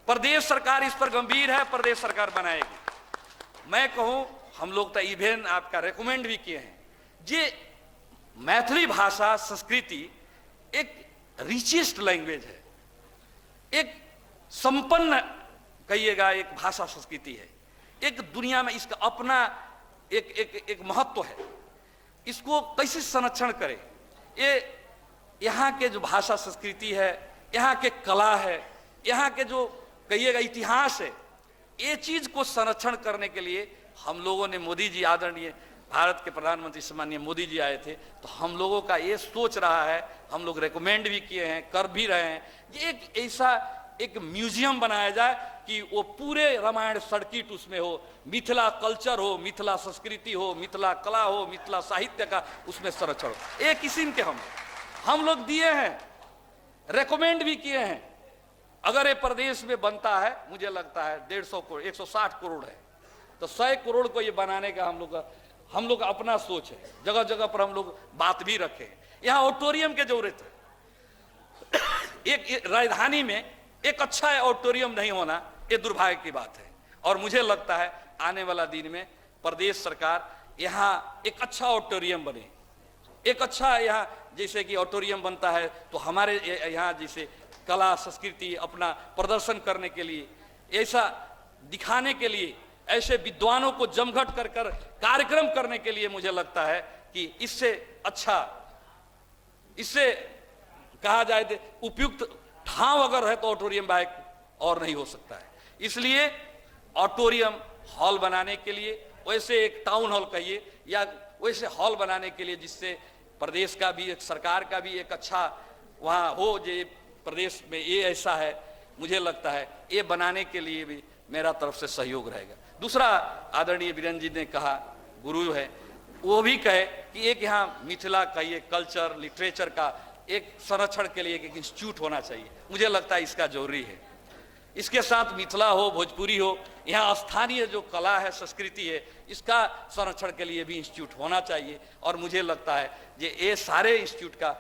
प्रदेश सरकार इस पर गंभीर है, प्रदेश सरकार बनाएगी। मैं कहूँ हम लोग तो इवेन आपका रिकमेंड भी किए हैं जे मैथिली भाषा संस्कृति एक रिचेस्ट लैंग्वेज है, एक संपन्न कहिएगा एक भाषा संस्कृति है, एक दुनिया में इसका अपना एक एक एक महत्व है। इसको कैसे संरक्षण करें? ये यहाँ के जो भाषा संस्कृति है, यहाँ के कला है, यहाँ के जो कहिएगा इतिहास है, ये चीज को संरक्षण करने के लिए हम लोगों ने मोदी जी, आदरणीय भारत के प्रधानमंत्री सम्माननीय मोदी जी आए थे, तो हम लोगों का ये सोच रहा है, हम लोग रिकमेंड भी किए हैं, कर भी रहे हैं कि एक ऐसा एक म्यूजियम बनाया जाए कि वो पूरे रामायण सर्किट उसमें हो, मिथिला कल्चर हो, मिथिला संस्कृति हो, मिथिला कला हो, मिथिला साहित्य का उसमें संरक्षण हो। एक किस्म के हम लोग दिए हैं, रिकमेंड भी किए हैं। अगर ये प्रदेश में बनता है, मुझे लगता है 150 करोड़, 160 करोड़ है, तो 100 करोड़ को ये बनाने का हम लोग अपना सोच है। जगह जगह पर हम लोग बात भी रखे। यहाँ ऑडिटोरियम के जरूरत है। एक राजधानी में एक अच्छा ऑडिटोरियम नहीं होना ये दुर्भाग्य की बात है। और मुझे लगता है आने वाला दिन में प्रदेश सरकार यहाँ एक अच्छा ऑडिटोरियम बने, एक अच्छा यहाँ जैसे कि ऑडिटोरियम बनता है तो हमारे यहाँ जैसे कला संस्कृति अपना प्रदर्शन करने के लिए, ऐसा दिखाने के लिए, ऐसे विद्वानों को जमघट कर कर कार्यक्रम करने के लिए मुझे लगता है कि इससे अच्छा, इससे कहा जाए तो उपयुक्त ठाव अगर है तो ऑडिटोरियम बाइक और नहीं हो सकता है। इसलिए ऑडिटोरियम हॉल बनाने के लिए, वैसे एक टाउन हॉल कहिए या वैसे हॉल बनाने के लिए जिससे प्रदेश का भी, एक सरकार का भी एक अच्छा वहाँ हो, जे प्रदेश में ये ऐसा है, मुझे लगता है ये बनाने के लिए भी मेरा तरफ से सहयोग रहेगा। दूसरा, आदरणीय वीरेंद्र जी ने कहा, गुरु है, वो भी कहे कि एक यहाँ मिथिला का ये कल्चर लिटरेचर का एक संरक्षण के लिए एक इंस्टीट्यूट होना चाहिए। मुझे लगता है इसका जरूरी है। इसके साथ मिथिला हो, भोजपुरी हो, यहाँ स्थानीय जो कला है, संस्कृति है, इसका संरक्षण के लिए भी इंस्टीट्यूट होना चाहिए। और मुझे लगता है कि ये सारे इंस्टीट्यूट का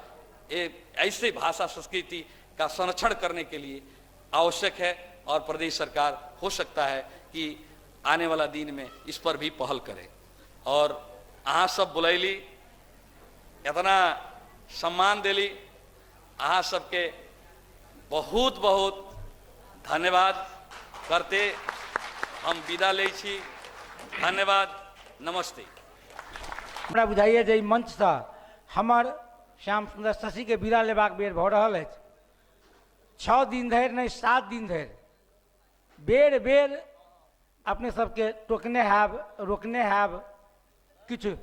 ये ऐसे भाषा संस्कृति का संरक्षण करने के लिए आवश्यक है। और प्रदेश सरकार हो सकता है कि आने वाला दिन में इस पर भी पहल करे। और अहाँ सब बुलैली, इतना सम्मान दिली, अहाँ सबके बहुत बहुत धन्यवाद करते हम विदा लै छी। धन्यवाद, नमस्ते। हमरा बुझाइए जे मंचसँ हमर श्याम सुंदर शशि के विदा लेबाक बेर भऽ रहल अछि। 6 दिन धरि नहि, 7 दिन धरि बेर बेर अपने सबके टोकने हैब, रोकने हैब, किछु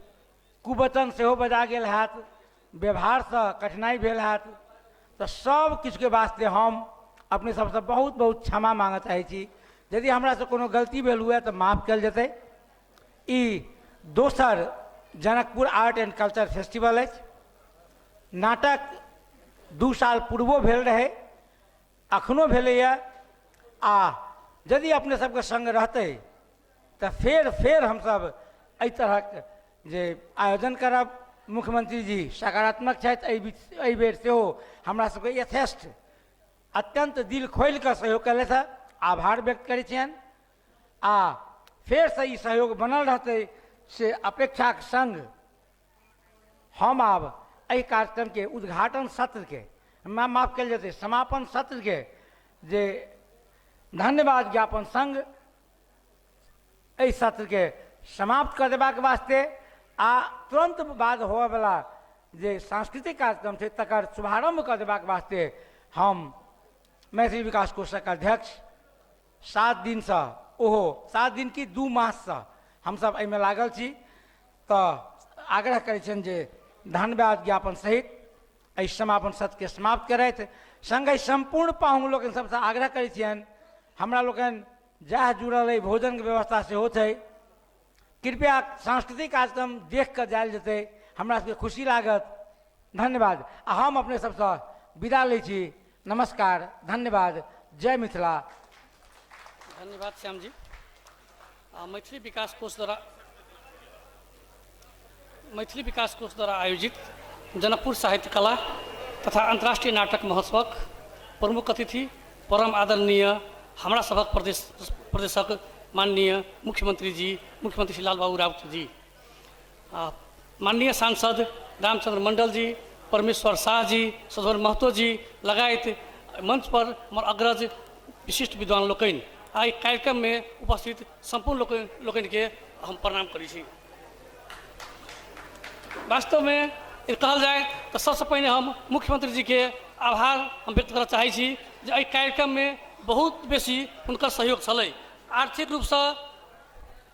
कुवचन सेहो बजा गेल हैत, व्यवहारसँ कठिनाइ भेल हैत, तऽ सब किछुके वास्ते हम अपने सबसँ बहुत बहुत क्षमा मांगऽ चाहै छी। यदि हमरासँ कोनो गलती भेल हुए तऽ माफ कयल जेतै। ई दोसर Janakpur art and culture festival अछि। नाटक 2 साल पूर्वो भेल रहै, अखनो भेलैए, आ यदि अपने सबके संग रहतै तऽ फेर फेर हमसब एहि तरहक जे आयोजन करब। मुख्यमंत्री जी सकारात्मक छथि, एहि बेर सेहो हमरा सबके यथेष्ट अत्यंत दिल खोलि कऽ सहयोग केलथि हँ, आभार व्यक्त करै छियनि। आ फेरसँ ई सहयोग बनल रहतै से अपेक्षाक संग हम आब एहि कार्यक्रमके उद्घाटन सत्रके, माफ कयल जेतै, समापन सत्रके जे धन्यवाद ज्ञापन संग एहि सत्रके समाप्त कऽ देबाक वास्ते आ तुरंत बाद होबयवला जे सांस्कृतिक कार्यक्रम छै तकर शुभारंभ कऽ देबाक वास्ते हम मैथिली विकास कोषक अध्यक्ष 7 दिनसँ, ओहो 7 दिन की 2 माससँ हमसब एहिमे लागल छी, तऽ आग्रह करै छियनि जे धन्यवाद ज्ञापन सहित एहि समापन सत्रके समाप्त करथि। सङ्गहि सम्पूर्ण पाहुन लोकनि सबसँ आग्रह करै छियनि, हमरा लोकनि जएह जुड़ल अइ भोजनके व्यवस्था सेहो छै, कृपया सांस्कृतिक कार्यक्रम देख कऽ जायल जेतै, हमरा सबके खुशी लागत। धन्यवाद। आ हम अपने सबसँ विदा लै छी। नमस्कार, धन्यवाद, जय मिथिला। धन्यवाद श्याम जी। मैथिली विकास कोष द्वारा आयोजित जनकपुर साहित्य कला तथा अंतर्राष्ट्रीय नाटक महोत्सवक प्रमुख अतिथि परम आदरणीय हमरा सभक प्रदेशक माननीय मुख्यमंत्री जी, मुख्यमंत्री श्री लालबाबू राउत जी, माननीय सांसद रामचंद्र मंडल जी, परमेश्वर शाह जी, सधवर महतो जी लगायत मंच पर हमर अग्रज विशिष्ट विद्वान लोकनि, आइ कार्यक्रम में उपस्थित संपूर्ण लोकनि के हम प्रणाम करै छी। वास्तव में कहल जाए तो सबसे पहिने हम मुख्यमंत्री जी के आभार हम व्यक्त करऽ चाहै छी जे एहि कार्यक्रम में बहुत बेसी हुनकर सहयोग छलै। आर्थिक रूपसँ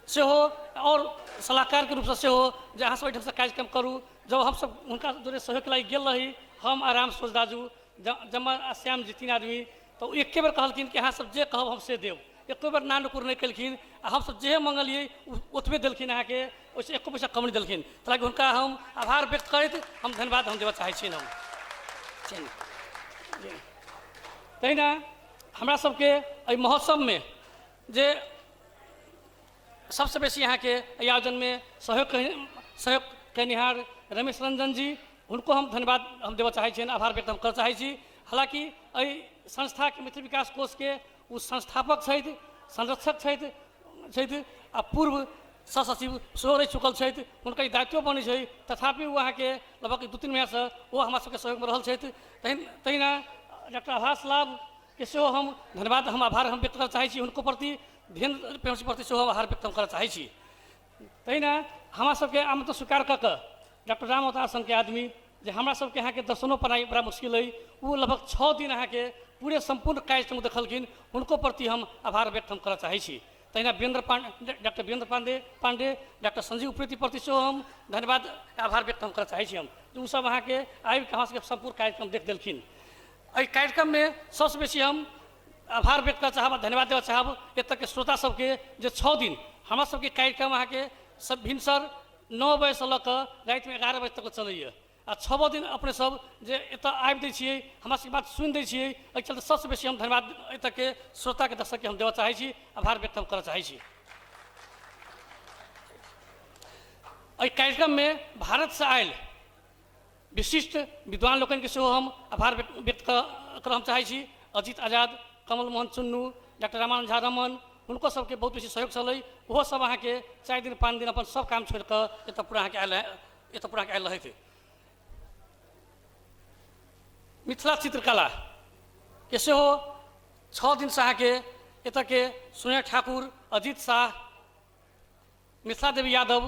सेहो आओर सलाहकारके रूपसँ सेहो जे अहाँसब एहिठामसँ कार्यक्रम करू। जब हमसब हुनका जोरे सहयोगके लागि गेल रही, हम आराम सोच दाजू जमा आ श्याम जी 3 आदमी, तऽ ओ एके बेर कहलखिन कि अहाँसब जे कहब हम से देब, एको बेर ना नुकुर नहि केलखिन आ हमसब जे मङ्गलियै ओतबे देलखिन अहाँके, ओहिसँ एको पैसा कम नहि देलखिन। ताकि हुनका हम आभार व्यक्त करैत हम धन्यवाद हम देबऽ चाहै छियनि हम। तहिना हमरा सबके एहि महोत्सवमे जे सबसँ बेसी अहाँके एहि आयोजनमे सहयोग कयनिहार रमेश रंजन जी, हुनको हम धन्यवाद हम देबऽ चाहै छियनि, आभार व्यक्त हम करऽ चाहै छी। हालाँकि एहि संस्थाके मैथिली विकास कोषके ओ संस्थापक छथि, संरक्षक छथि आ पूर्व सहसचिव सेहो रहि चुकल छथि, हुनकर ई दायित्व बनै छै, तथापि ओ अहाँके लगभग 2-3 महीनासँ ओ हमरा सबके सहयोगमे रहल छथि। तहिना डॉक्टर आभास लाभके सेहो हम धन्यवाद हम आभार हम व्यक्त करऽ चाहै छी, हुनको प्रति धीरेन्द्र प्रेमसी प्रति सेहो आभार व्यक्त हम करऽ चाहै छी। तहिना हमरा सबके आमंत्रण स्वीकार कऽ कऽ डॉक्टर राम अवतार सनके आदमी जे हमरा सबके अहाँके दर्शनो पेनाइ बड़ा मुश्किल अइ, ओ लगभग 6 दिन अहाँके पूरे सम्पूर्ण कार्यक्रम देखलखिन, हुनको प्रति हम आभार व्यक्त हम करऽ चाहै छी। तहिना वीरेंद्र पांडे, डॉक्टर वीरेंद्र पांडे, डॉक्टर संजीव उप्रेती प्रति सेहो हम धन्यवाद आभार व्यक्त हम करऽ चाहै छी हम, जे ओ सब अहाँके आबिके हमरा सबके सम्पूर्ण कार्यक्रम देख देलखिन। एहि कार्यक्रममे सबसँ बेसी हम आभार व्यक्त करऽ चाहब आ धन्यवाद देबऽ चाहब एतऽके श्रोता सबके जे 6 दिन हमरा सबके कार्यक्रम अहाँके सब भिनसर 9 बजेसँ लऽ कऽ रातिमे 11 बजे तक चलैए आ 6 दिन अपने सब जे एतऽ आबि दै छियै, हमरा सबके बात सुनि दै छियै, एहि चलते सबसँ बेसी हम धन्यवाद एतऽके श्रोताके दर्शकके हम देबऽ चाहै छी, आभार व्यक्त हम करऽ चाहै छी। एहि कार्यक्रममे भारतसँ आयल विशिष्ट विद्वान लोकनिके सेहो हम आभार व्यक्त करऽ हम चाहै छी। अजित आजाद, कमल मोहन चुन्नू, डॉक्टर रामानन्द झा रमन, हुनको सबके बहुत बेसी सहयोग छलै, ओहो सब अहाँके 4 दिन 5 दिन अपन सब काम छोड़ि कऽ एतऽ पूरा अहाँके आयल एतऽ पूरा अहाँके आयल रहथि। मिथिला चित्रकला के सेहो 6 दिनसँ अहाँके एतऽके सुनय ठाकुर, अजित शाह, मिथिला देवी यादव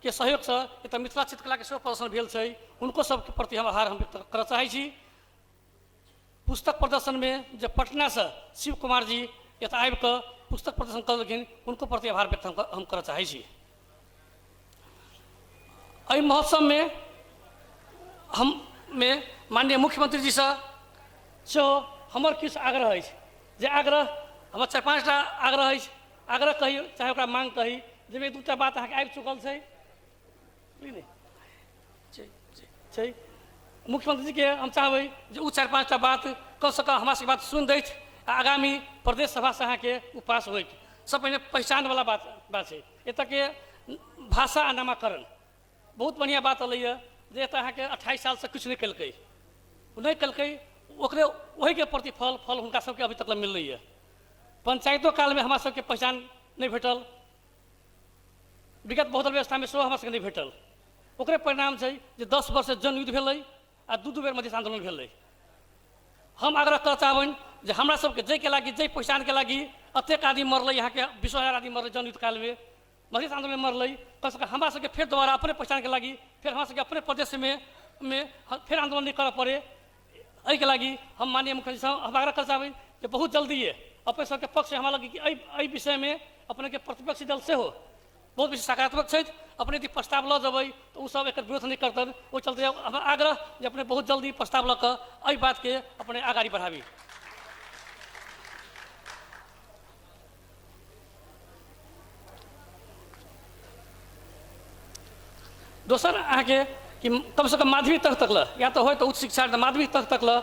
के सहयोगसँ एतऽ मिथिला चित्रकलाके सेहो प्रदर्शन भेल छै, हुनको सबके प्रति हम आभार हम व्यक्त करऽ चाहै छी। पुस्तक प्रदर्शनमे जे पटनासँ शिव कुमार जी एतऽ आबिकऽ पुस्तक प्रदर्शन करलखिन, हुनको प्रति आभार व्यक्त हम करऽ चाहै छी। एहि महोत्सवमे हम मे माननीय मुख्यमंत्री जीसँ सेहो हमर किछु आग्रह अछि, जे आग्रह हमर 4-5 टा आग्रह अछि, आग्रह कही चाहे ओकरा मांग कही, जाहिमे 2 टा बात अहाँके आबि चुकल छै, बुझलियै छै। मुख्यमंत्री जीके हम चाहबै जे ओ 4-5 टा बात कमसँ कम हमरा सबके बात सुनि दैथ आ आगामी प्रदेश सभासँ अहाँके ओ पास होइक। सब पहिने पहचानवला बात छै, एतऽके भाषा आ नामाकरण बहुत बढ़िआँ बात अलैए जे एतऽ अहाँके 28 सालसँ किछु नहि केलकै, ओ नहि केलकै, ओकरे ओहिके प्रतिफल फल हुनका सबके अभी तक मिललैए। पंचायतो कालमे हमरा सबके पहचान नहि भेटल, विगत बहुदल व्यवस्थामे सेहो हमरा सबके नहि भेटल, ओकरे परिणाम छै जे 10 वर्ष जनयुद्ध भेलै आ 2-2 बेर मधेश आन्दोलन भेलै। हम आग्रह करऽ चाहबनि जे हमरा सबके जाहिके लागि जाहि पहचानके लागि एतेक आदमी मरलै, अहाँके 20,000 आदमी मरलै जनयुद्ध कालमे, मधेश आन्दोलनमे मरलै, कमसँ कम हमरा सबके फेर दोबारा अपने पहचानके लागि फेर हमरा सबके अपने प्रदेशमे फेर आन्दोलन नहि करऽ पड़े, एहिके लागि हम माननीय मुख्यमंत्री साहब हम आग्रह करऽ चाहबै जे बहुत जल्दिए अपने सबके पक्ष हमरा लग कि एहि विषयमे अपनेके प्रतिपक्षी दल सेहो बहुत बेसी सकारात्मक छथि, अपने यदि प्रस्ताव लऽ जेबै तऽ ओसब एकर विरोध नहि करतनि। ओहि चलते हमर आग्रह जे अपने बहुत जल्दी प्रस्ताव लऽ कऽ एहि बातके अपने अगाडि बढ़ाबी। दोसर अहाँके कि कमसँ कम माध्यमिक तह तक लऽ या तऽ होय तऽ उच्च शिक्षा माध्यमिक तह तक लऽ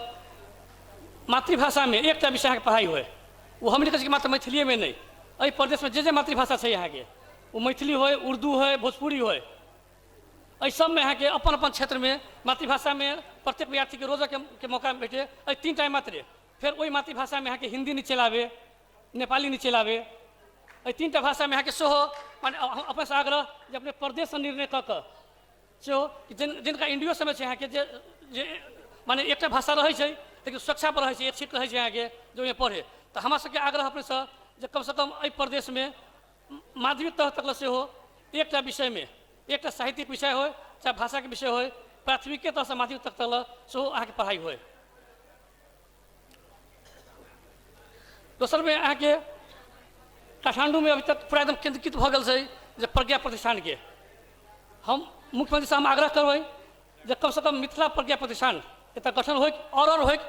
मातृभाषामे एकटा विषय अहाँके पढ़ाइ होय, ओ हम नहि कहै छी कि मात्र मैथिलीएमे नहि, एहि प्रदेशमे जे जे मातृभाषा छै अहाँके, ओ मैथिली होय, उर्दू होय, भोजपुरी होय, एहि सबमे अहाँके अपन अपन क्षेत्रमे मातृभाषामे प्रत्येक विद्यार्थीके रोजके मौका भेटे, एहि 3 टा मात्रे। फेर ओहि मातृभाषामे अहाँके हिन्दी नहि चलि आबै, नेपाली नहि चलि आबै, एहि 3 टा भाषामे अहाँके सेहो माने अपनेसँ आग्रह जे अपने प्रदेशसँ निर्णय कऽ कऽ सेहो जिनका इंडियो सबमे छै अहाँके जे जे माने एकटा भाषा रहै छै लेकिन सुरक्षा पर रहै छै, एक सीट रहै छै अहाँके जे ओहिमे पढ़े, तऽ हमरा सबके आग्रह अपनेसँ जे कमसँ कम एहि प्रदेशमे माध्यमिक तह तक सेहो एकटा विषयमे एकटा साहित्यिक विषय होय चाहे भाषाके विषय होय, प्राथमिके तहसँ माध्यमिक तक सेहो अहाँके पढ़ाइ होय। दोसरमे अहाँके काठमांडूमे अभी तक पूरा एकदम केंद्रीकृत भऽ गेल छै जे प्रज्ञा प्रतिष्ठानके। हम मुख्यमंत्री से हम आग्रह करबै जे कमसँ कम मिथिला प्रज्ञा प्रतिष्ठान एतऽ गठन होइक और होइक,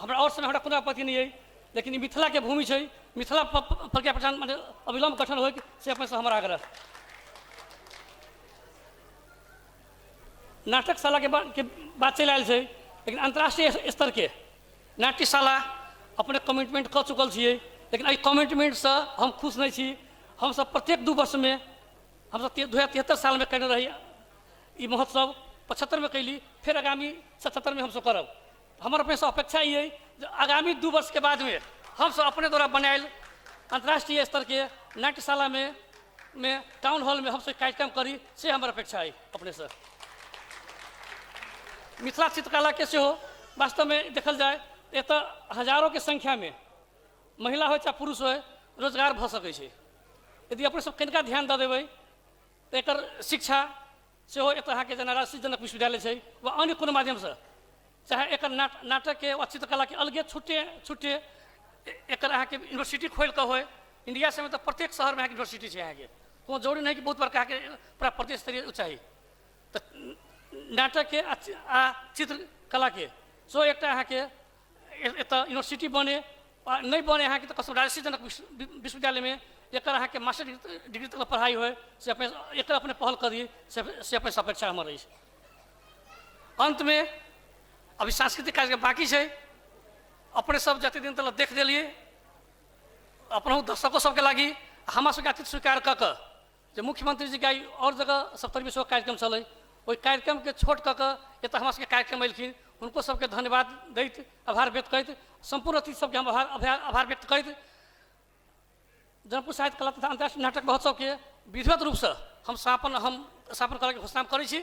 हमरा और समय हमरा कोनो आपत्ति नहि अइ, लेकिन ई मिथिलाके भूमि छै, मिथिला प्रज्ञा प्रतिष्ठान माने अविलंब गठन होइक, से अपनेसँ हमर आग्रह। नाटकशाला के बात चलि आयल छै, लेकिन अंतर्राष्ट्रीय स्तर के नाट्यशाला अपने कमिटमेंट कऽ चुकल छियै, लेकिन एहि कमिटमेंटसँ हम खुश नहि छी। हमसब प्रत्येक 2 वर्षमे, हमसब 2073 सालमे कयने रही ई महोत्सव, 75 में कैली, फिर आगामी 77 में हमसब करब। हमर अपनेसँ अपेक्षा ई अइ जे आगामी 2 वर्षके बादमे हमसब अपने द्वारा बनायल अंतर्राष्ट्रीय स्तरके नाट्यशालामे में टाउन हॉलमे हमसब कार्यक्रम करी, से हमर अपेक्षा अइ अपनेसँ। मिथिला चित्रकलाके सेहो वास्तवमे देखल जाय एतऽ हजारोके संख्यामे महिला होइ चाहे पुरुष होइ रोजगार भऽ सकै छै। यदि अपने सब कनिका ध्यान दऽ देबै तऽ एकर शिक्षा सेहो एतऽ अहाँके जेना राजश्री जनक विश्वविद्यालय छै वा अन्य कोनो माध्यमसँ, चाहे एकर नाटकके वा चित्रकलाके अलगे छुट्टे छुट्टे एकर अहाँके यूनिवर्सिटी खोलि कऽ होइ। इंडिया सबमे तऽ प्रत्येक शहरमे अहाँके यूनिवर्सिटी छै, अहाँके कोनो जरूरी नहि कि बहुत बड़का अहाँके पूरा प्रदेश स्तरीय चाही। तऽ नाटकके आ चित्रकलाके सेहो एकटा अहाँके एतऽ यूनिवर्सिटी बने, आ नहि बने अहाँके तऽ कसम राजश्री जनक विश्वविद्यालयमे एकर अहाँके मास्टर डिग्री तक पढ़ाइ होइ, से अपने एकर अपने पहल करी, से अपने अपेक्षा हमर अछि। अन्तमे अभी सांस्कृतिक कार्यक्रम बाँकी छै, अपने सब जते दिन तक देख देलियै अपनहु दर्शको सबके लागि हमरा सबके अतिथि स्वीकार कऽ कऽ जे मुख्यमंत्री जी के आइ और जगह सप्तरी में सेहो कार्यक्रम छलै, ओहि कार्यक्रमके छोट कऽ कऽ एतऽ हमरा सबके कार्यक्रम एलखिन, हुनको सबके धन्यवाद दैत आभार व्यक्त करैत सम्पूर्ण अतिथि सबके हम आभार व्यक्त करैत जनकपुर साहित्य कला तथा अंतर्राष्ट्रीय नाटक महोत्सव के विधिवत रूपसँ हम समापन करैके घोषणा करै छी।